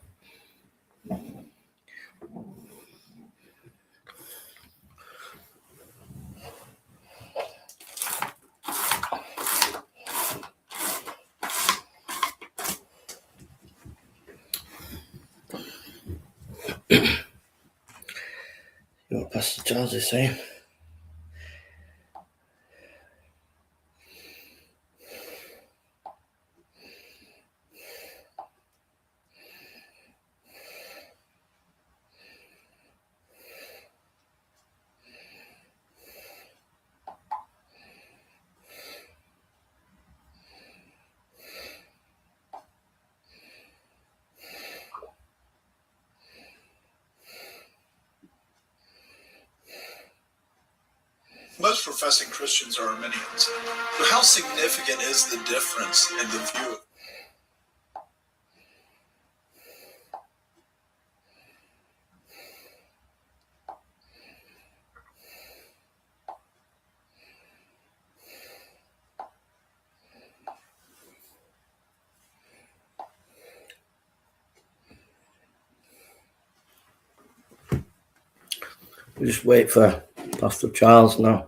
You know what Pastor Charles is saying? Most professing Christians are Arminians. So how significant is the difference in the view? We just wait for Pastor Charles now.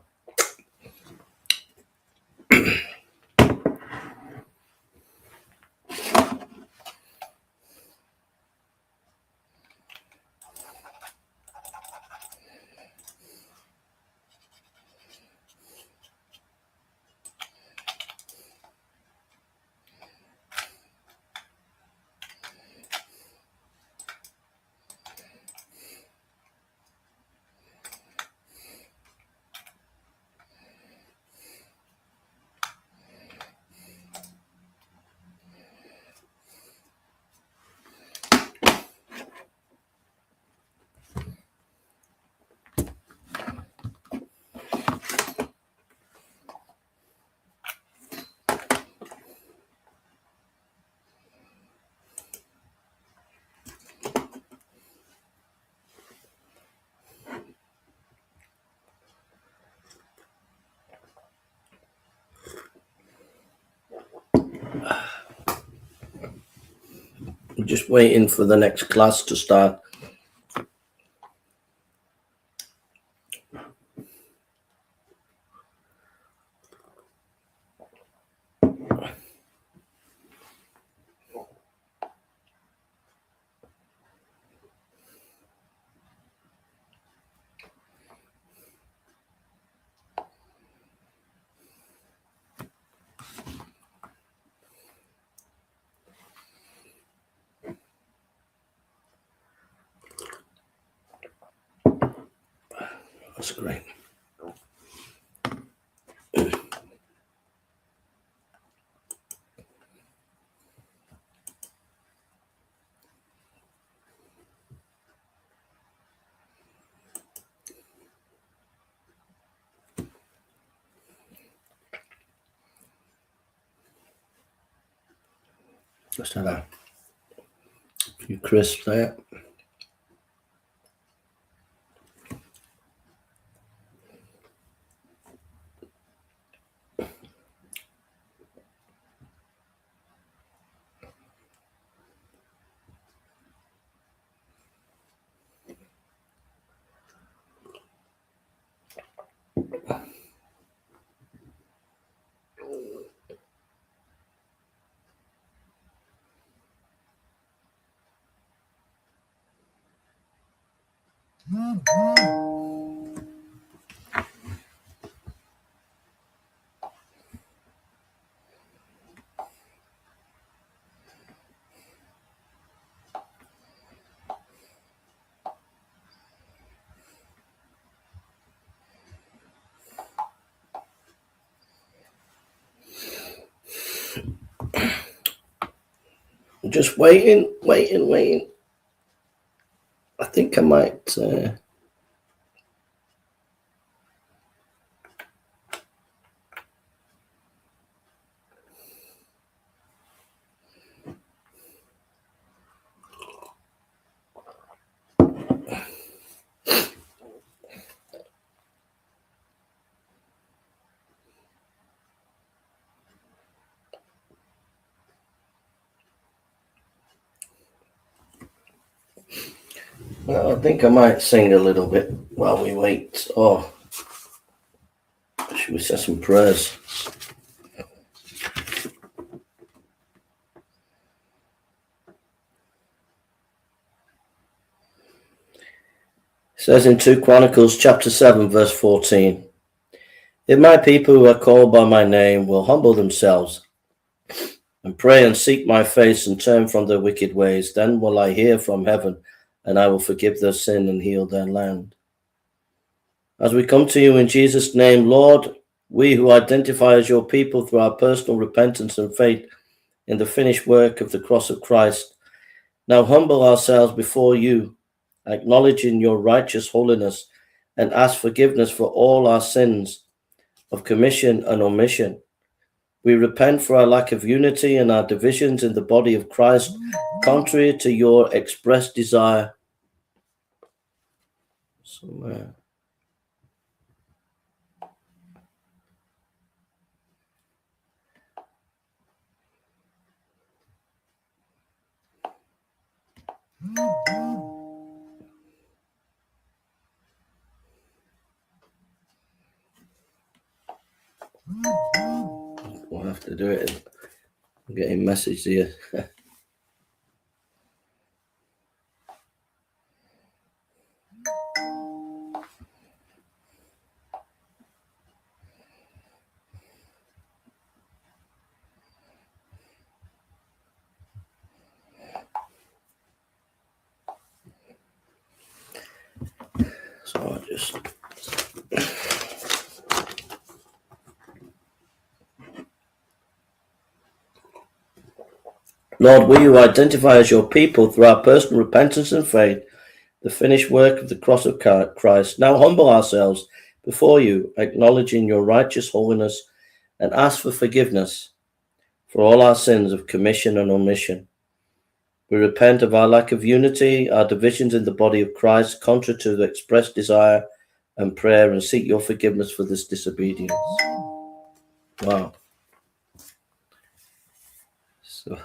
I'm just waiting for the next class to start. That's great. Just had a few crisps there. Just waiting, waiting, waiting. I think I might. Well, I think I might sing a little bit while we wait. Or should we say some prayers? It says in 2 Chronicles chapter 7, verse 14, "If my people who are called by my name will humble themselves and pray and seek my face and turn from their wicked ways, then will I hear from heaven and I will forgive their sin and heal their land." As we come to you in Jesus' name, Lord, we who identify as your people through our personal repentance and faith in the finished work of the cross of Christ, now humble ourselves before you, acknowledging your righteous holiness, and ask forgiveness for all our sins of commission and omission. We repent for our lack of unity and our divisions in the body of Christ, contrary to your expressed desire. Somewhere. We'll have to do it. I'm getting message here. So I just... Lord, we who identify as your people through our personal repentance and faith, the finished work of the cross of Christ, now humble ourselves before you, acknowledging your righteous holiness, and ask for forgiveness for all our sins of commission and omission. We repent of our lack of unity, our divisions in the body of Christ, contrary to the expressed desire and prayer, and seek your forgiveness for this disobedience. Wow. So...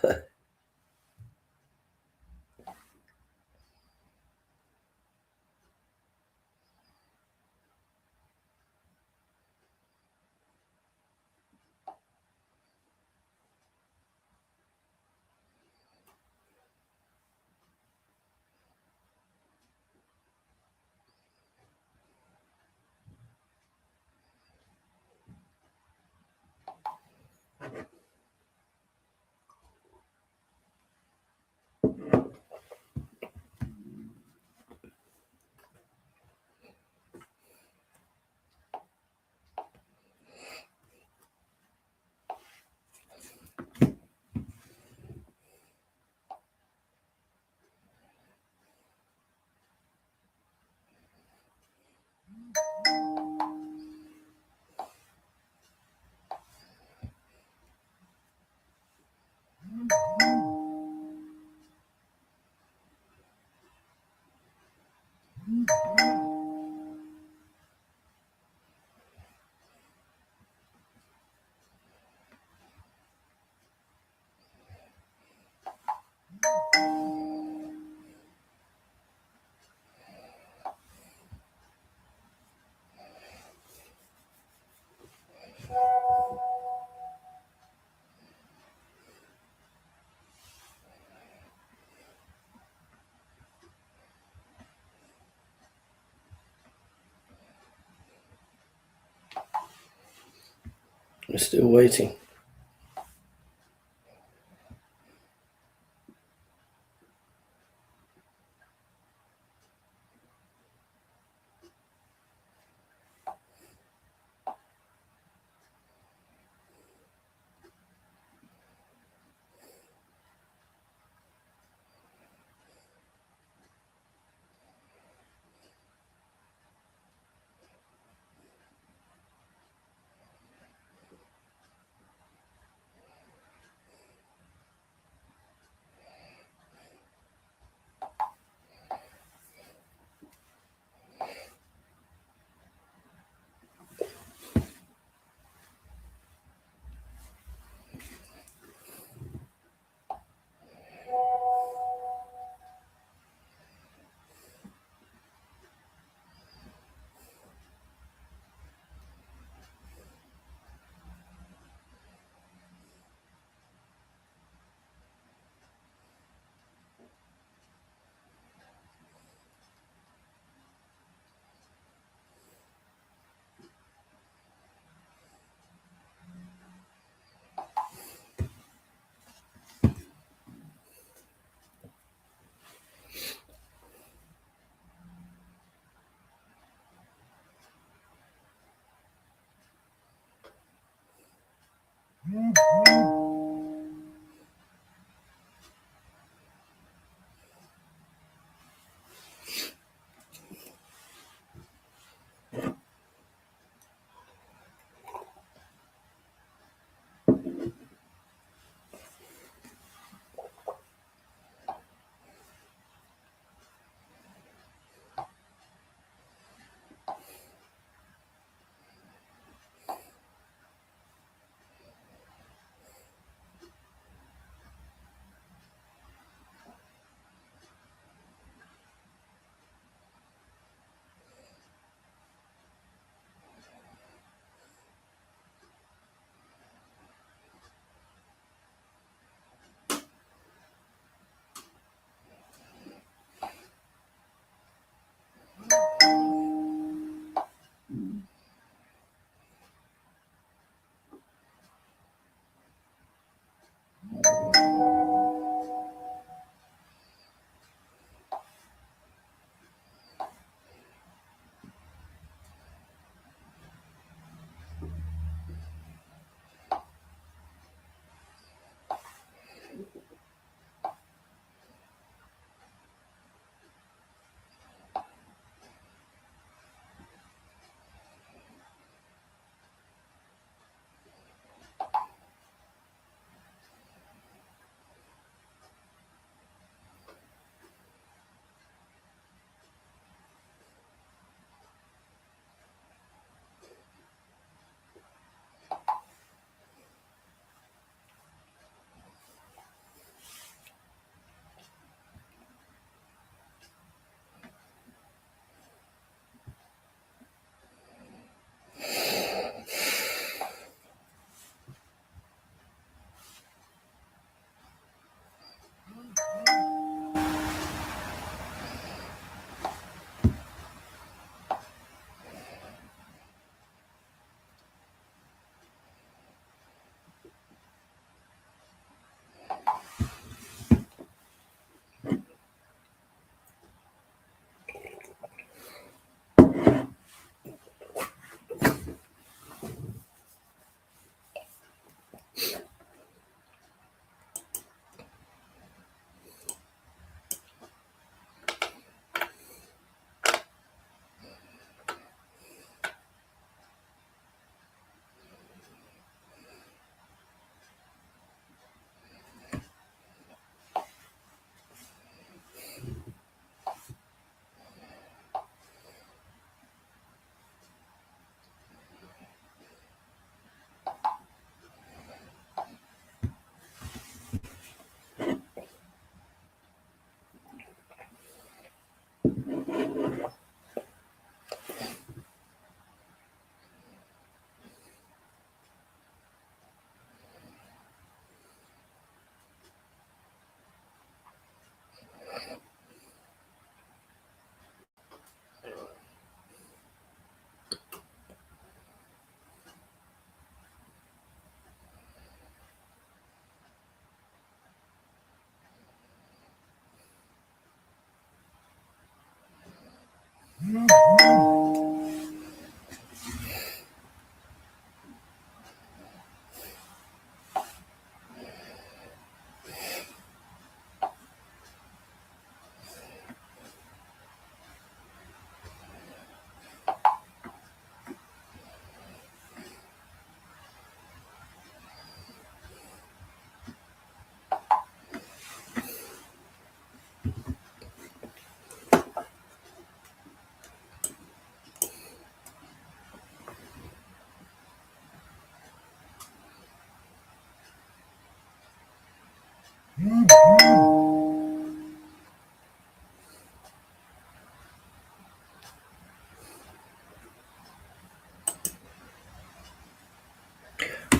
We're still waiting.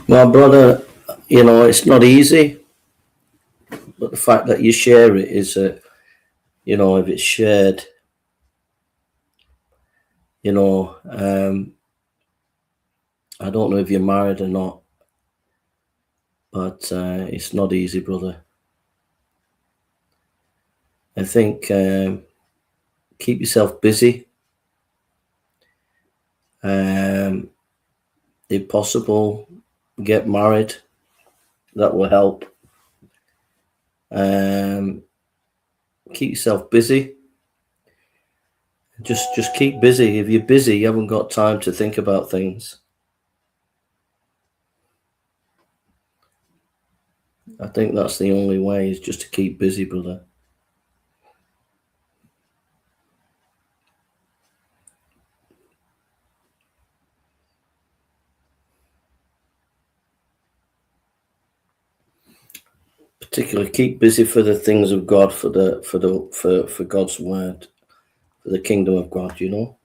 My brother, you know, it's not easy, but the fact that you share it is, you know, if it's shared, you know, I don't know if you're married or not, but it's not easy, brother. I think keep yourself busy. If possible, get married. That will help. Keep yourself busy. Just keep busy. If you're busy, you haven't got time to think about things. I think that's the only way, is just to keep busy, brother. Particularly keep busy for the things of God, for God's word, for the kingdom of God, you know.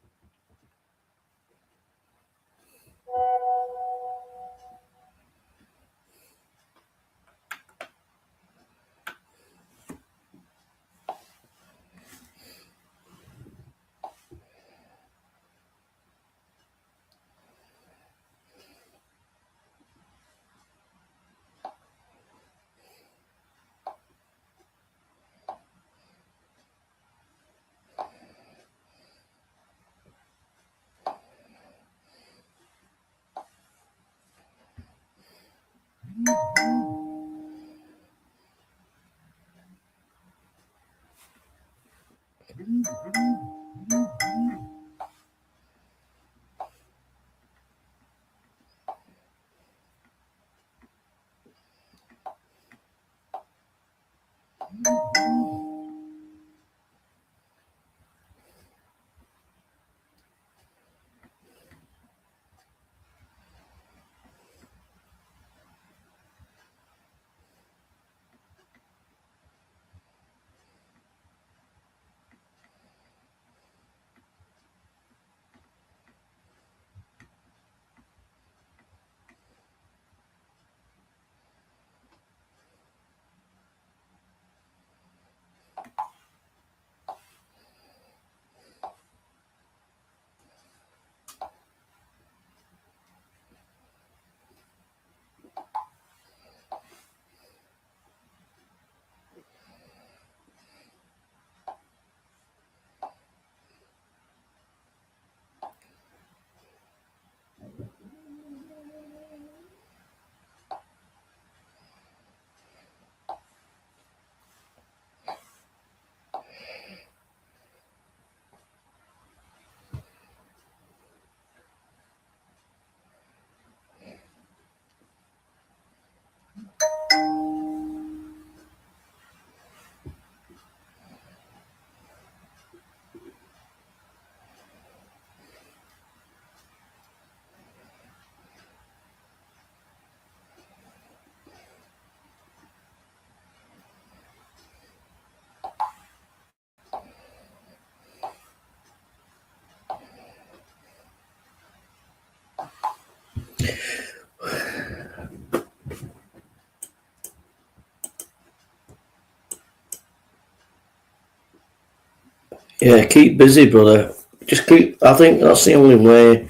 Yeah, keep busy, brother. Just keep, I think that's the only way.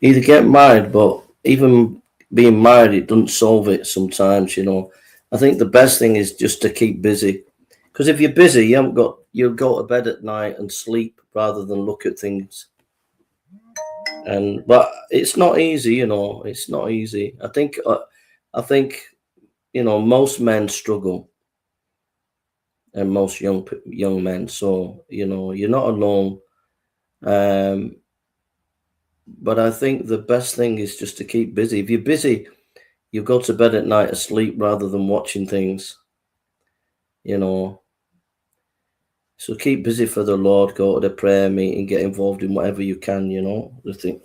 Either get married, but even being married, it doesn't solve it sometimes, you know. I think the best thing is just to keep busy. Because if you're busy, you haven't got, you'll go to bed at night and sleep rather than look at things. And but it's not easy, you know. It's not easy. I think, you know, most men struggle, and most young men. So, you know, you're not alone. But I think the best thing is just to keep busy. If you're busy, you go to bed at night asleep rather than watching things, you know. So keep busy for the Lord, go to the prayer meeting, get involved in whatever you can, you know, the thing.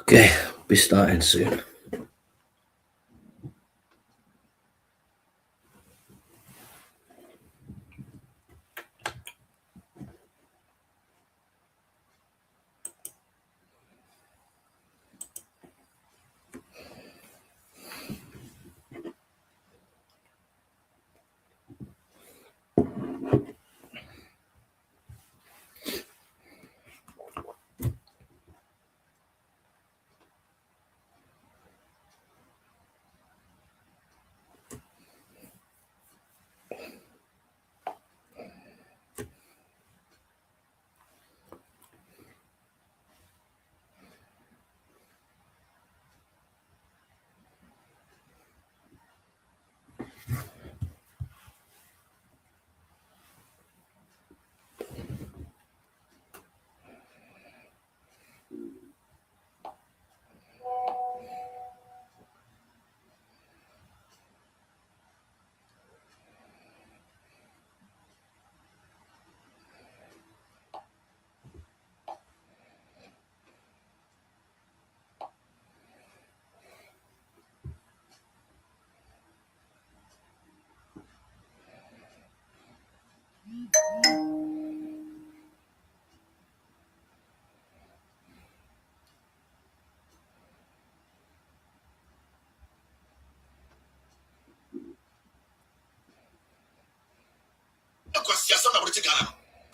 Okay, be starting soon.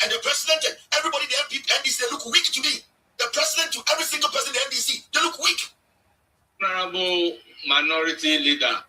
And the president and everybody, the MP, NDC, they look weak to me. The president to every single person in the NDC, they look weak. Honorable Minority Leader.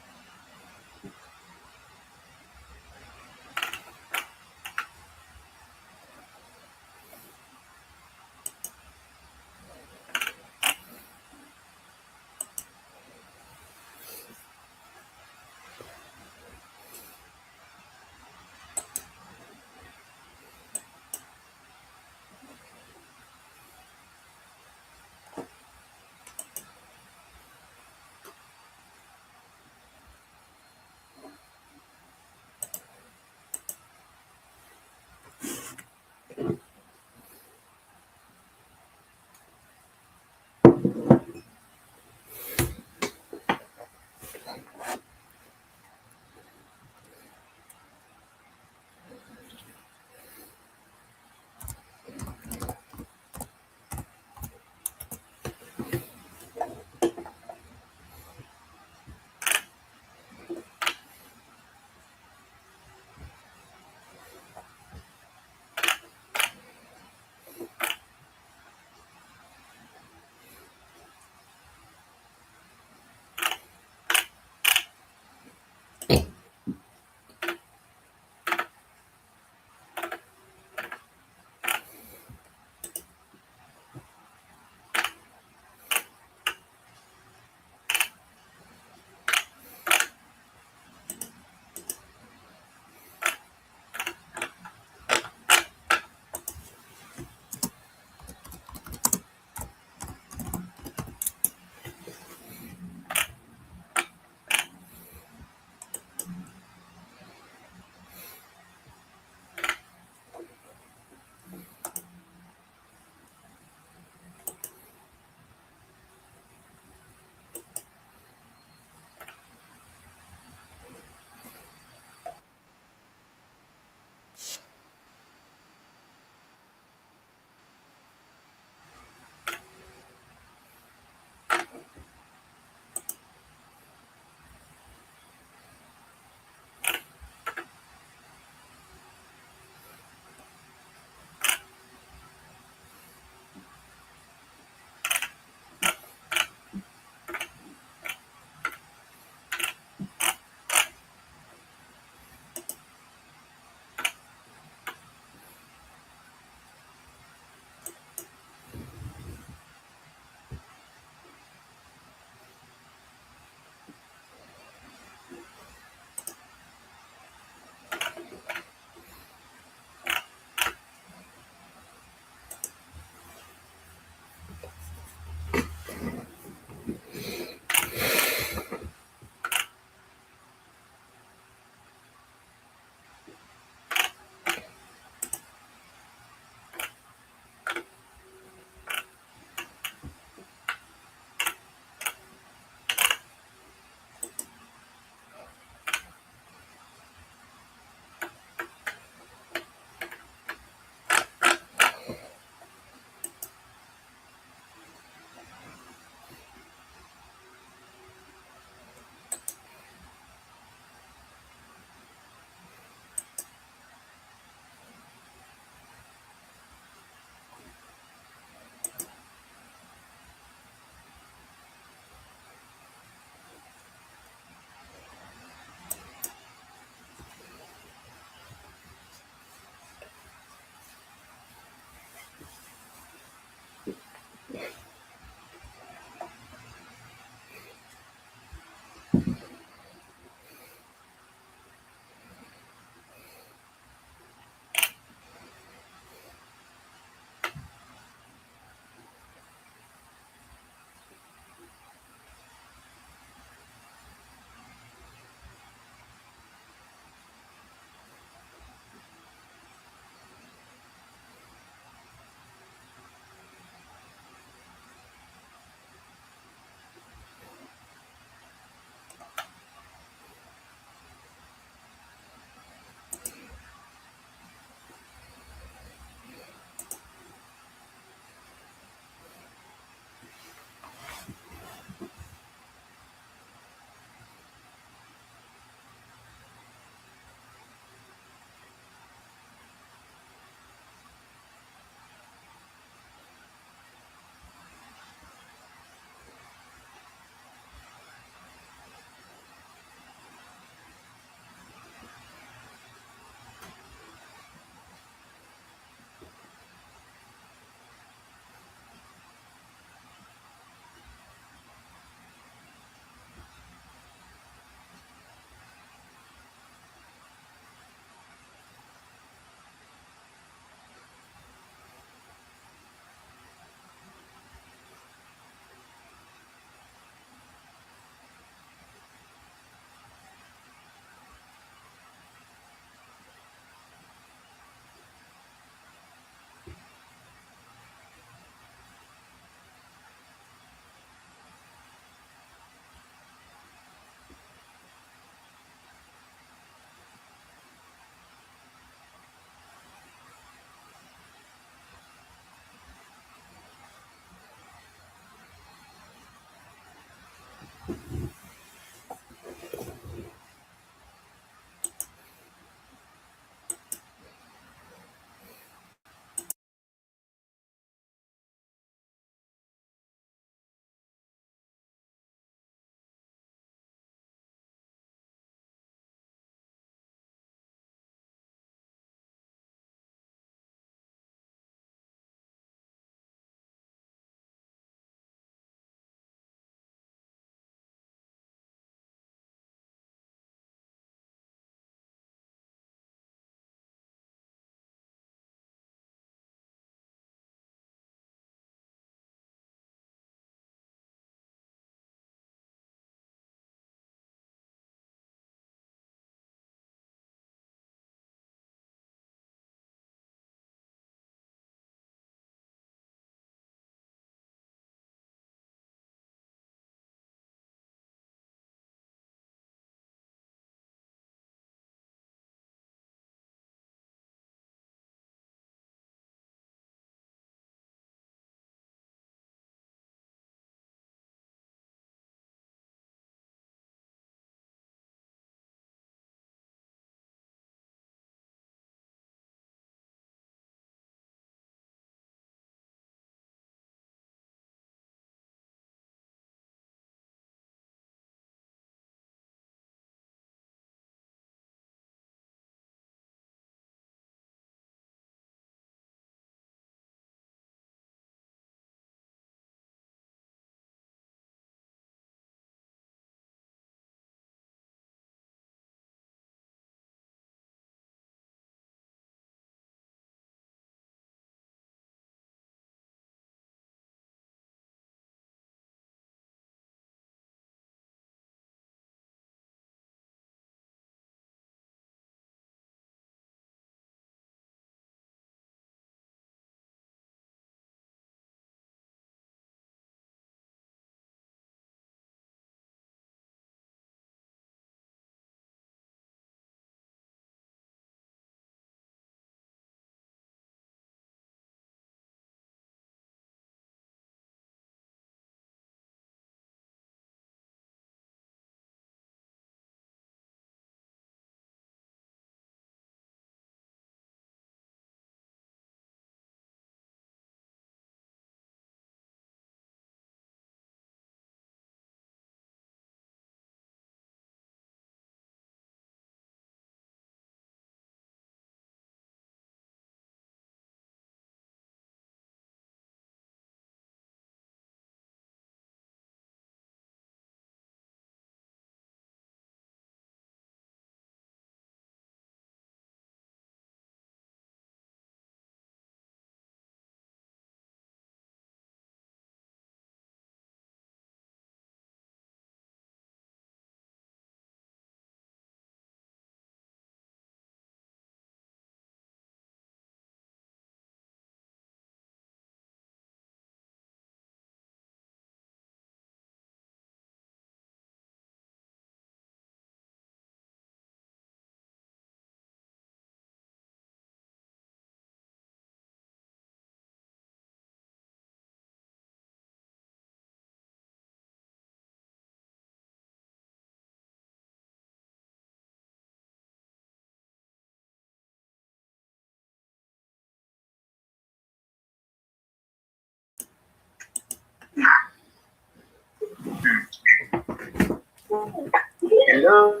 Hello.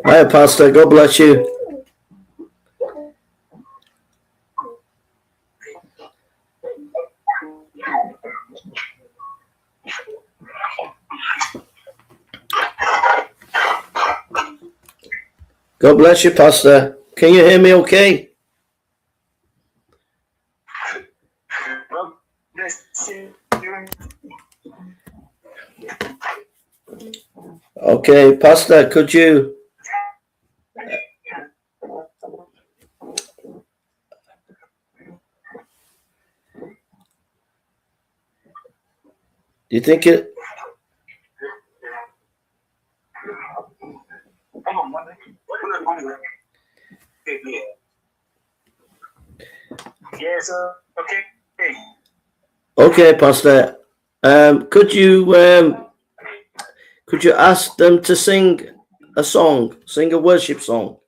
Hi, Pastor. God bless you. God bless you, Pastor. Can you hear me okay? God bless you. Okay, Pastor, could you do you think it Yes, okay. okay, Pastor? Could you ask them to sing a song, sing a worship song?